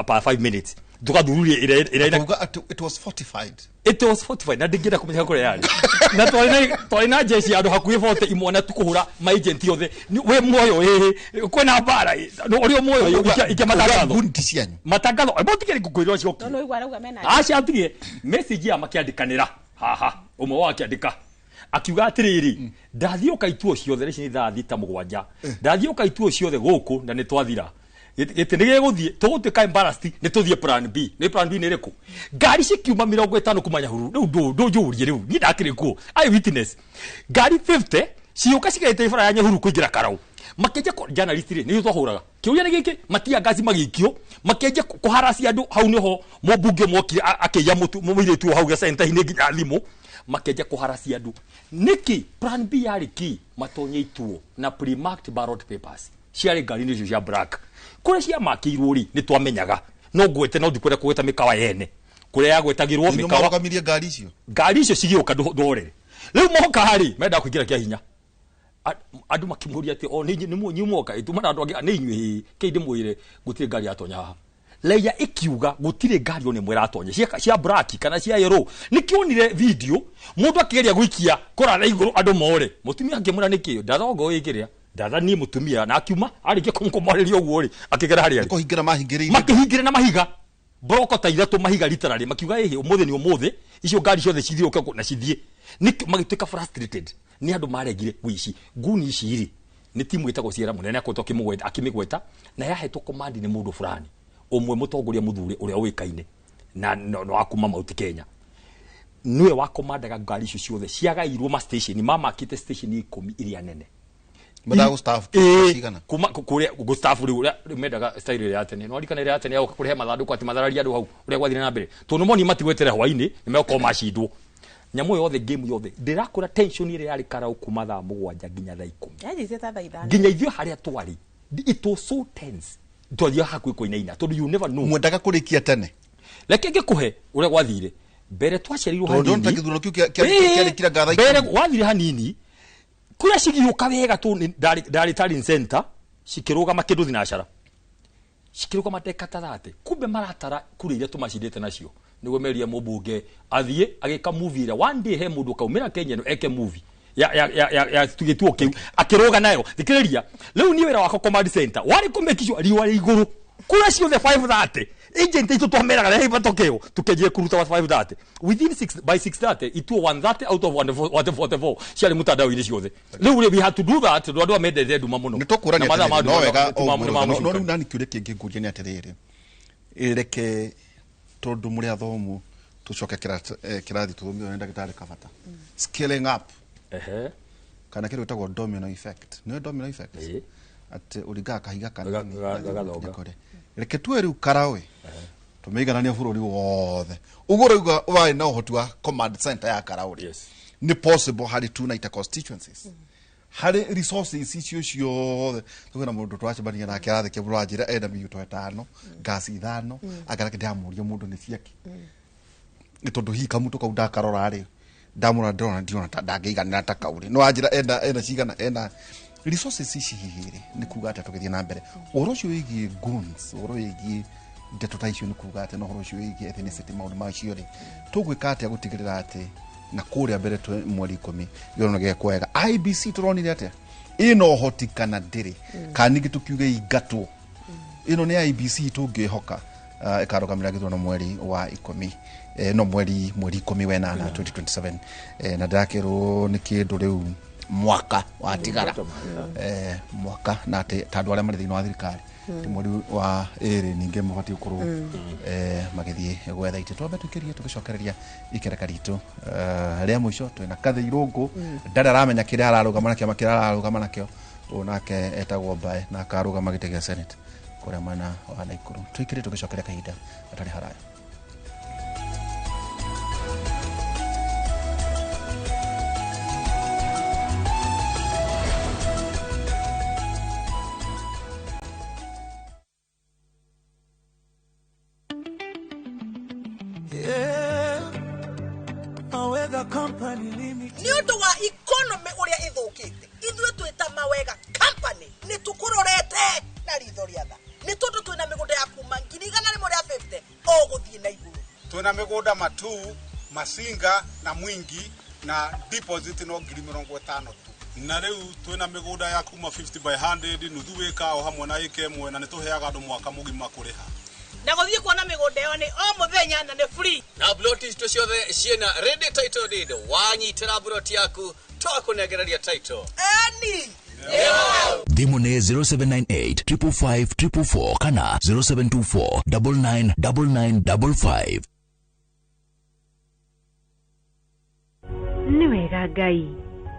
pa 5 minutes, tũgathururia ĩrĩa ĩrĩa Akauga atĩ it was fortified. It was fortified, na ndingĩenda kũmenya kũrĩa yarĩ, na twarĩ na jeshi andũ hakuhĩ 40 imwe, na tukũhũra maagent othe. Wĩ muoyo ĩĩ, kwĩna mbara ĩ, no, ũrĩa muoyo ĩ, ikia matangatho. Nguni ti cianyu. Matangatho mũtigere ngũkwĩrwo coki. No no igua arauga mena. Aca atige message ya makiandikanĩra haha, ũmwe wao akĩandĩka akiuga atĩrĩrĩ, ndathiũka ituo ciothe ici nĩ thaa 6 7, ndathiũka ituo ciothe gũkũ na nĩ twathira. Gĩtĩ nĩ gĩgũthiĩ, tũgũtuĩka embarrassed, nĩ tũthiĩ plan B. Nĩ plan B nĩ ĩrĩkũ? Ngari cikiuma 50 kuma Nyahururu. Rĩu ndũnjũrie rĩu, niĩ ndakĩrĩ kuo, eye witness. Ngari 50 ciũka cigerete bara ya Nyahururu kũingĩra Karau, makĩanjia journalist rĩ, nĩ twahũraga kĩũria nĩ gĩkĩ, matia ngaci magĩikio, makĩanjia kũharacia andũ hau. Nĩho mũmbunge ũmwe okire akĩiya mũirĩtu o hau gĩcenta-inĩ nginya thimũ, makĩanjia kũharacia andũ. Nĩkĩ plan B yarĩ ki matonye ituo na pre-marked ballot papers ciarĩ ngari-inĩ icio cia black kũrĩa ciamakĩirwo rĩ, nĩ twamenyaga. No ngwete, no ndikwenda kũgweta mĩkawa yene kũrĩa yagwetagĩrwo. Nĩ Mĩkawa. marũgamirie ngari icio. Ngari icio cigĩũka ndorere rĩu moka rĩ, menda kũingĩra kĩa hinya. Andũ makĩmũria atĩ o nĩ inyuĩ moka ĩtuma na andũ angĩ nĩ inyuĩ kĩ ndĩmwĩre gũtirĩ ngari yatonya haha. Leia ikiuga gutire ngari one mwera atonye cia black kana cia yellow. Nikionire video mundu akigeria gwikia kurara iguru andu more. Mutumia akimura nikio ndathongo ikiria. Ndatha ni mutumia na akiuma arikie kumukomariria uguo ri akigera haria. Kuhingira mahingiriire. Makihingira na mahiga. Broko ta ithatu mahiga literally makiuga ihi umuthi ni umuthi icio ngari ciothe cithiuke na cithie. Nikio magituika frustrated. Ni andu maregire wici. Nguni ici ri ni timu itagwo Sierra Munene akoretwo akimigweta na yahetwo command ni mundu fulani umwe mutongoria muthuri uria uikaine na no akuma Mount Kenya niwe wa komandaga ngari icio ciothe ciagairwo ma station mamakite station 10 iria nene mendaga staff cigana kuma kuria gustaff riu mendaga style ya tene no arikana ya tene yoka kurehe mathanduku ati mathararia andu hau uria gwathire na mbere tondu moni matigwetere hwaini ni megokorwo macindwo nyamu yothe game yothe ndirakura tension ire yari karau kuma thaa 7 nginya thaa 10 yaji thaa 5 nginya ithio haria twari it was so tense twathia hakuhi kuinaina tondu you never know mwendaga kurikia tene reke ngikuhe uria gwathire mbere twacerirwo hanini tondu githurano kiu kiarikira ngatha mbere gwathire hanini kuria cigiuka wega tu ndari talent center cikirugama kindu thinacara cikirugama ndeka tarate kumbe maratara kuri iria tumacindite nacio niguo meria mubunge athie agika movie ira one day he mundu kaumira Kenya no eke movie ya ya ya ya tugituo kiu akiruga nayo thikiriria riu ni wira wako command center wari kumekishwa riwa iguru kura ciothe 5:30 agent itu twameraga rehe matokeo tukenjie kuruta wa 5:30 within 6 by 6:30 ituo 1:30 out of 144 ciari mutandao-inĩ ciothe riu we had to do that tondu andu amendete nduma muno ni tukurania no wega no riu nani kiuria kingi nguria ni atiriri reke tondu muri athomu tucoke kirathi tuthomithio ni ndagitari Kabata scaling up ehe kana kindu gitagwo domino effect ni domino effect ati uringaga kahiga kana reke tuwe riu karawe tumeiganania bururi wothe uguo rauga wari na uhoti wa command center ya Karauri yes. Ni possible hari 290 constituencies hari resources icio ciothe twina mundu twacemania nake arathike mũno anjĩra ena miyuto ĩtano ngasi ithano agarake ndamuria mundu nĩ ciake nĩ tondũ hihi kamutu kau ndakarora rĩ ndamũra ndĩrona ndiona ta ndangĩiganĩra ta kaurĩ no anjĩra ena cigana ena resources ici hihi rĩ nĩ kuga atĩa tũgĩthiĩ na mbere ũhoro ũcio wĩgiĩ guns ũhoro wĩgiĩ ndeto ta icio nĩ kuga atĩa na ũhoro ũcio wĩgiĩ ethnicity maũndũ macio rĩ tũgwĩka atĩa gũtigĩrĩra atĩ na kũrĩa mbere mweri 10 gĩthurano gĩgekwo wega IBC tũronire atĩa ĩna ũhoti kana ndĩrĩ kana ningĩ tũkiuge ingatwo ĩno nĩ IBC tũngĩhoka ĩkarũgamĩrĩra gĩthurano mweri wa 10 no mweri 18 2027 na ndĩrakĩrwo nĩ kĩndũ rĩu mwaka watigara mwaka na atĩ ta andũ arĩa marĩ thĩinĩ wa thirikari ti mweri wa ĩrĩ ningĩ mabatiĩ gũkorwo magĩthiĩ gwetha itĩ twambe tũikĩrie tũgĩcokereria ikereka ritũ rĩa mũico twĩna Kathĩ Irũngũ ndarĩ aramenya kĩrĩa ararũgama nakĩo kĩrĩa ararũgama nakĩo ũyũ nake etagwo Mbae na akarũgama gĩtĩ gĩa Senate kũrĩa mwena wa Naikuru tũikĩrie tũgĩcokeria kahinda gatarĩ haraya. Nĩ ũndũ wa economy ũrĩa ĩthũkĩte ithuĩ twĩta Mawega Company nĩ tũkũrorete na ritho rĩa tha nĩ tondũ twĩna mĩgũnda ya kuma 150 o gũthiĩ na igũrũ twĩna mĩgũnda Matuu, Masinga na Mwingi na deposit no 50,000 tu na rĩu twĩna mĩgũnda ya kuma 50 by 100 nuthu wĩka o hamwe na ĩka ĩmwe na nĩ tũheaga andũ mwaka mũgima kũrĩha na gũthiĩ kuona mĩgũnda ĩyo nĩ o mũthenya na nĩ free na bloti citũ ciothe ciĩna ready title deed wanyitĩra bloti yaku twakũnengereria title eni Thimũ nĩ 0798 555 444 kana 0724 999955. Nĩ wega Ngai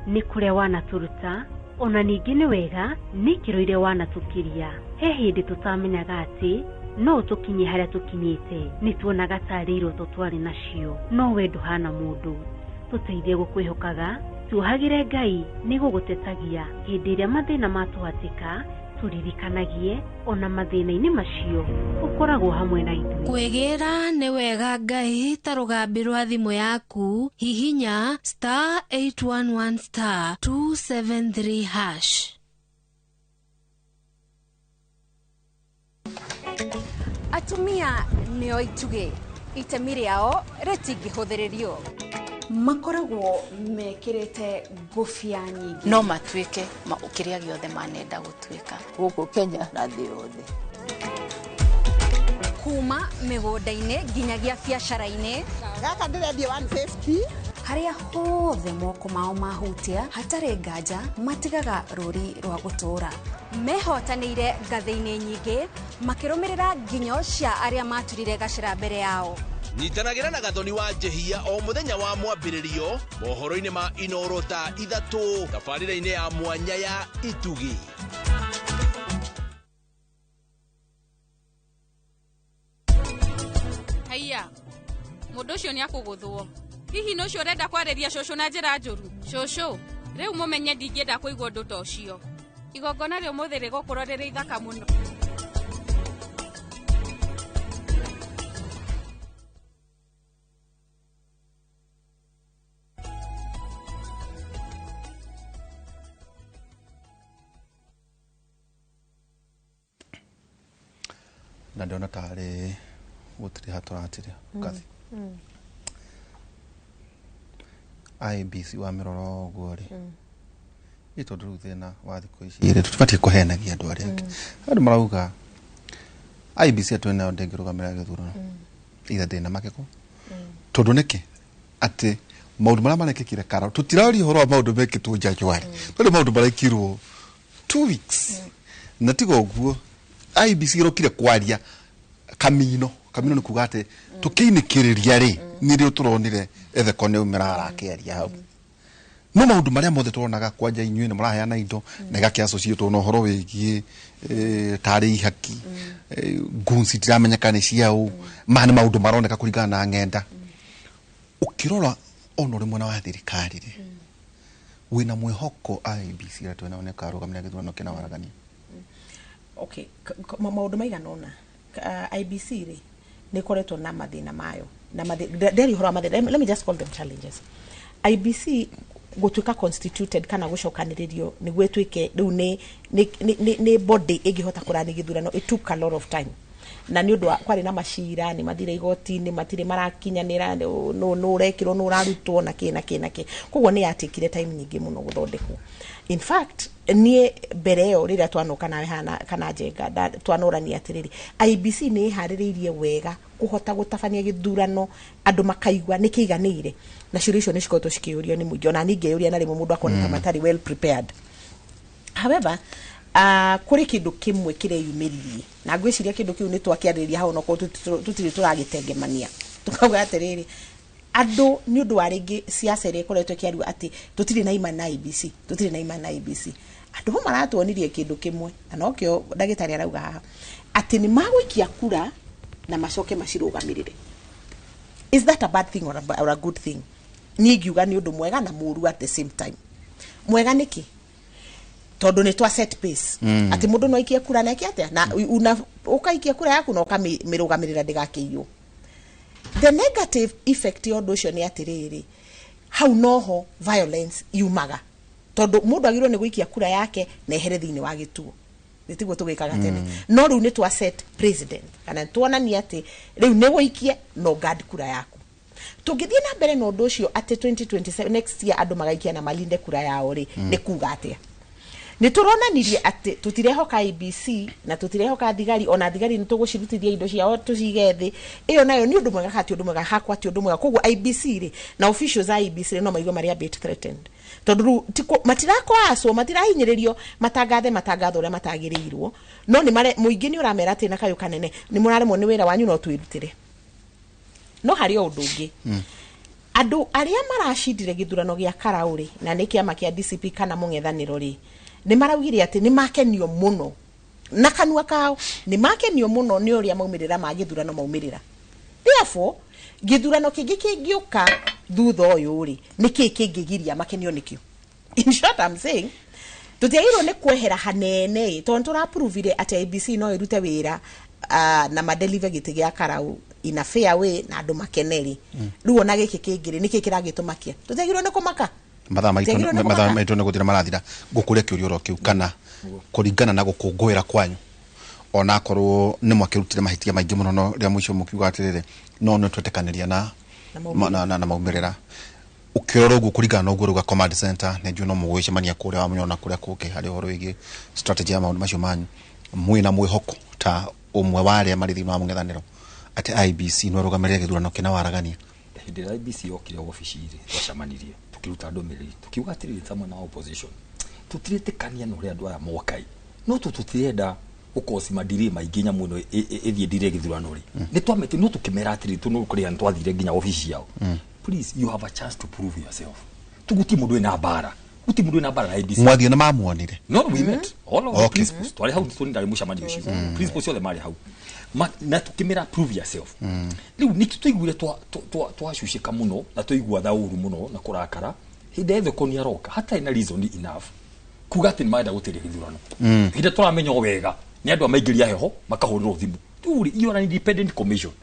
nĩ kũrĩa wanatũruta ona ningĩ nĩ wega nĩ ikĩro iria wanatũkiria he hĩndĩ tũtamenyaga atĩ no tũkinye harĩa tũkinyĩte nĩ tuonaga tarĩ iroto twarĩ nacio no we ndũhana mũndũ tũteithie gũkwĩhokaga tuohagĩre Ngai nĩ gũgũtetagia hĩndĩ ĩrĩa mathĩna matũhatĩka tũririkanagie ona mathĩna-inĩ macio ũkoragwo hamwe na ithuĩ. Kwĩgĩra nĩ wega Ngai ta rũgambi rwa thimũ yaku hihinya *811 *273#. Atumia nĩo itugĩ, itemi rĩao rĩtingĩhũthĩrĩrio. Makoragwo mekĩrĩte ngũbia nyingĩ. No matuĩke kĩrĩa gĩothe manenda gũtuĩka. Gũkũ Kenya na thĩ yothe. Kuma mĩgũnda-inĩ nginyagia biacara-inĩ. Gaka ndĩrendia 150. Harĩa hothe moko mao mahutia hatarĩ nganja matigaga rũri rwa gũtũũra. Mehotanĩire ngathĩ-inĩ nyingĩ makĩrũmĩrĩra nginyo cia arĩa maturire gacĩra mbere yao. Nyitanagĩra na Gathoni wa Njehia o mũthenya wa mwambĩrĩrio mohoro-inĩ ma Inoro thaa 3 tabarĩra-inĩ ya mwanya ya Itugi. Haiya, mũndũ ũcio nĩakũgũthwo. Hihi nĩ ũcio ũrenda kwarĩria cũcũ na njĩra njũru? Cũcũ, rĩu mũmenye ndingĩenda kũigua ũndũ ta ũcio. Igongona rĩa ũmũthĩ rĩgũkorwo rĩrĩ ithaka mũno. Na ndĩrona tarĩ gũtirĩ hatũratire ngathi. IEBC wa mĩrora ũguo rĩ, ĩ tondũ rĩu thĩna wa thikũ ici rĩ, tũtibatiĩ kũhenagia andũ arĩa angĩ. Andũ marauga IEBC atĩ nayo ndĩngĩrũgamĩrĩra gĩthurano. Either ndĩna makĩko. Tondũ nĩkĩ? Atĩ maũndũ marĩa marekĩkire Karau, tũtiraria ũhoro wa maũndũ mekĩtwo January. Tondũ maũndũ marekirwo 2 weeks. Na tiga ũguo IEBC ĩrokire kwaria Kamino. Kamino nĩ kuga atĩ tũkĩinĩkĩrĩria rĩ, nĩrĩo tũronire Etheko nĩ aumĩra arakĩaria hau. No maũndũ marĩa mothe tũronaga kwanja inyuĩ nĩ mũraheana indo na igakĩ-associate na ũhoro wĩgiĩ tarĩ ihaki, guns itiramenyeka nĩ ciaũ, maya nĩ maũndũ maroneka kũringana na ng'enda. Ũkĩrora ona ũrĩ mwena wa thirikari rĩ, wĩna mwĩhoko IEBC ĩrĩa twĩnayo nĩ ĩkarũgamĩrĩra gĩthurano kĩna waragania? Okay, maũndũ maigana ũna. IEBC rĩ nĩ ĩkoretwo na mathĩna mayo. Na ndĩaria ũhoro wa mathĩna, let me just call them challenges. IEBC gũtuĩka constituted kana gũcokanĩrĩrio nĩguo ĩtuĩke rĩu nĩ body ĩngĩhota kũrani gĩthurano, it took a lot of time. Na nĩ ũndũ wa kwarĩ na macira, nĩ mathire igoti-inĩ, matirĩ marakinyanĩra, nũ ũrekĩrwo, nũ ũrarutwo, na kĩ na kĩ na kĩ. Koguo nĩ yatikire time nyingĩ mũno gũthondekwo. In fact, niĩ mbere ĩyo rĩrĩa twanoka nawe hana kana Njenga, twanorania atĩrĩrĩ, IEBC nĩ ĩharĩrĩirie wega kũhota gũtabania gĩthurano andũ makaigua nĩ kĩiganĩire. Na ciũria icio nĩ cikoretwo cikĩũrio nĩ mũingĩ, ona niĩ ngeyũria na rĩmwe mũndũ akona ta matarĩ well prepared. However, kũrĩ kĩndũ kĩmwe kĩreyumĩririe na ngwĩciria kĩndũ kĩu nĩ twakĩarĩrĩria hau onokorwo tũtirĩ tũragĩtengemania. Tukauga atĩrĩrĩ, andũ nĩ ũndũ wa rĩngĩ siasa ĩrĩa ĩkoretwo ĩkĩario atĩ tũtirĩ na imani na IEBC, tũtirĩ na imani na IEBC. Andũ ho maratuonirie kĩndũ kĩmwe na nokĩo ndagĩtarĩ arauga haha atĩ nĩ magũikia kura na macoke macirũgamĩrĩre. Is that a bad thing or a good thing? Niĩ ngiuga nĩ ũndũ mwega na mũũru at the same time. Mwega nĩkĩ? Tondũ nĩ twa set pace. Atĩ mũndũ no aikie kura na eke atĩa? Na ũkaikia kura yaku na ũkamĩrũgamĩrĩra ndĩgakĩiywo. The negative effect ya ũndũ ũcio nĩ atĩrĩrĩ, hau noho violence yumaga. Tondũ mũndũ agĩrĩirwo nĩ gũikia kura yake na ehere thĩinĩ wa gĩtuo. Nĩ tiguo tũgĩkaga tene. No rĩu nĩ twa set president kana tuonania atĩ rĩu nĩ gũikie no guard kura yaku. Tũngĩthiĩ na mbere na ũndũ ũcio atĩ 2027 next year andũ magaikia na malinde kura yao rĩ, nĩ kuga atĩa? Nĩ tũronanirie atĩ tũtirehoka IEBC na tũtirehoka thigari, ona thigari nĩ tũgũcirutithia indo ciao tũcige thĩ. Ĩyo nayo nĩ ũndũ mwega kana ti ũndũ mwega? Hakwa ti ũndũ mwega. Koguo IEBC rĩ na officials a IEBC rĩ no maigue marĩ a bit threatened. Tondũ rĩu matirakoaswo, matirahinyĩrĩrio matangathe matangatho ũrĩa matagĩrĩirwo. No nĩ mũingĩ nĩ ũramera atĩ na kayũ kanene nĩ mũraremwo nĩ wĩra wanyu no twĩrutĩre. No harĩ o ũndũ ũngĩ. Andũ arĩa maracindire gĩthurano gĩa Karau rĩ, na nĩ kĩama kĩa DCP kana mũng'ethanĩro rĩ, nĩ maraugire atĩ nĩ makenio mũno na kanua kao, nĩ makenio mũno nĩ ũrĩa maumĩrĩra ma gĩthurano maumĩrĩra. Therefore, gĩthurano kĩngĩ kĩngĩũka thutha ũyũ rĩ, nĩ kĩĩ kĩngĩgiria makenio nĩkĩo? In short, I'm saying tũtiagĩrĩirwo nĩ kwehera hanene tondũ tũraprovire atĩ IEBC no ĩrute wĩra na madeliver gĩtĩ gĩa Karau in a fair way na andũ makeneri. Rĩu ona gĩkĩ kĩngĩ rĩ, nĩkĩĩ kĩragĩtũmakia? Tũtiagĩrĩirwo nĩ kũmaka. Mathaa maitũ nĩ gũthira marathira. Ngũkũria kĩũria oro kĩu kana kũringana na gũkũngũĩra kwanyu Onakorwo nĩ mwakĩrutire mahĩtia maingĩ mũno, no rĩa mũico mũkiuga atĩrĩrĩ, no nĩ twetĩkanĩria na na maumĩrĩra. Ũkĩrora ũguo kũringana na ũguo rauga command center, nĩ njũĩ no mũgũgĩcemania kũrĩa wa Mũnyona kũrĩa kũngĩ harĩ ũhoro wĩgiĩ strategy ya maũndũ macio manyu, mwĩna mwĩhoko ta ũmwe wa arĩa marĩ thĩinĩ wa mũng'ethanĩro atĩ IEBC no ĩrũgamĩrĩre gĩthurano kĩna waragania? Hĩndĩ ĩrĩa IEBC yokire wabici rĩ, twacemanirie tũkĩruta ndũmĩrĩri tũkiuga atĩrĩrĩ, ta mwena wa opposition tũtiretĩkania na ũrĩa andũ aya mokai, no tũtirenda gũkosi madiri maingĩ nyamũ ĩno ĩthiĩ ndire gĩthurano rĩ, nĩ twamete no tũkĩmera atĩrĩrĩ, tũnũkũrĩa nĩ twathire nginya wabici ciao, please, you have a chance to prove yourself. Tuguti mũndũ wĩna mbara, guti mũndũ wĩna mbara na IEBC. Mwathiĩ na mamuonire? No, we met all of the principals twarĩ hau, tũni ndarĩ mũcemanio ũcio, principals othe marĩ hau. Na tukĩmera, "Prove yourself." Rĩu nĩ tũiguire twacucĩka mũno na twaigua thaũru mũno na kũrakara hĩndĩ ya Ethekoni aroka hatarĩ na reason enough kuga atĩ nĩ marenda gũtĩria gĩthurano, hĩndĩ tũramenya o wega nĩ andũ amaingĩria heho makahũrĩrwo thimũ. Rĩu rĩ, you are an independent commission,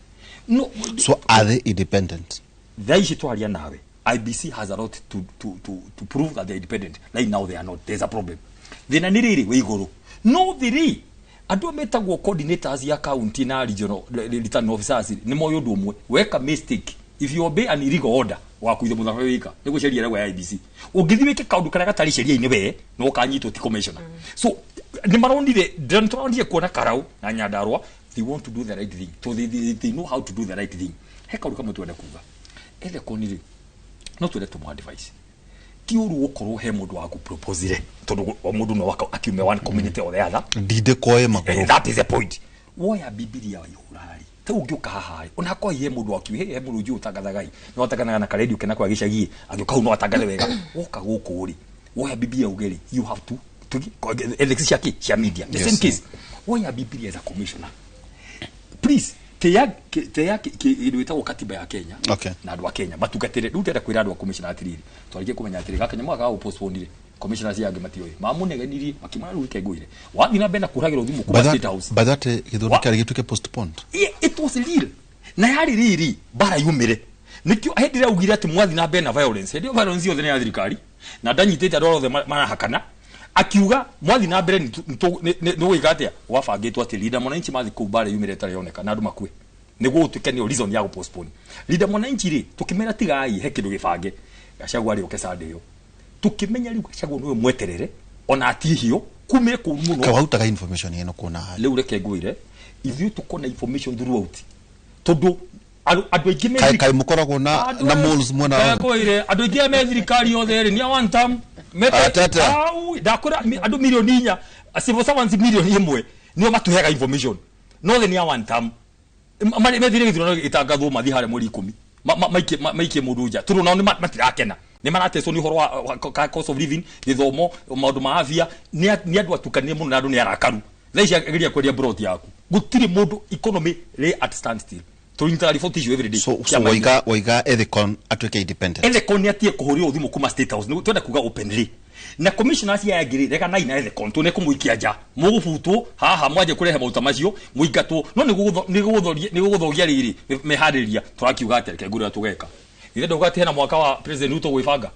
no? So are they independent? Thaa ici twaria nawe, IEBC has a lot to prove that they're independent. Right now they are not. There's a problem. Thĩna nĩ rĩrĩ wĩ igũrũ no thĩrĩ andũ a metagwo coordinators ya county na regional returning officers nĩ moĩ ũndũ ũmwe: weka mistake, if you obey an illegal order, wakuithe mũthaba wĩka nĩguo sheria ĩragwo ya IEBC, ũngĩthiĩ wĩke kaũndũ karĩa gatarĩ sheria-inĩ, we no ũkanyitwo, ti commissioner. So nĩ maronire, tũronire kuona Karau na Nyandarua, they want to do the right thing, so they know how to do the right thing. He kaũndũ kamwe twende kuga, Ethekoni rĩ, no twende tũmũ advice, ti ũru gũkorwo he mũndũ wa gũproposire, tondũ o mũndũ no akiume one community or the other. Ndindĩko ĩ magũrũ. That is the point. Woya Bibilia waihũra rĩ, ta ũngĩũka haha rĩ, ona kwa he mũndũ wakiu he mũndũ ũnjũ ũtangathaga ĩ, no atanganaga na karedio kena kwa gĩcagi, agĩũka hau no atangathe wega. Woka gũkũ rĩ, woya Bibilia uge rĩ, you have to ethics cia kĩ cia media, the same case, woya Bibilia as a commissioner, please teya teya kĩndũ gĩtagwo katiba ya Kenya na andũ a Kenya matungatĩre. Rĩu ndĩrenda kwĩra andũ a commissioner atĩrĩrĩ, twarĩkie kũmenya atĩrĩ, gaka nyamũ gaka gũpostponire, commissioners angĩ matiũĩ, mamũnegenirie makĩmwĩra, "Rĩu reke ngwĩre, wathiĩ na mbere na kũragĩrwo thimũ kuma State House." By that gĩthurano kĩarĩ gĩtuĩke postponed. Yeah, it was real na yarĩ rĩrĩ mbara yumĩre, nĩkĩo hĩndĩ ĩrĩa augire atĩ mwathiĩ na mbere na violence, hĩndĩ ĩyo violence yothe nĩ ya thirikari na ndanyitĩte andũ othe marahakana, akiuga mwathiĩ na mbere nĩ gwĩka atĩa, gwabangĩtwo atĩ Linda Mwananchi mathiĩ kũu mbara yumĩre ĩtarĩ yoneka na andũ makue nĩguo gũtuĩke nĩyo reason ya gũpostpone. Linda Mwananchi rĩ, tũkĩmera tigai, he kĩndũ gĩbange, Gachagua arĩ oke Sunday ĩyo, tũkĩmenya rĩu Gachagua nĩwe mweterere ona atihio kumĩre kũu mũno. Kawarutaga information ĩno kuona harĩ? Rĩu reke ngwĩre, ithuĩ tũkona information throughout, tondũ andũ aingĩ me Kaĩ mũkoragwo na moles mwena wa Kwĩre andũ aingĩ me thirikari yothe rĩ, nĩ a one term. Atata. Au, ndakwĩra andũ 4 million, civil servants 1 million nĩo matũheaga information, no the nĩ a one term. Methire gĩthurano gĩtangathwo, mathiĩ harĩa mweri 10 maikie mũndũ nja, tondũ nao nĩ matirakena, nĩ maratecwo nĩ ũhoro wa cost of living, gĩthomo, maũndũ ma afya. Nĩ andũ atukanie mũno na andũ nĩ arakaru thaa ici. Geria kwendia plot yaku, gũtirĩ mũndũ, economy rĩ at standstill, tũnyitaga riboti icio every day. So waiga Ethekon atuĩke independent? Ethekon nĩ atige kũhũrĩrwo thimũ kuma State House. Nĩguo twenda kuga openly na commissioners aya angĩ rĩ, reganai na Ethekon, tũ nĩ kũmũikia nja, mũgũbutwo haha, mwanjie kũrehe maguta macio mũingatwo, no nĩ gũgũthogia rĩrĩ meharĩria. Tũrakiuga atĩ reke ngũrĩra tũgeka ithe ndauga atĩ hena mwaka wa President Ruto gwĩbanga,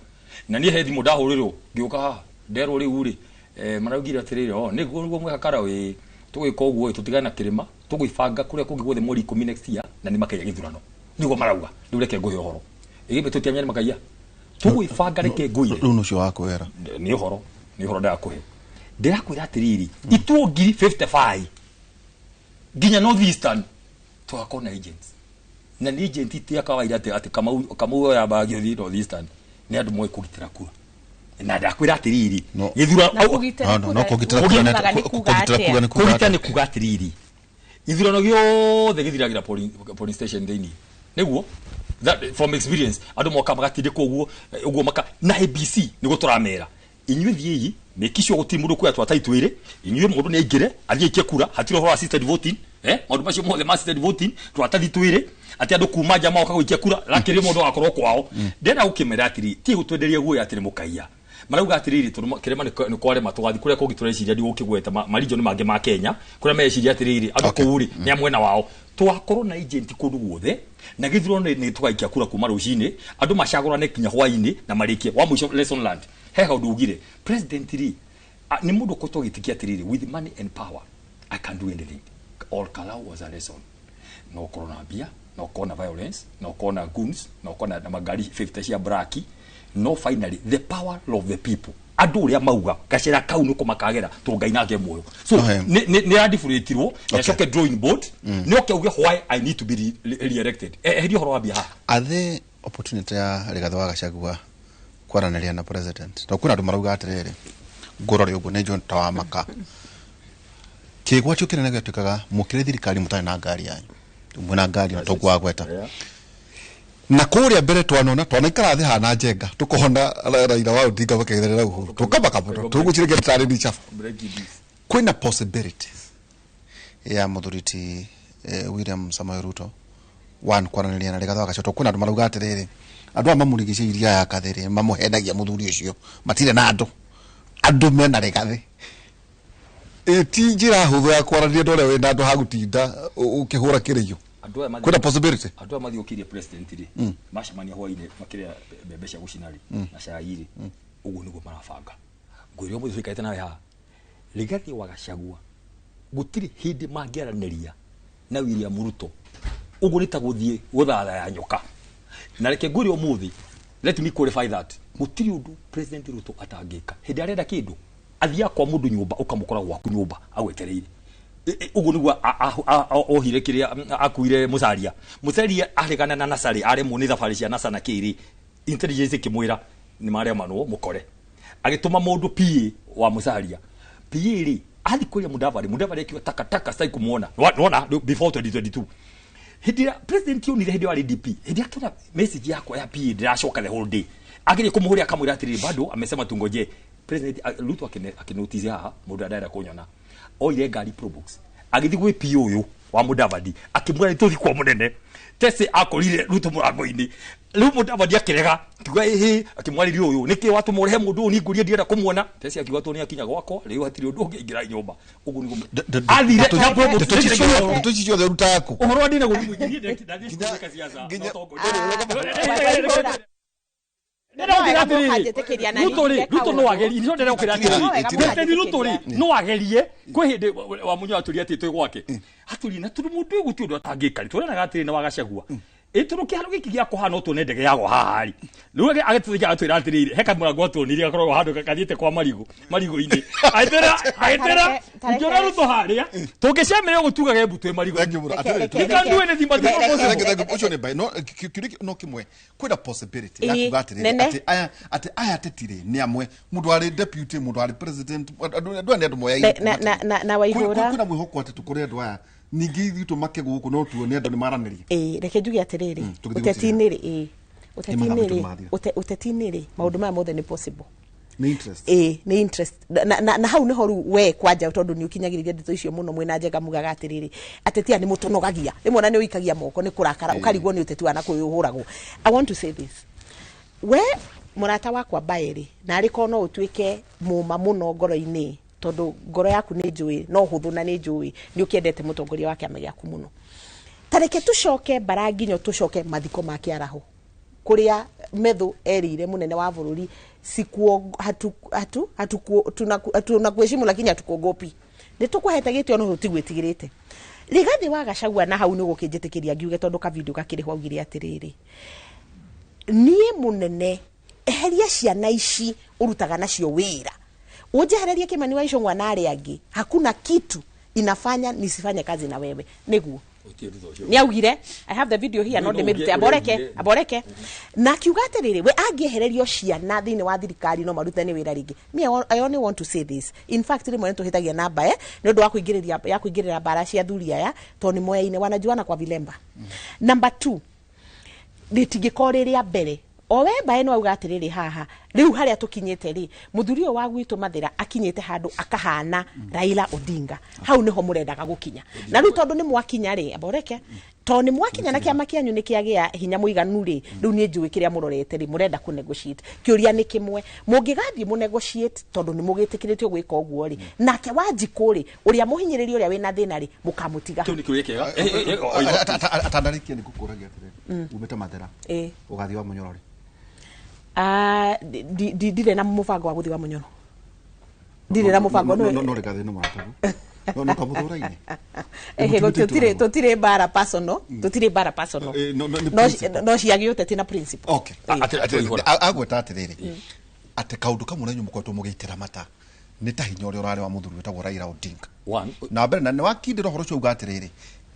na niĩ he thimũ ndahũrĩrwo ngĩũka haha, nderwo rĩu rĩ, maraugire atĩrĩrĩ, o nĩguo mwĩhakara wĩ tũgwĩka ũguo ĩ, tũtigane na kĩrĩma, tũgwĩbanga kũrĩa kũngĩ guothe mweri 10 next year, na nĩ makaiya gĩthurano, nĩguo marauga. Rĩu reke ngũhe ũhoro ĩgĩmbe tũtiamenya nĩ makaiya, tũgwĩbanga, reke ngũire. Rĩu nũcio wa kwĩra. Nĩ ũhoro ndĩrakũhe, ndĩrakwĩra atĩrĩrĩ, ituo 55,000 nginya North Eastern tũgakorwo na agents, na nĩ agent ti ya kawaida, atĩ Kamau oya mbagi ũthiĩ North Eastern, nĩ andũ moĩ kũgitĩra kura, na ndakwĩra atĩrĩrĩ, gĩthurano Na kũgitĩra No, no, kura- kũgitĩra kura kũgitĩra nĩ kuga kũgitĩra atĩa? kura nĩ kuga Kũgita atĩa? nĩ kuga atĩrĩrĩ, ithurano gĩothe gĩthiragĩra polling station thĩinĩ, nĩguo that from experience andũ moka magatindĩkwo ũguo ũguo maka na IEBC nĩguo tũramera, inyuĩ thiĩi make sure gũtirĩ mũndũ kuoya twata itwĩrĩ, inyuĩ mũndũ nĩ aingĩre athiĩ aikie kura, hatirĩ ũhoro wa assisted voting, maũndũ macio mothe ma assisted voting, tũratathi twĩrĩ atĩ andũ kuma nja magoka gũikia kura, lakĩrĩ mũndũ agakorwo kwao. Ndĩrenda gũkĩmera atĩrĩ, ti gũtwenderia guoya atĩ nĩ mũkaiya, marauga atĩrĩrĩ, tondũ kĩrĩma nĩ kwarema, tũgathiĩ kũrĩa kũngĩ tũreciria, ndigũkĩgweta marijoni mangĩ ma Kenya kũrĩa mareciria atĩrĩrĩ, andũ kũu rĩ nĩ a mwena wao. Twakorwo na agent kũndũ guothe, na gĩthurano nĩ tũgaikia kura kuma rũcinĩ, andũ macagũrane kinya hwainĩ na marĩkie. Wa mũico, lesson learned, he kaũndũ ugire president rĩ, nĩ mũndũ ũkoretwo agĩtikia atĩrĩrĩ, with money and power I can do anything. Ol Kalou was a lesson. No ũkorwo na mbia, no ũkorwo na violence, no ũkorwo na goons, no ũkorwo na magari 50 cia braki, no finally the power of the people, andũ ũrĩa mauga gacĩra kau nĩko makagera tondũ Ngai nake muoyo. So nĩ adifurĩtirwo na acoke drawing board, nĩ oke auge why I need to be re-elected. Eheria ũhoro wa mbia haha. Athe opportunity ya Rigathi wa Gachagua kwaranĩria na president, to kwĩna andũ marauga atĩrĩrĩ, ngũrore ũguo nĩ njũĩ ta wa maka kĩgwatio kĩnene gĩatuĩkaga mũkĩrĩ thirikari mũtarĩ na ngari yanyu, mwĩna ngari na toguo wagweta na kũrĩa mbere twanona twanaikara thĩ hana njenga tũkona Raila wa Odinga makĩgetherera Uhuru tũkamaka mũno tũgũcirĩkia tũtarĩ ni chafu. Kwĩna possibilities ya mũthuri ti William Samoei Ruto one kwaranĩria na Rigathi wa Gachagua, kwĩna andũ marauga atĩrĩrĩ, andũ aya mamũrigicĩirie aya kathĩrĩ mamũhenagia mũthuri ũcio matirĩ na andũ, andũ mena Rigathi. Ti njĩra hũthũ ya kwaranĩria na ũrĩa wĩna andũ hagũtinda ũkĩhũra kĩrĩio. Kwĩna possibility andũ aya mathiũkĩirie president rĩ, macemania hwainĩ makĩrĩa mbembe cia gũcina rĩ na cai rĩ, ũguo nĩguo marabanga. Ngwĩre ũmũthĩ tũikarĩte nawe haha, Rigathi wa Gachagua gũtirĩ hĩndĩ mangĩaranĩria na William Ruto, ũguo nĩ ta gũthiĩ gũthathaya nyoka. Na reke ngwĩre ũmũthĩ, let me qualify that, gũtirĩ ũndũ President Ruto atangĩka. Hĩndĩ arenda kĩndũ athiaga kwa mũndũ nyũmba ũkamũkora gwaku nyũmba agwetereire. Ũguo nĩguo ohire kĩrĩa akuire Musalia. Musalia aregana na Nasarĩ, aremwo nĩ thabarĩ cia NASA na kĩrĩ, intelligence ĩkĩmwĩra nĩ maremanwo mũkore. Agĩtũma mũndũ PA wa Musalia. PA rĩ athi kũrĩa Mudavadi, Mudavadi akiuga takataka sitaki kumuona. Nona before 2022. Hĩndĩ ĩrĩa president onire hĩndĩ ĩyo arĩ DP, hĩndĩ akĩona message yakwa ya PA ndĩracoka the whole day, agerie kũmũhũrĩra akamwĩra atĩrĩrĩ, bado amesema tungoje. President Ruto akinotice haha mũndũ arenda kũnyona, oire ngari Probox agĩthiĩ gwĩ PA ũyũ wa Mudavadi akĩmwĩra nĩ tũthiĩ kwa mũnene. Tese akorire Ruto mũrango-inĩ, rĩu Mudavadi akĩrega akiuga ĩhĩ, akĩmwarĩria ũyũ nĩkĩ watũma ũrehe mũndũ ũyũ, ningũrie ndienda kũmuona. Tese akiuga tondũ nĩakinya gwakwa rĩu hatirĩ ũndũ ũngĩ ingĩra nyũmba. Ũguo nĩguo athire na Probox. Ndeto ici ciothe ũrutaga kũ? Ũhoro wa ndina gũthiĩ mũingĩ, niĩ ndathiĩ ciaca na ũtongoria. Ruto no agerie, nicio ndĩrekũĩra atĩrĩrĩ, Ruto rĩ no agerie kwĩ hĩndĩ wa Munyo atũria atĩ twĩ gwake atũrie na tondũ mũndũ ũyũ gũtirĩ ũndũ atangĩka rĩ, tũrenaga atĩrĩ na wa Gachagua ĩ tondũ kĩharo gĩkĩ gĩa kũhana tuone ndege yagwa haha rĩ, rĩu agĩtũthika agatwĩra atĩrĩrĩ, he kamũrango atuonirie gakoragwo handũ gathiĩte kwa marigũ marigũ-inĩ, agĩtwĩra ngĩona Ruto harĩa tũngĩcemania ũguo tugage mbu twĩ marigũ. You can't do anything but ũcio nĩ mbaĩ no no kĩmwe kwĩna possibility ya kuga atĩrĩrĩ atĩ aya ateti rĩ nĩ amwe, mũndũ arĩ deputy, mũndũ arĩ president, andũ aya nĩ andũ moyaine na Waihũra kwĩna mwĩhoko atĩ tũkore andũ aya ningĩ ithuĩ tũmake gũkũ no tuone andũ nĩ maranĩria. Reke njuge atĩrĩrĩ, ũteti-inĩ rĩ, ũteti-inĩ rĩ maũndũ maya mothe nĩ possible. Nĩ interest. Nĩ interest. Na hau nĩho rĩu we kwanja tondũ nĩ ũkinyagĩrĩria ndeto icio mũno mwĩna Njenga mugaga atĩrĩrĩ, ateti aya nĩ mũtũnogagia rĩmwe ona nĩ ũikagia moko nĩ kũrakara ũkarigwo nĩ ũteti wa na kũu ũhũragwo. I want to say this, we mũrata wakwa mbaĩ rĩ, na arĩ korwo no ũtuĩke mũma mũno ngoro-inĩ tondũ ngoro yaku nĩ njũĩ no hũthũ na nĩ njũĩ nĩ ũkĩendete mũtongoria wa kĩama gĩaku mũno, ta reke tũcoke mbara nginyo tũcoke mathiko ma Kĩaraho kũrĩa Methu erĩire mũnene wa bũrũri sikuo hatu hatu tunakuheshimu lakini hatukuogopi, nĩ tũkũhete gĩtĩo no tũtigwĩtigĩrĩte. Rigathi wa Gachagua na hau nĩ gũkĩnjĩtĩkĩria ngiuge tondũ ka video gakĩrĩ ho augire atĩrĩrĩ, niĩ mũnene eheria ciana ici ũrutaga nacio wĩra, ũnjehererie Kimani wa Ichung'wa na arĩa angĩ, hakuna kitu inafanya nisifanye kazi na wewe. Nĩguo nĩ augire, I have the video here no ndĩmĩrute aboreke na akiuga atĩrĩrĩ, we angĩehererio ciana thĩinĩ wa thirikari no marutane wĩra rĩngĩ. Me I only want to say this, in fact rĩmwe nĩ tũhĩtagia namba nĩ ũndũ wa kũingĩrĩria ya kũingĩrĩra mbara cia athuri aya tondũ nĩ moyaine wanajuana kwa vilemba. Number 2, rĩtingĩkorwo rĩ rĩa mbere o we mbaĩ no auga atĩrĩrĩ haha rĩu harĩa tũkinyĩte rĩ, mũthuri ũyũ wa gwitũ Mathĩra akinyĩte handũ akahana Raila Odinga, hau nĩho mũrendaga gũkinya. Na rĩu tondũ nĩ mwakinya rĩ, aboreke tondũ nĩ mwakinya na kĩama kĩanyu nĩ kĩagĩa hinya mũiganu rĩ, rĩu niĩ njũĩ kĩrĩa mũrorete rĩ, mũrenda kũ negotiate. Kĩũria nĩ kĩmwe, mũngĩgathiĩ mũ negotiate tondũ nĩ mũgĩtĩkĩrĩtio gwĩka ũguo rĩ, nake Wanjikũ rĩ, ũrĩa mũhinyĩrĩria ũrĩa wĩna thĩna rĩ, mũkamũtiga. Kĩu nĩ kĩũria kĩega. Atandarĩkia nĩ ngũkũragia atĩrĩrĩ, umĩte Mathĩra ũgathiĩ wa Mũnyoro rĩ? Ndirĩ na mũbango wa gũthiĩ wa Mũnyoro, ndirĩ na mũbango. No Rigathi nĩ mũratagu. No no kamũthũra-inĩ. Ehe, tũtirĩ mbara personal, tũtirĩ mbara personal. No, no, nĩ No principle. no cia gĩũteti na principle. Okay. Agweta atĩrĩrĩ atĩ kaũndũ kamwe na inyuĩ mũkoretwo mũgĩitĩra mata nĩ ta hinya ũrĩa ũrarĩ wa mũthuri wĩtagwo Raila Odinga. Na mbere na nĩ wakindĩra ũhoro ũcio uga atĩrĩrĩ,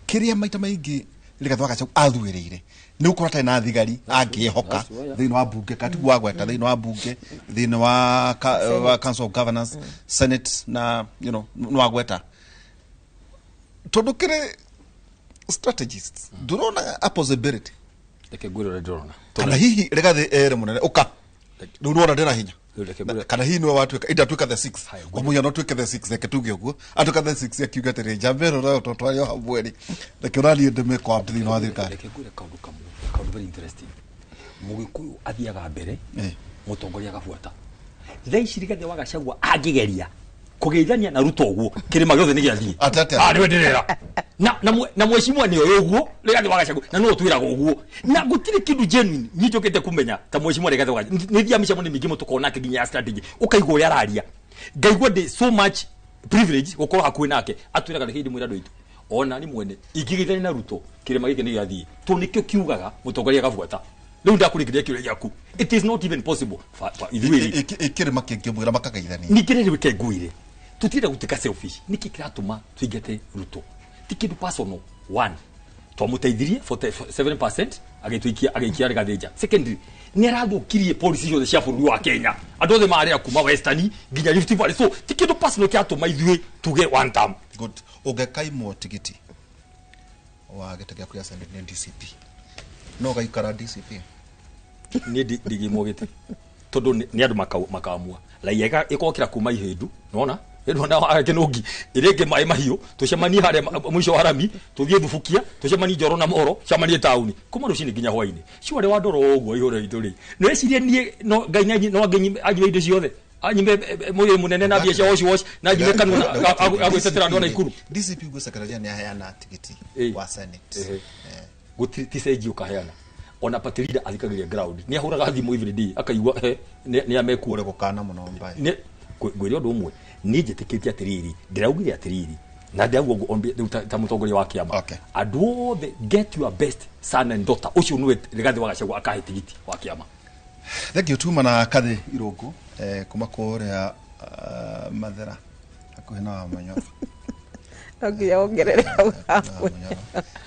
kĩrĩa maita maingĩ Rigathĩ wa Gachagua athuĩrĩire nĩ gũkorwo atarĩ na thigari angĩhoka thĩinĩ wa bunge katiguo wagweta thĩinĩ wa bunge, thĩinĩ wa wa Council of Governors, Senate na nĩ wagweta tondũ kĩrĩ strategists ndũrona a possibility? Reke ngwĩre ũrĩa ndĩrona. Kana hihi Rigathĩ ere mũnene ũka rĩu nĩwona ndĩna hinya? Reke ngwĩre. Kana hihi nĩwe watuĩka indatuĩka the six, kwa mũhiano tuĩke the six, reke tuge ũguo, atuĩka the six akiuga atĩrĩ, njamba ĩno nayo tondũ twarĩ o hamwe rĩ, reke ũraniĩ ndĩmĩko thĩinĩ wa thirikari. Reke ngwĩre kaũndũ kamwe, kaũndũ very interesting. Mũgĩkũyũ athiaga mbere, mũtongoria agabuata. Thaa ici Rigathĩ wa Gachagua angĩgeria kũgeithania na Ruto ũguo, kĩrĩma gĩothe nĩ gĩathiĩ. Ah, nĩwe ndĩrera na mheshimiwa nĩ oĩ ũguo Rigathĩ wa Gachagua na nĩwe ũtwĩraga ũguo na gũtirĩ kĩndũ genuine niĩ njũkĩte kũmenya ta mheshimiwa Rigathĩ wa Gachagua. Nĩ thiaga mĩcemanio mĩingĩ mũno tũkorwo nake nginya ya strategy, ũkaigua ũrĩa araria, ngaigua ndĩ so much privilege gũkorwo hakuhĩ nake. Atwĩraga reke ndĩmwĩre andũ aitũ, ona ni mwene ingĩgeithania na Ruto kĩrĩma gĩkĩ nĩ gĩathiĩ, tondũ nĩkĩo kiugaga mũtongoria agabuata. Rĩu ndakũrĩkĩria kĩũria gĩaku, it is not even possible. Ithuĩ rĩ Kĩrĩma kĩngĩmwĩra makagaithania. Ningĩ rĩrĩ, reke ngwĩre, tũtirenda gũtuĩka selfish. Nĩkĩ kĩratũma tũingate Ruto? Ti kĩndũ personal. One, twamũteithirie 47% agĩtũikia, agĩikia Rigathĩ nja. Secondly, nĩ arathũkirie policy ciothe cia bũrũri wa Kenya, andũ othe marĩa kuma Western nginya Rift Valley. So ti kĩndũ personal kĩratũma ithuĩ tuge one term. Good. Ũngĩkaimwo tigiti wa gĩtĩ gĩaku gĩa Senate nĩ DCP, no gaikara DCP? Niĩ ndigimwo gĩtĩ tondũ nĩ andũ makamua raia ĩkokĩra kuma ihĩndu nona ĩno na kĩnũngi ĩrĩa ĩngĩ maĩ mahiũ, tũcemanie harĩa mũico wa rami, tũthiĩ thubukia, tũcemanie Njoro na Moro, cemanie taũni kuma rũcinĩ nginya hwainĩ. Ciwarĩ wa ndoro ũguo ihũra itũ rĩ, nĩwecirie niĩ no Ngai no anyime indo ciothe, anyime mwĩrĩ mũnene na mbia cia wash wash na anyime kanua na agwĩtetera andũ a Naikuru. DCP guo secretary nĩ aheana tigiti wa Senate. Gũtirĩ ti cenji ũkaheana. Ona party leader athikagĩrĩria ground, nĩ ahũraga thimũ every day akaigua he nĩ amekuo. Ũrĩ gũkana mũno mbaĩ. Nĩ ngwĩre ũndũ ũmwe, niĩ njĩtĩkĩtie atĩrĩrĩ, ndĩraugire atĩrĩrĩ na ndĩrauga ũguo on rĩu ta mũtongoria wa kĩama, andũ othe get your best son and daughter, ũcio nĩwe Rigathĩ wa Gachagua akahe tigiti wa kĩama. Thank you. Tuma na Kathĩ Irũngũ kuma kũrĩa Mathera hakuhĩ na Wamanyoro. No nginya wongerere hau hakuhĩ.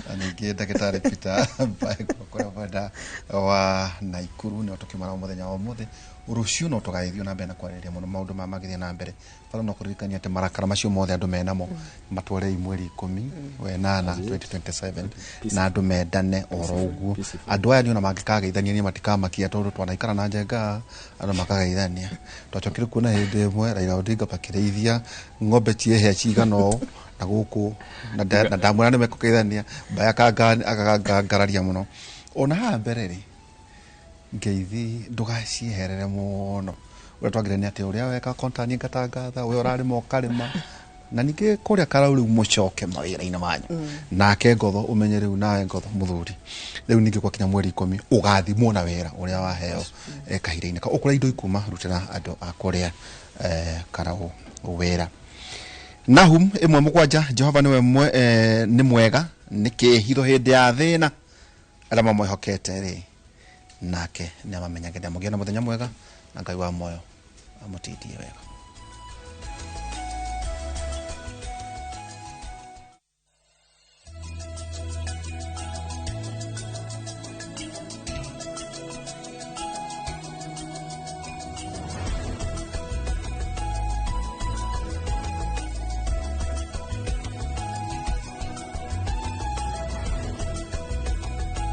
Na ningĩ ndagĩtarĩ Peter Mbae kuma kũrĩa mwena wa Naikuru nĩo tũkiuma mũthenya wa ũmũthĩ. Rũciũ no tũgagĩthiĩ na mbere na kwarĩrĩria mũno maũndũ maya magĩthiĩ na mbere. Bata no kũririkania atĩ marakara macio mothe andũ menamo matwarei mweri 18 2027 na andũ mendane oro ũguo. Andũ aya nĩ ona mangĩkageithania niĩ matikamakia tondũ twanaikara na njenga andũ makageithania. Twacokire kuona hĩndĩ ĩmwe Raila Odinga makĩrĩithia ng'ombe ciehĩa cigana ũũ na gũkũ na ndamwĩra nĩ mekũgeithania Mbae akangararia mũno. Ona haha mbere rĩ, ngeithi ndũgacieherere mũno. Ũrĩa twagĩrĩire nĩ atĩ ũrĩa weka kontani ngatangatha, ũrĩa ũrarĩma ũkarĩma, na ningĩ kũrĩa Karau rĩu mũcoke mawĩra-inĩ manyu. Nake Ngotho ũmenye rĩu nawe Ngotho mũthuri, rĩu ningĩ gwakinya mweri 10 ũgathimwo na wĩra ũrĩa waheo kahinda-inĩ kau. Ũkũrĩa indo ikuma rutĩra andũ a kũrĩa Karau wĩra. Nahum 1:7, Jehova nĩwe nĩ mwega, nĩ kĩĩhitho hĩndĩ ya thĩna, arĩa mamwĩhokete rĩ nake nĩamamenyagĩrĩra. Mũgĩe na mũthenya mwega na Ngai wa muoyo amũtindie wega.